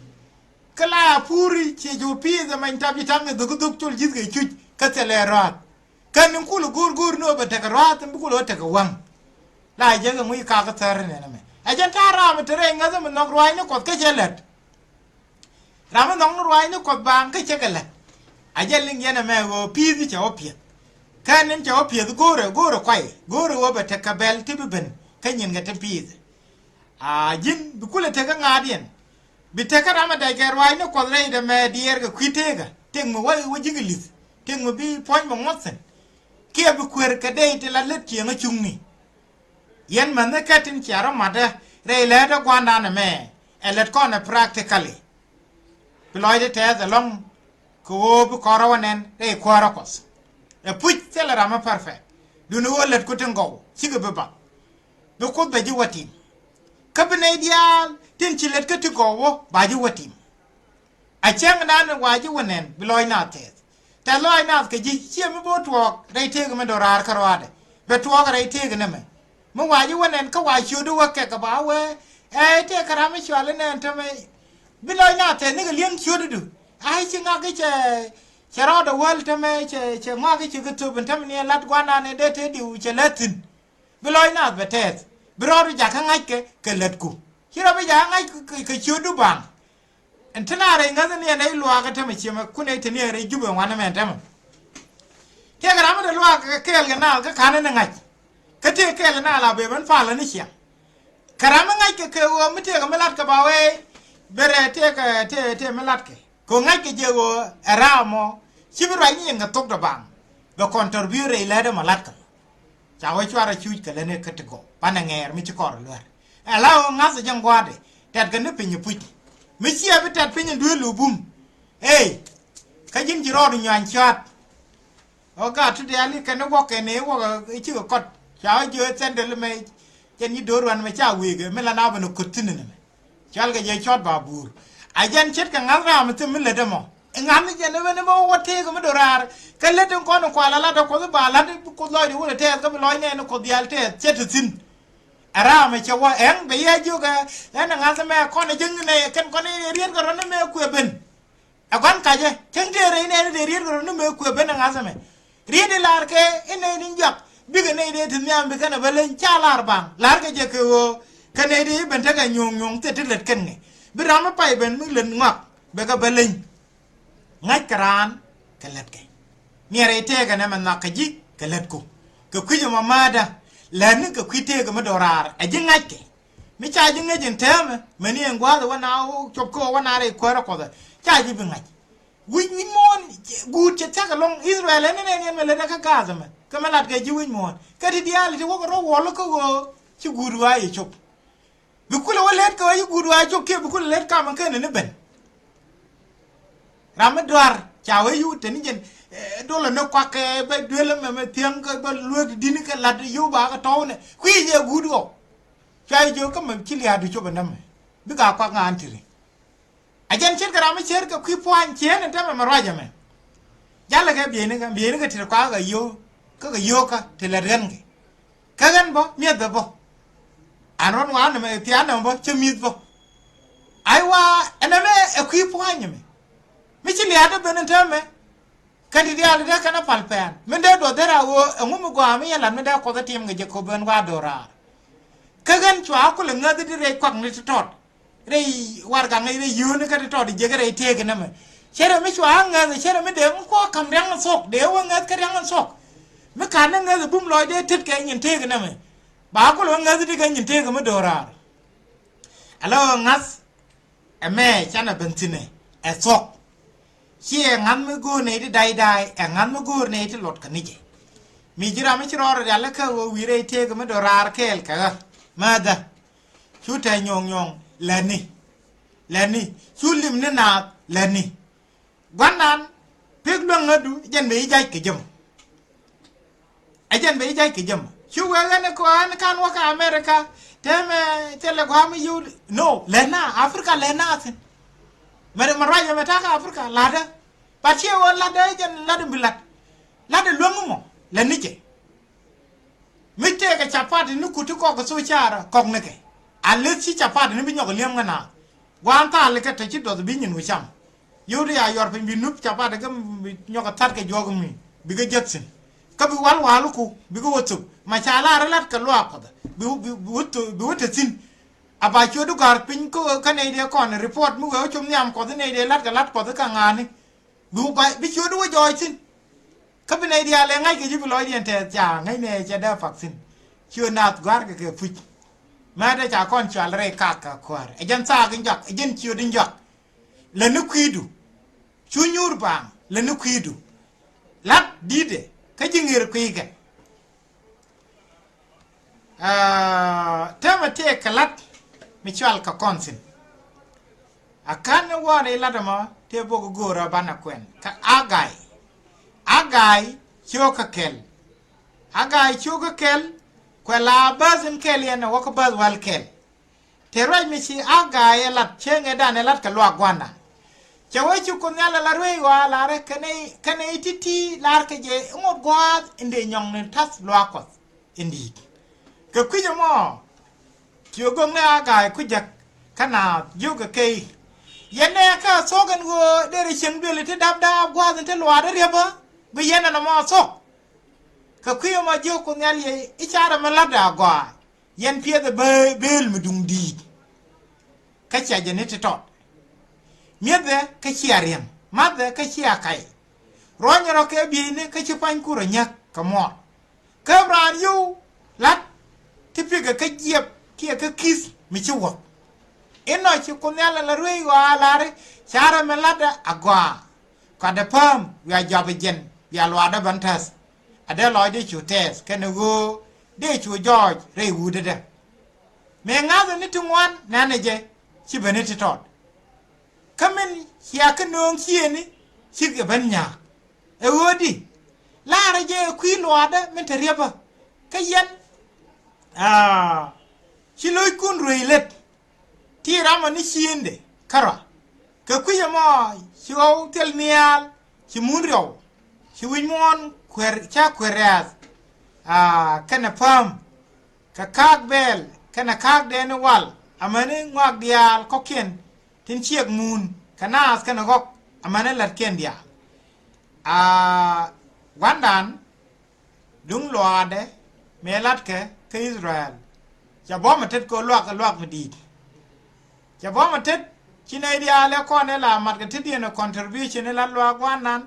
Kä la a puuri ciɛ ci wä pi̱i̱th ɛ many tap ci ta̱ŋ kɛ dhuk dhuk col ji̱th kɛ cuc, kä thilɛ rua̱a̱th. Kä ni kulɛ go̱o̱r go̱o̱r ni wä bɛ tekɛ rua̱a̱th, mi kulɛ wä tekɛ waŋ. La jiɛk ɛ ŋuc kakä thäär ni nɛmɛ. Ɛ jɛn ta̱a̱ ram mi te rɛy ŋäthä mi nhɔk rua̱a̱cni Kuɔth kä cɛ lät. Ram mi nhɔkni ruaacni Kuɔth baaŋ kä cä kɛ lät. A jɛ liŋ yɛn ɛmɛ ɣöö pi̱i̱th cɛ wä piɛth. Kä ni̱n cɛ wä piɛth go̱o̱rɛ, go̱o̱rɛ kuay, go̱o̱rɛ ɣöö bɛ tekɛ bɛl ti bi ben kä nyinkɛ tin pi̱i̱th. A ji̱n bi kulɛ tekä ŋa̱a̱diɛn. Bi tekä ram ɛ dac kɛ ruaacni Kuɔth rɛy dɛ mɛ diɛɛr kɛ kui̱ tekä. Tëk mi wä, wä ji̱ Ŋili̱th. Tëk mi bi puɔ̱ny bɛ ŋuɔth thi̱n. Kiɛ bi kuer kɛ dee ti la lät cieŋä cuŋni. Yɛn mäni kɛ tin cia rɔ matdä rɛy läätdä gua̱ndan ɛmɛ. Ɛ lät kɔn ɛ practically. Bi lɔcdä tɛth ɛlɔ̱ŋ kɛ ɣöö bi kɔn rɔ wä nɛn rɛy kuäärä Kuɔth. Ɛ puc thilɛ ram mi perfect. Duundɛ ɣöö lätku tin gɔw cikɛ bi bath. Bi Kuoth bɛ ji̱ wä tim. Kä bi nɛy diaal tin ci lätkä ti gɔw wä ba ji̱ wä tim. A cäŋdan wa ji̱ wä nɛn bi lɔc naath tɛth. Tɛth lɔc naath kɛ ji̱ ciɛ mi bi wä tuɔɔk rɛy tëëk mi do̱raar kä ruaadɛ. Bɛ tuɔɔk rɛy tëëk nɛmɛ. Mi wa ji̱ wä nɛn kä wa ciötdu wä kɛ kɛ ba wee. Ɛ tëëk kɛ ram mi cual inɛn tämɛ. Bi lɔc naath tɛth nikɛ li̱eŋ ciötdu. Ay ci ŋak i̱ cɛ, cɛ rɔɔdɛ wäl tämɛ cɛ, cɛ ŋak i̱ cɛ kɛ thöp in tämɛ ni ɛ la̱t gua̱ndan in dee te diw cɛ lät thi̱n. Bi lɔc naath bɛ tɛth. Bi rɔɔdu jakä ŋa̱ckɛ kɛ lätku. Ci rɔ bi jakä ŋa̱c kɛ, kɛ ciötdu baŋ. Ɛn ti na rɛy ŋäthä ni ɛn rɛy luaakä tämɛ ciëmɛ kun ɛ te ni ɛ rɛy Jubɛ wanɛ mɛn tämɛ. Tëëkɛ ram mi te luaak kɛ kɛɛl kɛ naal kä ka̱n ni ŋa̱c. Kä tëëk kɛɛl kɛ naal a bee ben palä ni ciaŋ. Kɛ ram mi ŋa̱ckɛ kɛ ɣöö mi tëëkɛ mi latkɛ ba wee. Ber ɛ tëëkɛ, tëë, tëë mi latkɛ. Kɛ ŋa̱ckɛ jɛ ɣöö ɛ raam mɔ ci bi ruac ni yɛn kɛ thok dɔ̱baŋ. Bɛ kɔn tɔr bi rɛy läätdä mɔ latkɛ mɔ. Ca wee cuarɛ cuc kɛ lätni kä ti gɔw banɛ ŋɛɛr mi ci kɔr luär. Ɛ la ɣöö ŋa̱th ɛ jɛn gua̱a̱tdɛ tɛtkɛ ni piny ɛ puc. Mi ciɛ bi tɛt piny ɛ duëël lubum. Ëë kä ji̱n ci rɔɔd nyuany cua̱a̱t. Ɣöö gaat ti diaal i̱ kɛn i̱ wuɔk kɛn i̱ wuɔk i̱ cikɛ kɔt. Ca wee jiö thɛndɛl mɛ jɛn nyi do̱r wan mɛ ca wëëkɛ mi la na ben ɛ ko̱t thi̱n ɛn ɛmɛ. Cɔalkɛ jɛ cɔt ba buur. A jɛn ce̱tkɛ ŋa̱th raam mi thim mi lätdä mɔ. Ŋa̱th ni jɛn ni ben ni bä wä tëëk mi do̱raar. Kä lät in kɔn in kual a lat a Kuoth i̱ ba lat i̱ bi Kuoth lɔcdɛ wä lɛ tɛɛth kä bi lɔc nɛɛni Kuoth diaal tɛɛth cɛ te thi̱n. A raam mi cɛ wä ɛŋ bɛ yɛ jiök ɛ. Ɛn ɛ ŋa̱th mɛ kɔn ɛ jiäŋ ni nɛ kɛn kɔn ɛ riet kɛ rɔ ni mɛ kuɛ ben. Ɛ gua̱n kacä cäŋ tëë rɛy nɛɛni dee riet kɛ rɔ ni mɛ kuɛ ben ɛ ŋa̱th mɛ. Riet i̱ la̱r kɛ i̱ nɛy ni juak bikɛ nɛy dee ti nhiam bi kɛn ɛ bä leny ca la̱r baŋ la̱r kɛ jɛ kɛ ɣöö kɛ nɛy dee i̱ ben tekɛ nyuɔ̱ŋ nyuɔ̱ŋ thil ti lät kɛn ŋɛ bi ram mi pay ben mi lät ŋɔak bɛ kɛ bä leny. Ŋa̱ckɛ raan kɛ lätkɛ. Miɛrɛ i̱ tëëkɛ nɛmɛ nhɔakä ji̱ kɛ lätku kɛ kui̱c ɛmɔ määtdä. Lätni kɛ kui̱ tëëkɛ mi do̱raar ɛ ji̱ ŋa̱ckɛ. Mi ca ji̱ ŋäc in täämɛ mäni ɛn gua̱a̱th ɛ wä na cop kä wä na rɛy kuäärä Kuɔth ɛ ca ji̱ bi ŋa̱c. Wi̱c wi̱c muɔ̱ɔ̱n guut cɛ thia̱k ɛlɔ̱ŋ Ithɛrɛl ɛn ɛn ɛn ɛn mɛ lät ɛ kä gaath ɛmɛ kä mɛ lat kɛ ji̱ wi̱c muɔ̱ɔ̱n kä ti diaal ti wäkɛ rɔ wuɔl kä ɣöö ci guut wa̱a̱ yɛ cop. Bi kulɛ wä lät kɛ ɣöö ci guut wa̱a̱ cop kiɛ bi kulɛ lät kam ɛn kɛn ɛn i̱ ben. Ram mi dua̱r ca wee yuu te ni jɛn. Dolɛ ni kuak kɛ bä duel ɛmɛ mɛ thiäŋ kɛ bä lueek ti di̱n kɛ la̱t yuu ba kɛ tɔ̱w nɛ kui̱ jɛ guut ɣɔw. Cua jɛ jiök kä mɛ ci lia̱a̱du cop ɛn dämɛ. Bikɛ a kuak ŋa̱a̱n tiri. A jɛn ce̱tkɛ ram mi ce̱tkɛ kui̱ pua̱ny cieen in tämɛ mɛ ruac ɛmɛ. Jalɛ kɛ bieyni kɛ bieyni kɛ tit kuakä kɛ yio̱w kä kɛ yio̱wkä ti lät ɣän kɛ. Kä ɣän bä mi̱eth bɛ bä. An run wa nɛmɛ thia̱a̱n nɛmɛ bä cä mi̱th bä. Ay wa ɛn ɛmɛ ɛ kui̱ pua̱ny ɛmɛ. Mi ci lia̱a̱t dee ben in täämɛ. Kɛn ti diaal ti dee kɛn a pal pɛn min dee duɔth dee ra ɣöö ɛŋu mi gɔaa mi yɛn lat mi dee Kuɔth ɛ tim kɛ jɛ kop ben wa do̱raar. Kä ɣän cua kulɛ ŋäth di rɛy kuak ni ti tɔt. Rɛy warɛgak ŋäc rɛy yio̱o̱ni kä ti tɔt i̱ jiäkä rɛy tëëk inämɛ. Cɛ rɛ mi cua ŋäth cɛ rɛ mi dee ŋu kuɔ ka̱m riaŋ in thuɔ̱k dee wä ŋäth kä riaŋ in thuɔ̱k. Mi ka̱n ni ŋäth bum lɔc dee tet kɛ nyin tëëk inämɛ. Ba kul wä ŋäth di kɛ nyin tëëk mi do̱raar. Ala wä ŋa̱th ɛmɛ canɛ ben thi̱nɛ ɛ thuɔ̱k. Ci ɛ ŋa̱th mi go̱o̱r nɛy ti day day ɛ ŋa̱th mi go̱o̱r nɛy ti luɔt kɛ ni jɛ. Mi ji̱ ram mi ci rɔɔr rial kä wä wi̱i̱ rɛy tëëk mi do̱raar kɛɛl kɛ ɣä. Määthä. Cu tɛ̈ nyuɔ̱ŋ nyuɔ̱ŋ lätni. Lätni cu lim ni naath lätni. Gua̱nan pek luäŋädu jɛn mëë i̱ ja̱c kɛ jɛ mɔ. Ɛ jɛn bɛ i̱ ja̱c kɛ jɛ mɔ cu wee ɣän kɔ ɣän kan wä kä America. Tɛmɛ thilɛ gua̱a̱ mi yio̱w. No lɛt na Africa lɛt na thi̱n. Mɛ mɛ ruac ɛmɛ ta̱kä Africa la̱tdä. But ciɛ ɣöö la̱tdä jɛn la̱tdä bi la̱t. La̱tdä luäŋ mɔ lɛt ni jɛ. Mi tëëkɛ capati ni kut ti kɔk kɛ thok caarä kɔk nikɛ. Unless ci capati ni bi nyɔk li̱em ŋä naath. Gua̱a̱n thaal ikɛ te ci duɔth bi nyin wä cam. Yio̱w ti ya yuɔr piny bi nup capati kä bi nyɔk kɛ that kɛ juɔk mi bikɛ jek thi̱n. Kä bi wal wal ku bikɛ wä thop ma ca lar ilat kɛ luaak Kuɔth bi bi bi wä thop bi wä te thi̱n. A ba ciöt i̱ gɔ̱a̱r piny kä kä nɛy dee kɔn report mi wee wä com nhiam Kuɔth i̱ nɛy dee lat kɛ lat Kuɔth i̱ ka ŋa̱a̱ni. Bi wä ba bi ciöt i̱ wä jɔɔc thi̱n. Kä bi nɛy diaal ɛ ŋa̱c kɛ ji̱ bi lɔcdiɛn tɛth ca ŋäcnɛ cɛ dee pak thi̱n. Ci ɣöö naath gɔ̱a̱rkɛ kɛ puc. Mɛtdɛ ca kɔn cual rɛy kak kä kuäär. Ɛ jɛn thaak in jɔak, ɛ jɛn ciöt in jɔak. Lɛ ni kui̱du. Cu nyuur baaŋ, lɛ ni kui̱du. La̱t di̱tdɛ kä ji̱ ŋi̱i̱r kui̱ kɛ. Aa, täämɛ tëë kɛ la̱t mi cual kɛ kɔn thi̱n. A ka̱n ni wäär i̱ la̱t ɛmɔ tëë bok i̱ go̱o̱rä banɛ kuɛn kä Agai. Agai cio̱o̱k kä kɛl. Agai cio̱o̱k kä kɛl. Kuɛ la bäth in kɛl yɛn ɛ wä kä bäth wäl kɛl. Te ruac mi ci Agai ɛ lat cieŋɛ dan ɛ lat kɛ luaak gua̱ndan. Cɛ wee ci Kuoth Nhial ɛ la rueec ɣɔaa lar ɛ kɛnɛ, kɛnɛ i̱ ti̱ti̱ lar kɛ jɛ iŋot gua̱a̱th in dee nyɔŋni ta̱th luaak Kuɔth in di̱i̱t. Kɛ kui̱c ɛmɔ ci ɣöö göknɛ Agai kui̱ jäk kä naath jiök kɛ kɛ i̱, yɛn nɛ kä thok ɛn ɣöö derɛ cieŋ duëli ti dap daap gua̱a̱th in ti luaak dee riäpä bi yɛn ɛn ɛmɔ thok. Kɛ kui̱ ɛmɔ jiök Kuoth Nhial yɛ i̱ carɛ mi la̱tdɛ agɔaa. Yɛn piɛthɛ bee-, beel mi duŋ di̱i̱t. Kä cia jɛ ni ti tɔt. Mi̱ethɛ kä cia riɛm, ma̱thɛ kä cia kac. Ruɔ̱nyɛ rɔ kɛ bieyni kä ci pua̱nyku rɔ nyäk kɛ muɔɔr. Kä raan yio̱w la̱t ti pikɛ kä jiɛp kiɛ kä ki̱th mi ci wäk. Inɔ ci Kuoth Nhial ɛ la rueec ɣɔaa lar i̱ carɛ mi la̱tdɛ agɔaa. Kuatdɛ pääm wiaa jɔapɛ jɛn bia luaakdä ben tɛth. A dee lɔcdɛ cu tɛth kɛnɛ ɣöö dee cu jɔɔc rɛy wutdädɛ. Mëë ŋa̱thä ni ti ŋuan nɛnɛ jɛ ci ben ni ti tɔt. Kä min cia kä nööŋ ciëëni cikɛ ben nya̱a̱k. Ɛ ɣöö di laarä jɛ ɛ kui̱ luaakdä min te riäpä. Kä yɛn, aa, ci lo̱ckun ruëëc lät. Ti ramɔ ni ciëëndɛ kärɔa. Kɛ kui̱c ɛmɔ ci ɣɔw thil nhial, ci mun riɔw, ci wi̱c muɔ̱ɔ̱n kuɛr, ca kuɛr rɛ̈ɛ̈th. Aa, kɛnɛ pääm, kɛ ka̱a̱k bɛɛl kɛnɛ ka̱a̱k dɛɛni wal amäni ŋɔak diaal kɔ̱kiɛn tin ciɛk mun kɛ naath kɛnɛ ɣɔ̱k amäni lätkiɛn diaal. Aa, gua̱ndan duŋ luaakdɛ mëë la̱tkɛ kä Israel. Cɛ bɔ̱mɛ tet kɛ luak kɛ luak mi di̱i̱t. Cɛ bɔ̱mɛ tet ci nɛy diaal ɛ kɔn ɛ la mat kɛ tetdiɛn ɛ contribution ɛ la̱t luaak gua̱ndan.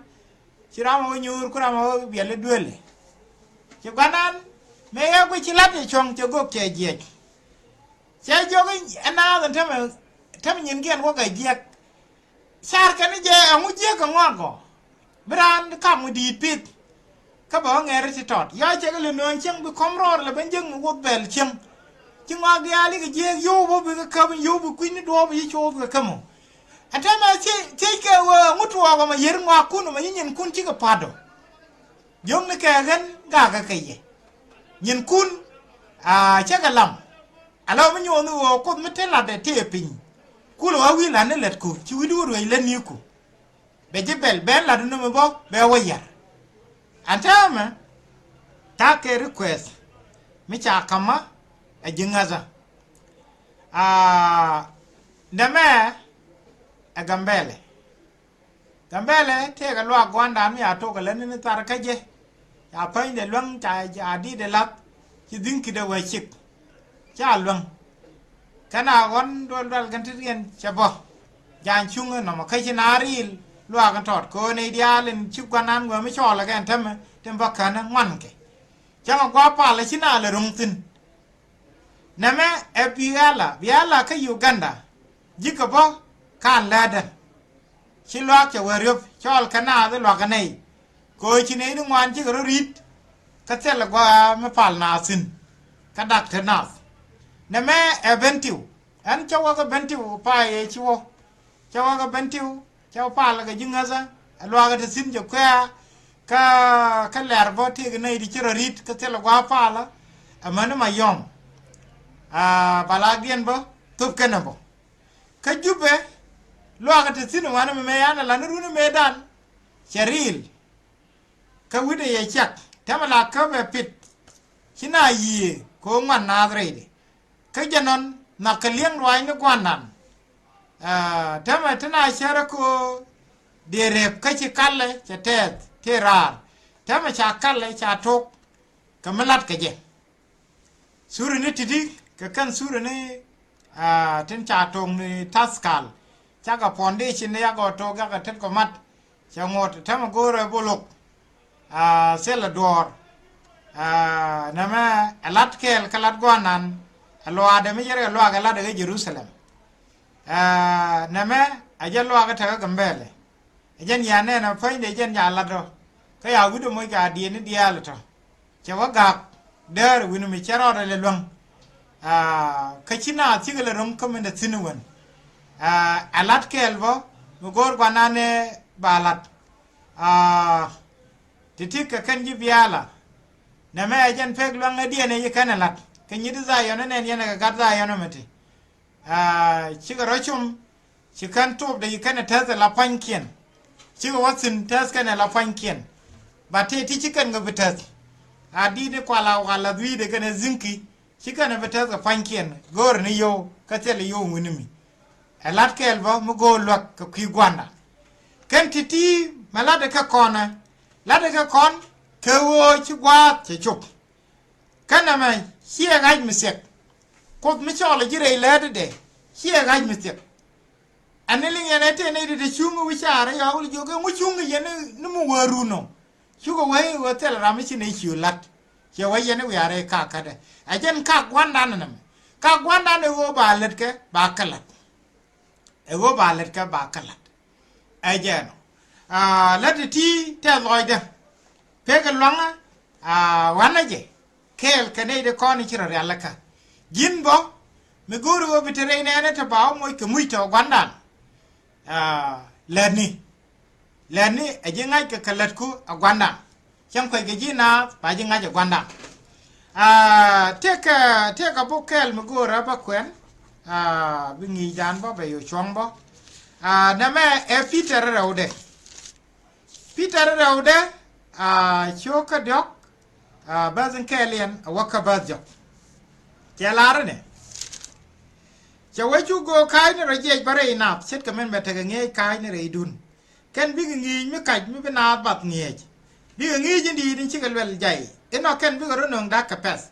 Ci ram ɛ wä nyuur ku ram ɛ wä biɛl ɛ duël ɛ. Ci gua̱ndan mëë ɛ guic ci la̱t ɛ cuɔ̱ŋ cɛ gök cɛ jiɛc. Cɛ jiɔk ɛ naath ɛn tämɛ, tämɛ nyinkiɛn wäkɛ jiɛk. Car kɛn ni jɛ ɛŋu jiäk kɛ ŋɔak gɔ. Bi raan kam ŋu di̱i̱t pith. Kä bɛ wä ŋɛɛri ti tɔt yɔc cɛ kɛ lɛ nööny cieŋ bi kɔm rɔɔr lɛ ben jiäk mi wuoth bɛl cieŋ. Ci ŋɔak diaal ikɛ jiäk yio̱w bä bi kɛ käp in yio̱w bi kui̱ni duɔɔp i̱ coth kɛ käm ɔ. Ɛn täämɛ thiec, thiec kɛ wee ŋu tuɔɔk ɔmɔ yier ŋɔakkun ɔmɔ nyi nyinkun cikɛ pa̱t ɔ. Jiökni kɛ ɣän gakä kɛ yɛ. Nyinkun, aa, cä kɛ lam. Ala mi nyuɔth ni ɣöö Kuoth mi te latdɛ tëë piny. Kulɛ ɣä wi̱i̱ lat ni lätku ci wi̱cdu ruëëc lätniku. Bɛ ji̱ bɛl ben lat ni mi bä bɛ wä yɛr. Ɛn täämɛ ta̱a̱ kɛ request mi ca ka̱mä ɛ ji̱ ŋäthä. Aa, nɛmɛ ɛ Gambɛlɛ. Gambɛlɛ tëëkɛ luaak gua̱ndan mi a tok ɛ lätni ni thar kä jɛ. Ca päny dee luäŋ ca, ca di̱t dee la̱th ci dhi̱ŋ ki̱t ɛ wee cik. Ca luäŋ. Kɛn a ɣɔ̱n dual dual kɛn ti riɛn cɛ bä. Ja̱a̱ny cuŋ ɛ nɔmɔ kä ci na riil luaak in tɔt kɛ ɣöö nɛy diaal in ci gua̱ndan wee mi cɔɔl ɛ kɛn tämɛ tin bä känä ŋuankɛ. Cäŋ ɛ gua̱a̱p pal ɛ ci na lɛ ro̱ŋ thi̱n. Nɛmɛ ɛ Biala, Biala kä Uganda. Ji̱ kɛ bä ka̱n läätdä. Ci luaak cɛ wee riöp cɔɔl kɛ naath i̱ luakä nɛy. Kɛ ɣöö ci nɛy ni ŋuan cikɛ rɔ ri̱t. Kä thilɛ gua̱a̱ mi pal naath thi̱n. Kä dak te naath. Nɛmɛ ɛ Bentiu. Ɛn cä wäkä Bentiu pay ëë ci wä. Cä wäkä Bentiu. Cä wä palä kɛ ji̱ ŋäthä ɛ luakä te thi̱n cɛ kuɛ̈ɛ̈. Kä, kä lɛr bä tëëkɛ nɛy ti ci rɔ ri̱t kä thilɛ gua̱a̱ palä. Amäni ma yɔm. Aa, ba laakdiɛn bä thop kenɛ bä. Kä Jupɛ luakä te thi̱n wanɛ mɛ mëë yan ɛ la̱t ni runi mëëdan. Cɛ riil. Kä wi̱cdɛ yɛ cak tɛmɛ la käp ɛ pit. Ci na yiëë kɛ ɣöö ŋuan naath rɛydɛ. Kä jɛ nɔn nhɔakɛ li̱eŋ ruaacni gua̱ndan. Aa, täämɛ ti na cärä kɛ ɣöö dee rep kä ci kalɛ cɛ tɛth tëë raar. Täämɛ ca kalɛ ca tok kɛ mi la̱t kɛ jɛ. Thurɛ ni ti̱ti̱ kɛ kɛn thurɛ ni, aa, tin ca tok ni ta̱thkal. Cakɛ foundation ni yakɔ tok yakɛ tet kɔ mat. Cɛ ŋot täämɛ go̱o̱rɛ bolok. Aa, thilɛ duɔ̱ɔ̱r. Aa, nɛmɛ ɛ la̱t kɛɛl kä la̱t gua̱a̱r nan. Ɛ luaakdɛ mi cɛ rɛ luaak ɛ lat ɛ ɣä Jerusalem. Aa, nɛmɛ ɛ jɛn luaak ɛ tekɛ Gambɛlɛ. Ɛ jɛn ya nɛn ɛ päny dee jɛn ya lat ɔ. Kä ya wi̱cdɛ moc ka diɛɛni diaal ɛ tɔ. Cɛ wä gak däär wi̱n mi cɛ rɔɔdɛ lɛ luäŋ. Aa, kä ci naath cikɛ lɛ ro̱ŋ kä min dee thi̱n wän. Aa, ɛ lat kɛɛl bä mi go̱o̱r guanan ɛ ba lat. Aa, ti̱ti̱ kɛ kɛn ji̱ biaala. Nɛmɛ ɛ jɛn pek luäŋ ɛ diɛn ɛ yi kɛn ɛ lat kɛ nyi̱t Dhayɔn ɛ nɛn yɛn ɛ kɛ gat Dhayɔn ɛ mɛ ti. Aa, cikɛ rɔ cum ci kɛn tuɔpdɛ yi kɛn ɛ tɛth ɛ la pua̱nykiɛn. Cikɛ wä thi̱n tɛth kɛn ɛ la pua̱nykiɛn. Ba tëë ti ci kɛn kɛ bi tɛth. A di̱t ni kual a wal a dhui̱dɛ kɛn ɛ dhi̱ŋki. Ci kɛn ɛ bi tɛth kɛ pua̱nykiɛn go̱o̱rɛ ni yio̱w kä thilɛ yio̱w wi̱ni mi. Ɛ lat kɛɛl bä mi go̱o̱r luäk kɛ kui̱ gua̱nda. Kɛn ti̱ti̱ mɛ latdɛ kɛ kɔnɛ latdɛ kɛ kɔn kɛ ɣöö ci gua̱a̱th cɛ cop. Kä nɛmɛ ciɛ ɣa̱c mi thiɛk. Kuoth mi cɔɔl ji̱ rɛy läätdɛ ciɛ ɣa̱c mi thiɛk. Ɛn ni liŋ yɛn ɛ tëë nɛy ti te cuŋ wi̱c caarä yɔak wul jiök ɛŋu cuŋ yɛn ni mi wä run ɔ. Cukɛ wee ɣöö thil ram mi ci nɛy ci ɣöö la̱t. Ciɛ wee yɛn i̱ wiaarɛ kakädɛ ɛ jɛn kak gua̱ndan ɛnɛmɛ. Kak gua̱ndan ɛ ɣöö ba lät kɛ ba kä la̱t. Ɛ ɣöö ba lät kɛ ba kä la̱t. Ɛ jɛn ɔ. Aa, lät ti ti tɛth lɔcdä. Pekɛ luaŋä, aa, wanɛ jɛ kɛɛl kɛ nɛy ti kɔn i̱ ci rɔ rialikä. Ji̱n bä mi go̱o̱ri ɣöö bi te rɛy nɛɛni te ba wä moc kɛ muc tɔ̱ gua̱ndan. Aa, lätni. Lätni ɛ ji̱ ŋa̱ckɛ kɛ lätku ɛ gua̱ndan. Cäŋ kueckɛ ji̱ naath ba ji̱ ŋa̱c ɛ gua̱ndan. Aa, tëëkɛ, tëëkɛ bok kɛɛl mi go̱o̱rä bä kuɛn. Aa, bi ŋi̱i̱cdan bä bɛ yo̱ cuɔ̱ŋ bä. Aa, nɛmɛ ɛ Pi̱tɛr rɛwdɛ. Pi̱tɛr rɛwdɛ, aa, cio̱kä diɔ̱k, aa, bäth in kɛɛl yɛn a wäkä bäth jɔk. Cɛ lar inɛ. Cɛ wee cu go̱o̱k ka̱a̱cni rɔ jiɛc bä rɛy nath ce̱tkɛ min bɛ tekɛ ŋi̱eec ka̱a̱cni rɛydun. Kɛn bikɛ ŋi̱i̱c mi kac mi bi naath bath ŋi̱eec. Bikɛ ŋi̱i̱c in di̱i̱t in cikɛ luɛl jay. Inɔ kɛn bikɛ rɔ nöŋ da̱k kɛ pɛ̈th.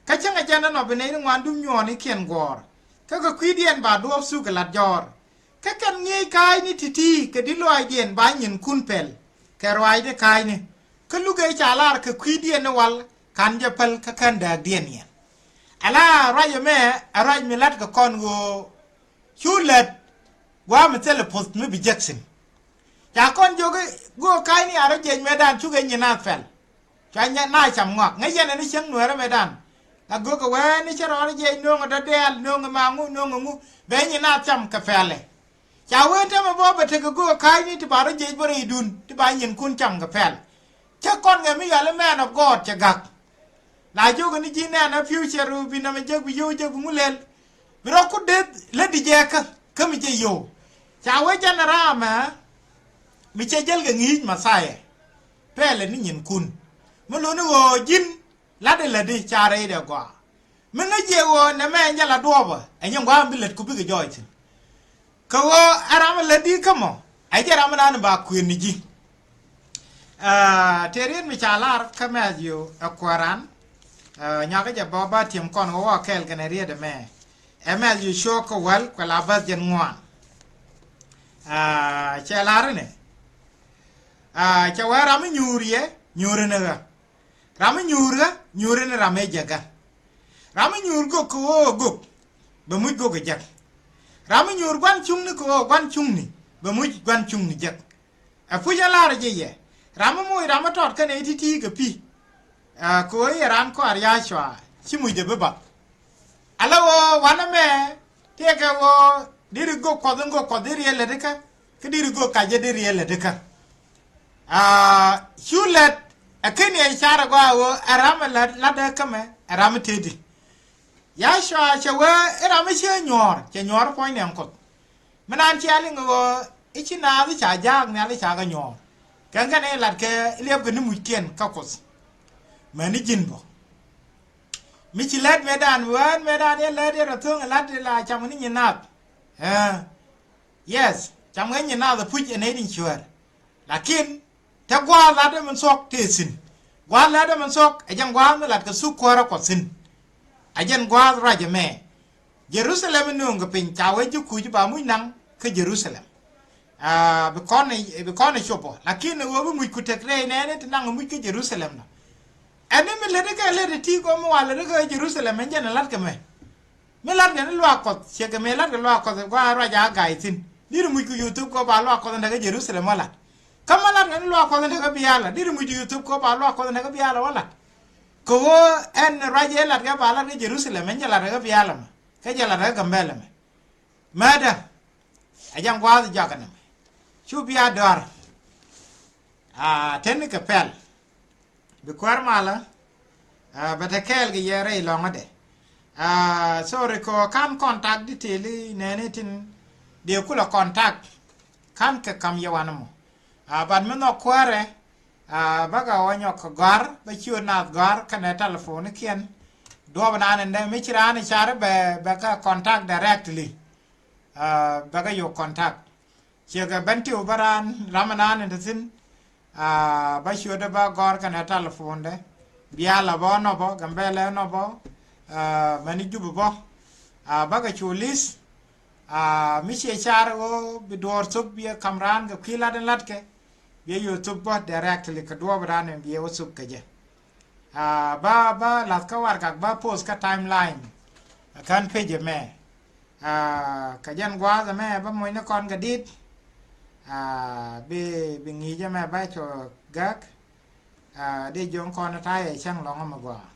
Kä cäŋɛ jɛn inɔ bi nɛy ni ŋuan dup nyuɔɔn i̱ kiɛn guɔ̱ɔ̱r. Kä kɛ kui̱diɛn ba duɔ̱ɔ̱p thuk kɛ la̱t jɔ̱ɔ̱r. Kä kɛn ŋi̱eec ka̱a̱cni ti̱ti̱ kɛ di̱t lɔaacdiɛn ba nyinkun pɛl kɛ ruaacni ka̱a̱cni. Kä lukɛ ca lar kɛ kui̱diɛn ni wal ka̱n jɛ päl kä kän dääkdiɛn yɛn. Ala ruac ɛmɛ ɛ ruac mi la̱t kɛ kɔn ɣöö cu lät gua̱a̱ mi thilɛ puɔ̱th mi bi jek thi̱n. Ca kɔn jiök i̱ go̱o̱k ka̱a̱cni a rɔ jiɛc mëëdan cukɛ nyin naath pɛl. Cua nyɛ na cam ŋɔak ŋäc yɛn ɛn i̱ cieŋ nueerä mëëdan. La go̱o̱kɛ wee ni cä rɔɔdä jiɛc no̱o̱ŋ ɛ dɔ̱diaal no̱o̱ŋ ɛ maŋu no̱o̱ŋ ɛ ŋu ben nyin naath cam kɛ pɛlɛ. Ca wee tämɛ bä bɛ tekɛ go̱o̱k ka̱a̱cni ti ba rɔ jiɛc bä rɛydun ti ba nyinkun cam kɛ pɛl. Cä kɔn kɛ mi yɔal i̱ man of God cɛ gak. La jiök ni ji̱ nɛn a future bi nɛmɛ jek bi yio̱w jek bi ŋu lɛl. Bi rɔ kut deth lätdi jɛ kä kä mi cɛ yio̱w. Ca wee jɛn ɛ raamɛ mi cɛ jäl kɛ ŋi̱i̱c Mɛthia. Pɛlɛ ni nyinkun mi luni ɣöö ji̱n la̱tdɛ lätdi ca rɛydɛ gɔaa. Mi ŋäc jiɛ ɣöö nɛmɛ ɛn jɛ la duɔɔpä ɛ nyin gua̱a̱m bi lätku bikɛ jɔɔc thi̱n. Kɛ ɣöö ɛ ram ɛ lät di̱i̱t kä mɔ ɛ jɛ ram ɛ naan ba kuën ni ji̱. Aa, tëë riet mi ca lar kä Mɛthiw ɛ kuääran. Aa, nyuakä jɛ bä ba tiɛm kɔn ɣöö wä kɛɛl kɛnɛ riet ɛmɛ. Ɛ Mɛthiw cio̱o̱k kä wäl kuɛ la bäth jɛn ŋuan. Aa, cɛ lar inɛ. Aa, cɛ wee ram mi nyuur yɛ nyuur inɛ ɣä. Ram mi nyuur ɣä nyuur inɛ ram ëë jɛ gä. Ram mi nyuur gök kɛ ɣöö gök bɛ muc gök ɛ jek. Ram mi nyuur gua̱n cuŋni kɛ ɣöö gua̱n cuŋni bɛ muc gua̱n cuŋni jek. Ɛ puc ɛ la̱rä jɛ yɛ ram mi moc ram mi tɔt kɛnɛ i̱ ti̱ti̱ kɛ pi̱. Ɛ kɛ ɣöö i̱ ɛ raan kɔaar ya̱a̱ cua ci mucdɛ bi bath. Ala ɣöö wanɛ mɛ tëëkɛ ɣöö deri gök kuɔth in gök kuɔth deri ɛ lät ikä kä deri gök kac jɛ deri ɛ lät ikä. Aa, cu lät ɛ ken yɛ carɛ gɔaa ɣöö ɛ ram ɛ lät latdɛ kä mɛ ɛ ram mi tëëdi. Yacua cɛ wee i̱ ram mi ciɛ nyuɔ̱ɔ̱r cɛ nyuɔ̱ɔ̱r puɔ̱ny nɛɛŋ Kuoth. Mi naan cia liŋ ɣöö i̱ ci naath i̱ ca jaak nhial i̱ ca kɛ nyuɔ̱ɔ̱r. Kɛn kɛn i̱ lat kɛ i̱ liɛpkɛ ni muckiɛn kä Kuoth. Mäni ji̱n bä mi ci lät mëëdan wään mëëdan i̱ lät i̱ rɔ tho̱o̱ŋ i̱ lat i̱ la cam ni nyin naath. Ɛɛ. Yes, cam kɛ nyin naath ɛ puc ɛ nɛy tin cuäär. Lakin te gua̱a̱th latdɛ min thuɔ̱k tëë thi̱n. Gua̱a̱th latdɛ min thuɔ̱k ɛ jɛn gua̱a̱th mi lat kɛ thuk kuäärä Kuɔth thi̱n. Ɛ jɛn gua̱a̱th ruac ɛmɛ. Jerusalem in nööŋkɛ piny ca wee ji̱ kuc ba muc naŋ kä Jerusalem. Aa, bi kɔn, bi kɔn ɛ cop ɔ. Lakin ɛ ɣöö bi muc ku tek rɛy nɛɛni ti naŋ ɛ muc kä Jerusalem nɔ. Ɛn ni mi lät ikɛ lät iti kɔ mi wa lät ikɛ Jerusalem ɛn jɛn ɛ la̱t kɛ mɛ. Mi latkɛ ni luaak Kuɔth, ciɛ kɛ mëë latkɛ luaak Kuɔth, gua ruac a gay thi̱n. Di̱t muc ku YouTube kɔ ba luaak Kuɔth in tekɛ Jerusalem wä lat. Kä mi latkɛ ni luaak Kuɔth in tekɛ Biala, di̱t muc ku YouTube kɔ ba luaak Kuɔth in tekɛ Biala wä lat. Kɛ ɣöö ɛn ruac ëë latkɛ ba latkɛ Jerusalem, ɛn jɛ latkɛ Biala mɛ, kä jɛ latkɛ Gambɛla mɛ. Mɛtdä, ɛ jɛn gua̱a̱th jɔak ɛn ɛmɛ. Cu bia dɔ̱r. Aa, teni kɛ pɛl. Bi kuäär malä, aa, bɛ te kɛɛl kɛ yɛ rɛy lɔ̱ŋädɛ. Aa, sorry kɛ ɣöö ka̱n contact detail i̱ nɛɛni tin dee kulɛ contact. Ka̱n kɛ ka̱m yɛ wanɛ mɔ. Aa, but mi nhɔk kuäärɛ, aa, bäkɛ ɣöö nyɔk kɛ gɔ̱a̱r, bä ciöt naath gɔ̱a̱r kɛnɛ telephone ikiɛn. Duɔ̱ɔ̱p naan in dee mi ci raan i̱ car i̱ bɛ, bɛ kɛ contact directly. Aa, bɛ kɛ yök contact. Ciɛ kɛ ben tiw bä raan ram ɛnan in te thi̱n. Aa, bä ciötdɛ bä gɔ̱r kɛnɛ telephone dɛ. Biala bä nɔ bä, Gambɛla nɔ bä, aa, mɛni Jubɛ bä. Aa, bä kɛ cu list. Aa, mi ciɛ car ɣöö bi duɔ̱ɔ̱r thop biɛ ka̱m raan kɛ kui̱ lat in latkɛ. Biɛ yöö thop bä directly kɛ duɔ̱ɔ̱p raan in biɛ wä thop kɛ jɛ. Aa, bä, bä la̱th kä warɛgak bä post kä timeline. Kän page ɛmɛ. Aa, kɛ jɛn gua̱a̱th ɛmɛ bä moc ni kɔn kɛ di̱t. Aa, bi, bi ŋi̱i̱c ɛmɛ bä cɔ gäk. Aa, dee jiɔ̱ŋ kɔn ta̱yɛ cäŋ lɔ̱ŋ ɛmɛ gɔaa.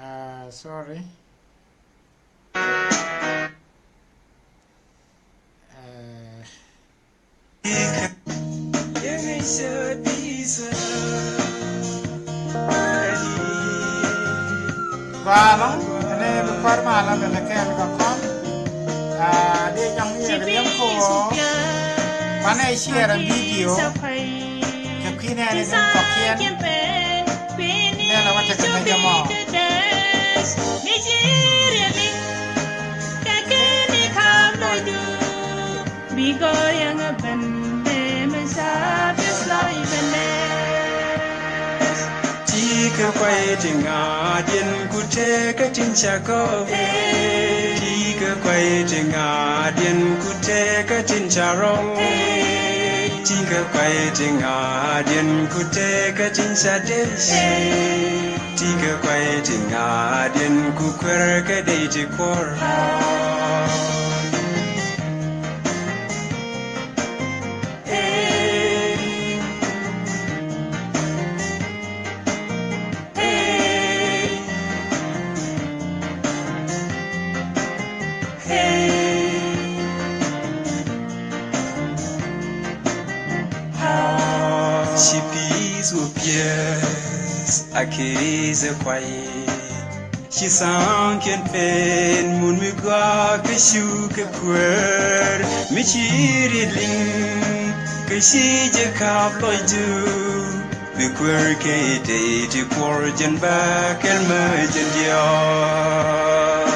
Ah, sorry. Ah. Gɔaa ɛlɔ̱ŋ, ɛn ɛ bi kuäär malä bɛ lɛ kɛɛl kɛ kɔn. Ah, dee jɔŋ ni yɛ kɛ liɛm kɛ ɣöö banɛ share video kɛ kui̱ nɛɛni tin kɔ̱kiɛn. Nɛɛlɛ wä tekɛ mec ɛmɔ. Bikɔ yɛn ɛ ben bee mi ca this life in this. Tikɛ kuay ti ŋa̱diɛn ku tekɛ tin ca gɔw. Tikɛ kuay ti ŋa̱diɛn ku tekɛ tin ca rɔw. Tikɛ kuay ti ŋa̱diɛn ku tekɛ tin ca dec. Tikɛ kuay ti ŋa̱diɛn ku kuer kɛ dec ti kuɔr. Ci pi̱i̱th wä piɛth a ki̱i̱th ɛ kuay. Ci tha̱a̱ŋkiɛn pen mun mi gɔaa kä cu kɛ kuäär mi ci riet liŋ kä ci jɛ ka̱p lɔcdu. Bi kuäär kɛ tey ti kuɔr jɛn bä kɛl mä jɛn diɔ̱ɔ̱k.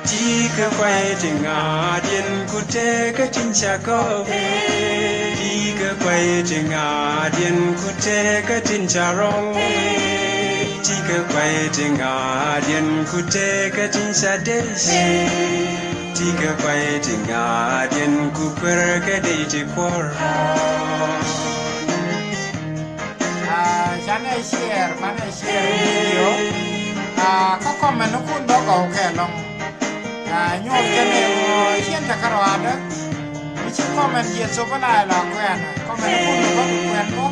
Tikɛ kuay ti ŋa̱diɛn ku tekɛ tin ca gɔw. Tikɛ kuay ti ŋa̱diɛn ku tekɛ tin ca rɔw. Tikɛ kuay ti ŋa̱diɛn ku tekɛ tin ca dec. Tikɛ kuay ti ŋa̱diɛn ku kuer kɛ dec ti kuɔr. Ah, canɛ share, canɛ share video. Ah, kä comment ni kun bä gɔw kɛ lɔŋ. Ah, nyuɔth kɛ ni ŋɔ cien te kä ruaadä. Mi ci comment jiɛ thop bä la la kuɛn. Comment ni kun bä bi kuɛn bä.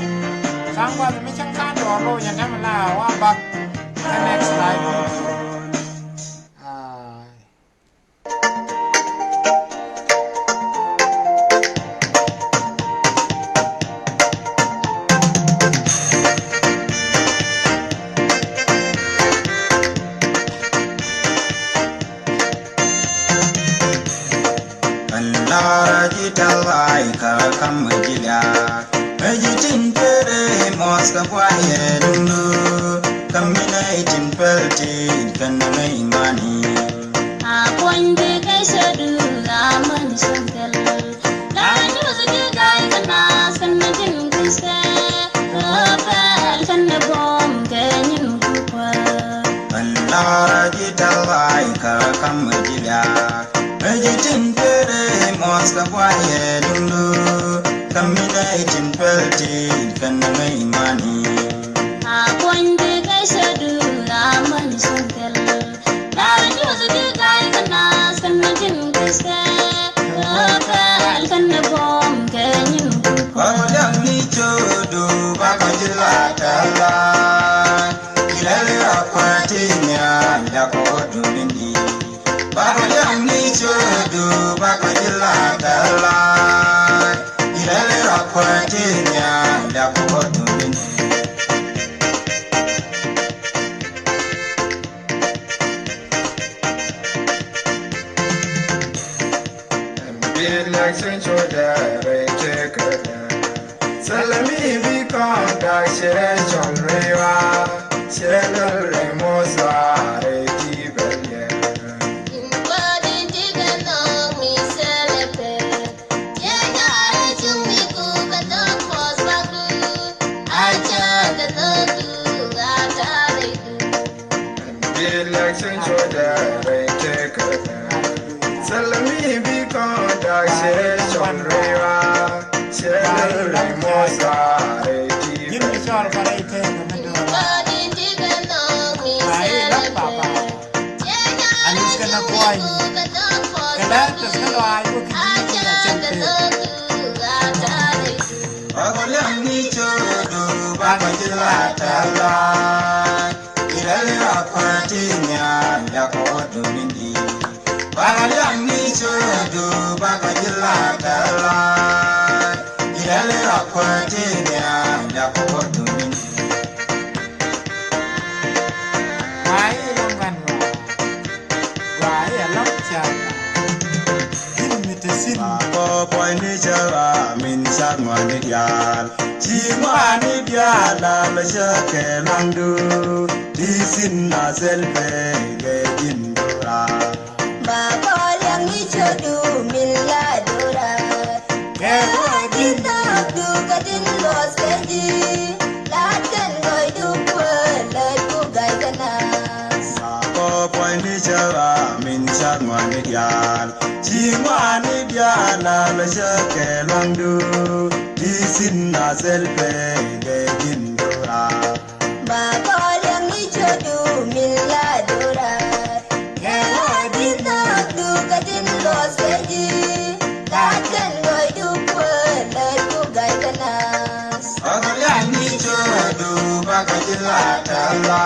Tha̱a̱ŋ guath mi cäŋ ka̱n dɔɔr lo̱c ɛn tämɛ la wa bak. Kä next live video. Ah. An lara ji̱ tɛl ay ka kam ji̱ liak. Ɛ ji̱ tin tere mɔth kɛ guayɛ duŋdu. Kam mi nɛ itin pɛl ti kɛn nɛ imani. A kuɔny bi kɛ cɛ du a män cäŋ kɛl. La nyuth ji̱ ga̱y kɛ naath kɛn nɛ tin kui̱thkɛ. Kɛ pɛl kɛn nɛ buɔ̱m kɛ nyin kukuä. An lara ji̱ tɛl ay ka kam Ɛ ji̱ tin kere mɔth kɛ buayɛ duŋdu, kä mi nɛy tin pɛl tin kɛn nɛ ŋäc mani. A kuɔny di kɛ cɛ du a män cin kɛl. Da̱rɛ juɔth di ga̱y kɛ naath kɛn mi tin kui̱thkɛ. Kɛ pɛl kɛn nɛ buɔ̱m kɛ nyin kuk. Kɔn liak ni cio̱du bakɔ ji̱ la tɛla. Ilɛli rɔ kuɛ ti nhial jakɔ dumin di. Bakɔ liak ni cio̱du bakɔ ji̱ la tɛla. Ilɛli rɔ kuɛ ti nhial jakɔ dumin di. Bi lɛk cin cu dɛrɛ tekɛ dɛ. Sɛlɛ mi bi kɔn dak cɛ cɔl rɛy wa. Cɛ lɛl rɛy mɔsa rɛy ti bɛl yɛ. In kɔn in ti kɛ nɔŋ mi sɛlɛ pɛ. Cɛ nyarɛ cuŋ mi ku kɛ thok mɔs bak du. A cɛ kɛ thok du a tarɛ du. Bi lɛk cin cu dɛrɛ tekɛ dɛ. Sɛlɛ mi bi kɔn dak cɛ cɔl rɛy wa. Cɛ lɛl rɛy mɔsa rɛy ti bɛl. Jimmy cɔl kɛ rɛy tekɛ mi dɔra. Ayi lɔk papa. Anis kɛn a kuany. Kɛ lɛ tɛth kä lɔaac wä ki ji̱ ti la cɛn tekɛ. Bakɔ liak ni cio̱du bakɔ ji̱ la tɛla. Ilɛli rɔ kuɛ ti nhial jakɔ dumin di. Bakɔ liak ni cio̱du bakɔ ji̱ la tɛla. Ilɛli rɔ kuɛ ti nhial jakɔ dumin di. Wai ɛlɔ̱ŋ gan wa. Wai ɛlɔ̱ŋ ca. Jin mi te sin. Bakɔ puɔ̱ny ni cä ɣä min ca ŋuani diaal. Ci ŋuani diaal a lɔ cä kɛ luaŋdu. Ti sin a thil pek kɛ jin dora. Bakɔ liak ni cio̱du min la dora. Kɛ ɣöö ji̱ naath du kɛ tin luɔth kɛ ji̱. La̱t kɛn gɔɔydu kuäär lät ku ga̱y kɛ naath. Bakɔ puɔ̱ny ni cä ɣä min ca ŋuani diaal. Ci ŋuani diaal a lɔ cä kɛ luaŋdu. Ti sin a thil pek kɛ jin dora. Bakɔ liak ni cio̱du min la dora. Kɛ ɣöö ji̱ naath du kɛ tin luɔth kɛ ji̱. La̱t kɛn gɔɔydu kuäär lät ku ga̱y kɛ naath. Bakɔ liak ni cio̱du bakɔ ji̱ la tɛla.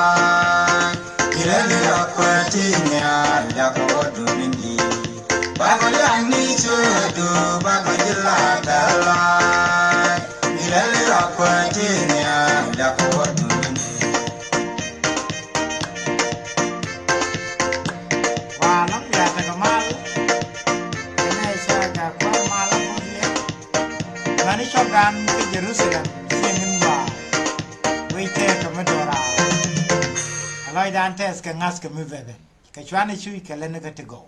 Ilɛli rɔ kuɛ ti nhial jakɔ dumin di. Bakɔ liak ni cio̱du bakɔ ji̱ la tɛla. Ilɛli rɔ kuɛ ti nhial jakɔ dumin di. Wa lɔŋ bia tekɛ mal. Kɛnɛ cɛ gak kua̱r mal a kuth yɛ. Mani cɔk dan kä Jerusalem ciɛ min gɔaa. Wec tɛɛkɛ mi do̱raar. A lɔcdan tɛth kɛ ŋa̱th kɛ mi bɛbɛ. Kɛ cuani cuc kɛ lɛn kä ti gɔw.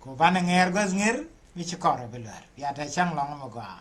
Ku banɛ ŋɛɛr guäth ŋer mi ci kɔrɛ bi luɛr. Bia te cäŋ lɔŋ mi gɔaa.